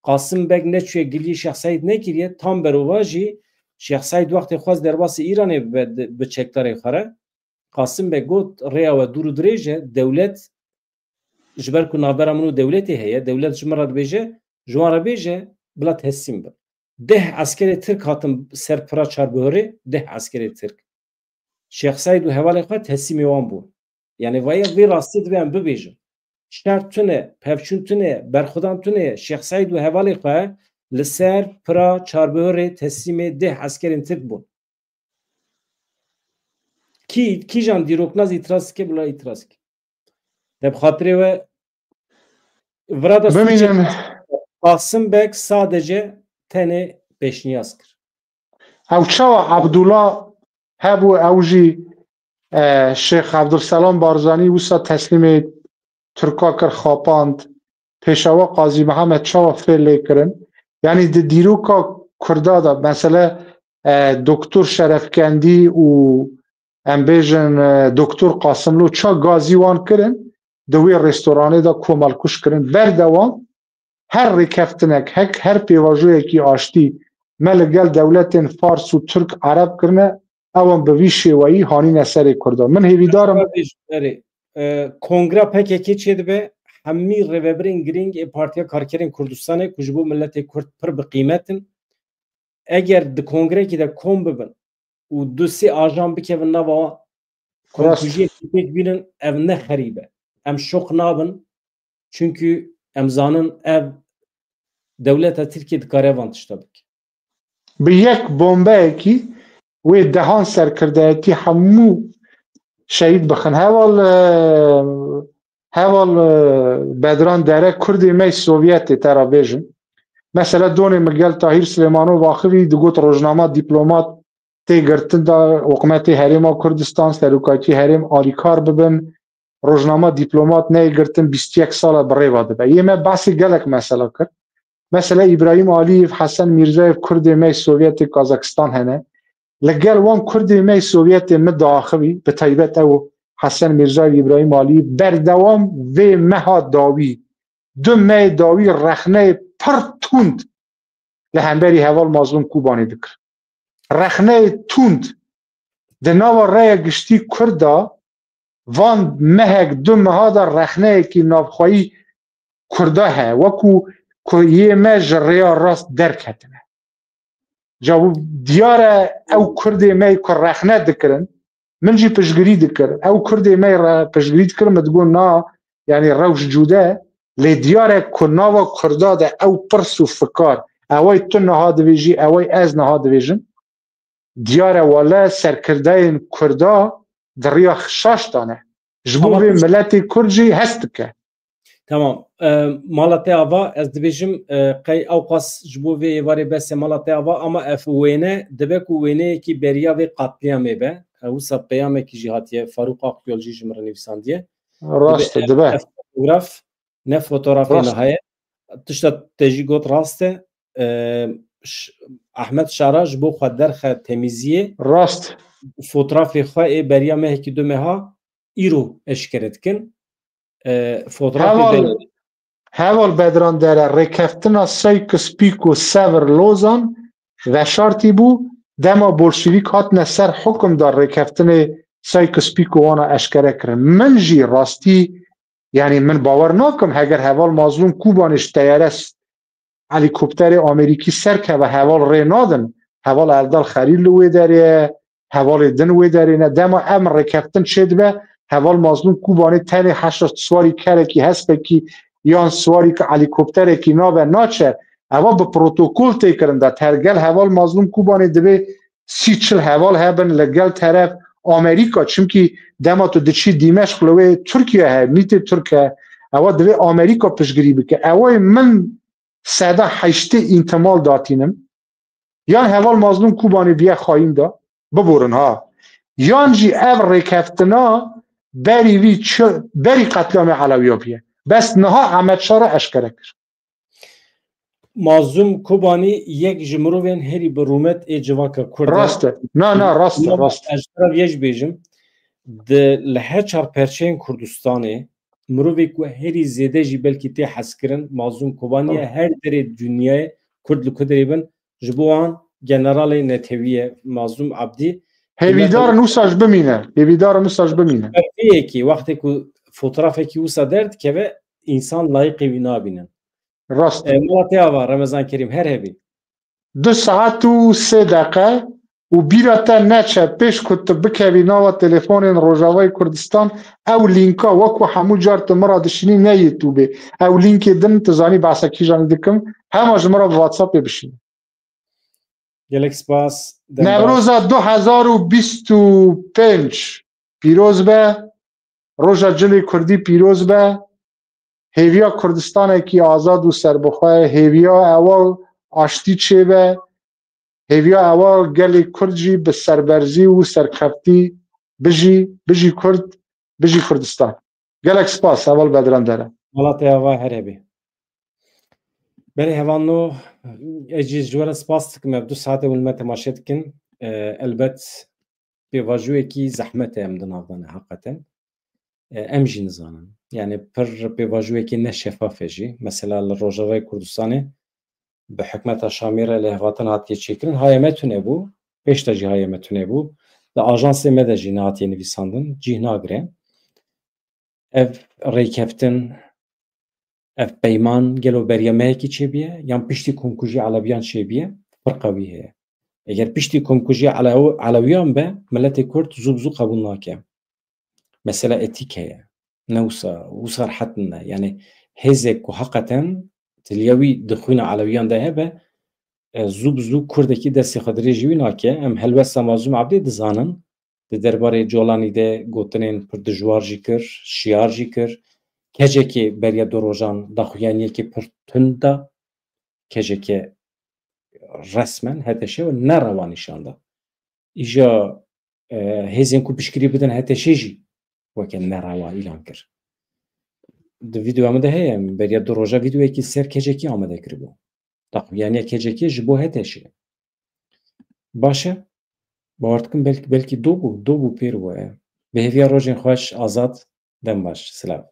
Qasim Beg neçûye giliyê Şêx Seîd nekiriye, tam berova jî Şêx Seîd wextê xwest derbasî Îranê bibe di, bi çekdarê xwe re, Qasim Beg got, rêya we dûr û dirêj e, dewlet, ji ber ku navbera min û dewletê heye, dewlet ji min re dibêje, ji wan re bêje, bila teslîm bin. Deh eskerê Tirk hatin ser pira Çarbihorê, deh eskerê Tirk. Şêx Seîd û hevalên xwe teslîmê wan bûn. Yani vaya vê rastî divê em bibêjin. Şert tune, pevçûn tune, berxwedan tune, Şêx Seîd û hevalê xwe li ser pira Çarbihorê teslîmê deh eskerên Tirk bûn. Kî, kîjan dîroknaz îtiraz dike, bila îtiraz dike. Te bi xatirê we vira da sûcê Bimînin. Qasim Beg sadece tenê pêşniyaz kir. Ew çawa Abdullah hebû, ew jî, e, Şêx Abdulselam Barzanî wisa teslîmê Tirka kir, xapand. Pêşewa Qazî Mihemed çawa fê lê kirin? Yanî di dîroka Kurda de, mesele, e, Doktor Şerefkendî û em bêjin, e, Doktor Qasimlo ça gazî wan kirin, di wê restoranê de komelkuj kirin. Berdewam her rêkeftinek, hek her pêvajoyekî aştî me li gel dewletên Fars û Tirk, Ereb kirine, ewan bi vî şêweyî hanîne serê Kurda. Min hêvîdar im. Erê, e, kongra P K K çêdibe, hemî rêvebirên girîng ê Partiya Karkerên Kurdistanê ku ji bo miletê Kurd pir bi qîmet in, eger di kongrekî de kom bibin û du sê ajan bikevin nava wan, Rast. Komkujiyek pêk bînin, ev ne xerîb e. Em şok nabin, çunkî em zanin ev dewleta Tirkiyê dikare van tişta bike. Bi yek bombeyekî wê dehan serkirdeyetî hemû şehîd bixin. Heval, e, heval, e, Bedran Dere, Kurdê me Sovyetê te re bêjim. Mesela donê min gel Tahîr Silêmanov axivî, digot rojnama, dîplomat tê girtin de hikûmetê Herêma Kurdistan, serokatî herêm alîkar bibin. rojnama dîplomat neyê girtin bîst û yek sal e bi rêva dibe. Yê me behsê gelek mesela kir. Mesela Îbrahîm Alîyev, Hesen Mîrzayev, Kurdê me yê Sovyetê Kazakistan hene. Li gel wan Kurdê me yê Sovyetê min diaxivî, bi taybet ew Hesen Mîrzayev, Îbrahîm Alîyev, berdewam vê meha dawî, du mehê dawî rexneyê pir tund li hemberî heval Mazlûm Kobanî dikir. Rexneyê tund di nava raya giştî Kurda, van mehek du meha de rexneyekî navxweyî Kurda heye, wekû ku yê me ji rêya rast derketine. Ca diyar e ew Kurdê me ku rexne dikirin, min jî piştgirî dikir. Ew Kurdê me re piştgirî dikirin, min digot na, yanî rewş cude, lê diyar e ku nava Kurda de ew pirs û fikar, ewey tu niha dibêjî, ewey ez niha dibêjim, diyar e wele serkirdeyên Kurda di riya şaş de ne. Ji bo Tamam. vê miletê Kurd jî hest dike. Tamam. E, mala te ava, ez dibêjim, e, qey ewqas ji bo vê êvarê bes e mala te ava, ama ev wêne dibe ku wêneyekî beriya vê qatliyamê be. E, wisa peyamekî jî hatiye, Farûq Akyol jî ji min re nivîsandiye. Rast e, Dibe dibe. ev fotograf, ne fotografê Rast. niha ye. Tişta te jî got rast e. E, ş-, Ahmet Şara ji bo xwe derxe temîziyê Rast. fotografê xwe ê beriya mehekî du meha îro eşkere dikin. E, fotografê Heval, belê. Heval Bedran Dere, rêkeftina Sykes-Picot Sevr Lozan veşartî bû. Dema bolşevîk hatine ser hukimdar, rêkeftinê Sykes-Picot wana eşkere kirin. Min jî rastî, yanî min bawer nakim, heger heval Mazlûm Kobanî ji teyare s-, helîkopterê Amerîkî serkeve, heval rê nadin. Heval Eldal Xelîl li wê derê ye, hevalê din wê derê ne. Dema em rêkeftin çêdibe, heval Mazlûm Kobanî tenê heşa siwarî kerekî, hespekî yan siwarî ki helîkopterekî nabe, naçe. Eva bi protokol tê kirin de. Ter gel heval Mazlûm Kobanî divê sî çil heval hebin li gel teref Amerîka. Çimkî dema tu diçî Dîmeşq li wê Tirkiye he, mîtê Tirk e. Ewa divê Amerîka piştgirî bike. Ewa min seda heştê întimal datînim. Yan heval Mazlûm Kobanî biye xayîn da, biborin ha. Yan jî ev rêkeftina berî vî çi, berî qetlamê Elewiya biye. Bes niha Ehmed Şara eşkere kir. Mazlûm Kobanî yek ji mirovên herî bi rûmet ê civaka Kurd e. Rast e. Na, na, rast e, Lema rast e. Ez ji te re vê jî bêjim, di, li her çar perçeyên Kurdistanê mirovê ku herî zêde jî belkî tê hezkirin, Mazlûm Kobanî ye, Tamam. her derê dinyayê Kurd li ku derê bin, ji bo wan generalê netewî ye, Mazlûm Abdî. Hêvîdar in wisa ji bimîne. Hêvîdar in wisa ji bimîne. Vê yekê, wextê ku fotografekî wisa derdikeve, însan layiqê wî nabînin. Rast. E, mala te ava, Remezan Kerîm, her hebî. Du saet û sê deqe û bîra te neçe pêş ku tu bikevî nava telefonên Rojavayê Kurdistan, ew lînka wekû hemû car tu min re dişînî ne YouTube. Ew lînkê din tu zanî behsa kîjanî dikim, hema ji min re bi WhatsAppê bişînî. Gelek spas. Newroza du hezar û bîst û pênc pîroz be. Roja cilê Kurdî pîroz be. Hêviya Kurdistanekî azad û serbixwe ye. Hêviya ewa aştî çêbe. Hêviya ewa gelê Kurd jî bi serberzî û serkeftî bijî, bijî Kurd, bijî Kurdistan. Gelek spas, heval Bedran Dere. Mala te ava, her hebî. Belê hevalno, ez jî ji we re spas dikim, ev du saete hûn me temaşe dikin. E, elbet pêvajoyekî zehmet e em di nav de ne heqeten. E, em jî nizanin. Yani pir pêvajoyekî ne şefaf e jî. Mesela li Rojavayê Kurdistanê bi hikûmeta Şamê re lêhatin hatiye çêkirin. Haya me tune bû. Pêş de jî haya me tune bû. Di ajansê me de jî nehatiye nivîsandin. Cih nagire. Ev rêkeftin, ev peyman gelo beriya mehekî çêbûye yan piştî komkujî Elewiyan çêbûye? Firqa wî heye. Eger piştî komkujî Elew-, Elewiyan be, miletê Kurd zû bi zû qebûl nake. Mesela etîk heye. Ne wisa, wisa rehet nîne. Yani hêzek ku heqeten tiliya wî di xwîna Elewiyan de hebe, e, zû bi zû Kurdekî destê xwe dirêjî wî nake. Em helwesta Mazlûm Abdê dizanin. Di derbarê Colanî de gotinên pir dijwar jî kir, şiyar jî kir. Kecekê beriya du rojan daxuyaniyekê pir tund da. Kecekê resmen HTŞ ne rewa nîşan da. Îja, e, hêzên ku piştgirî bidin HTŞ jî weke nerewa îlan kir. Di vîdeoya min de heye, beriya du roja vîdeoyekî ser K C K amade kiribû. Daxuyaniya K C K ji bo HTŞ'ê. Baş e. Bawer dikim belkî, belkî do bû, do bû pêr bû, e. Bi hêviya rojên xweş, Azad, dem baş, silav.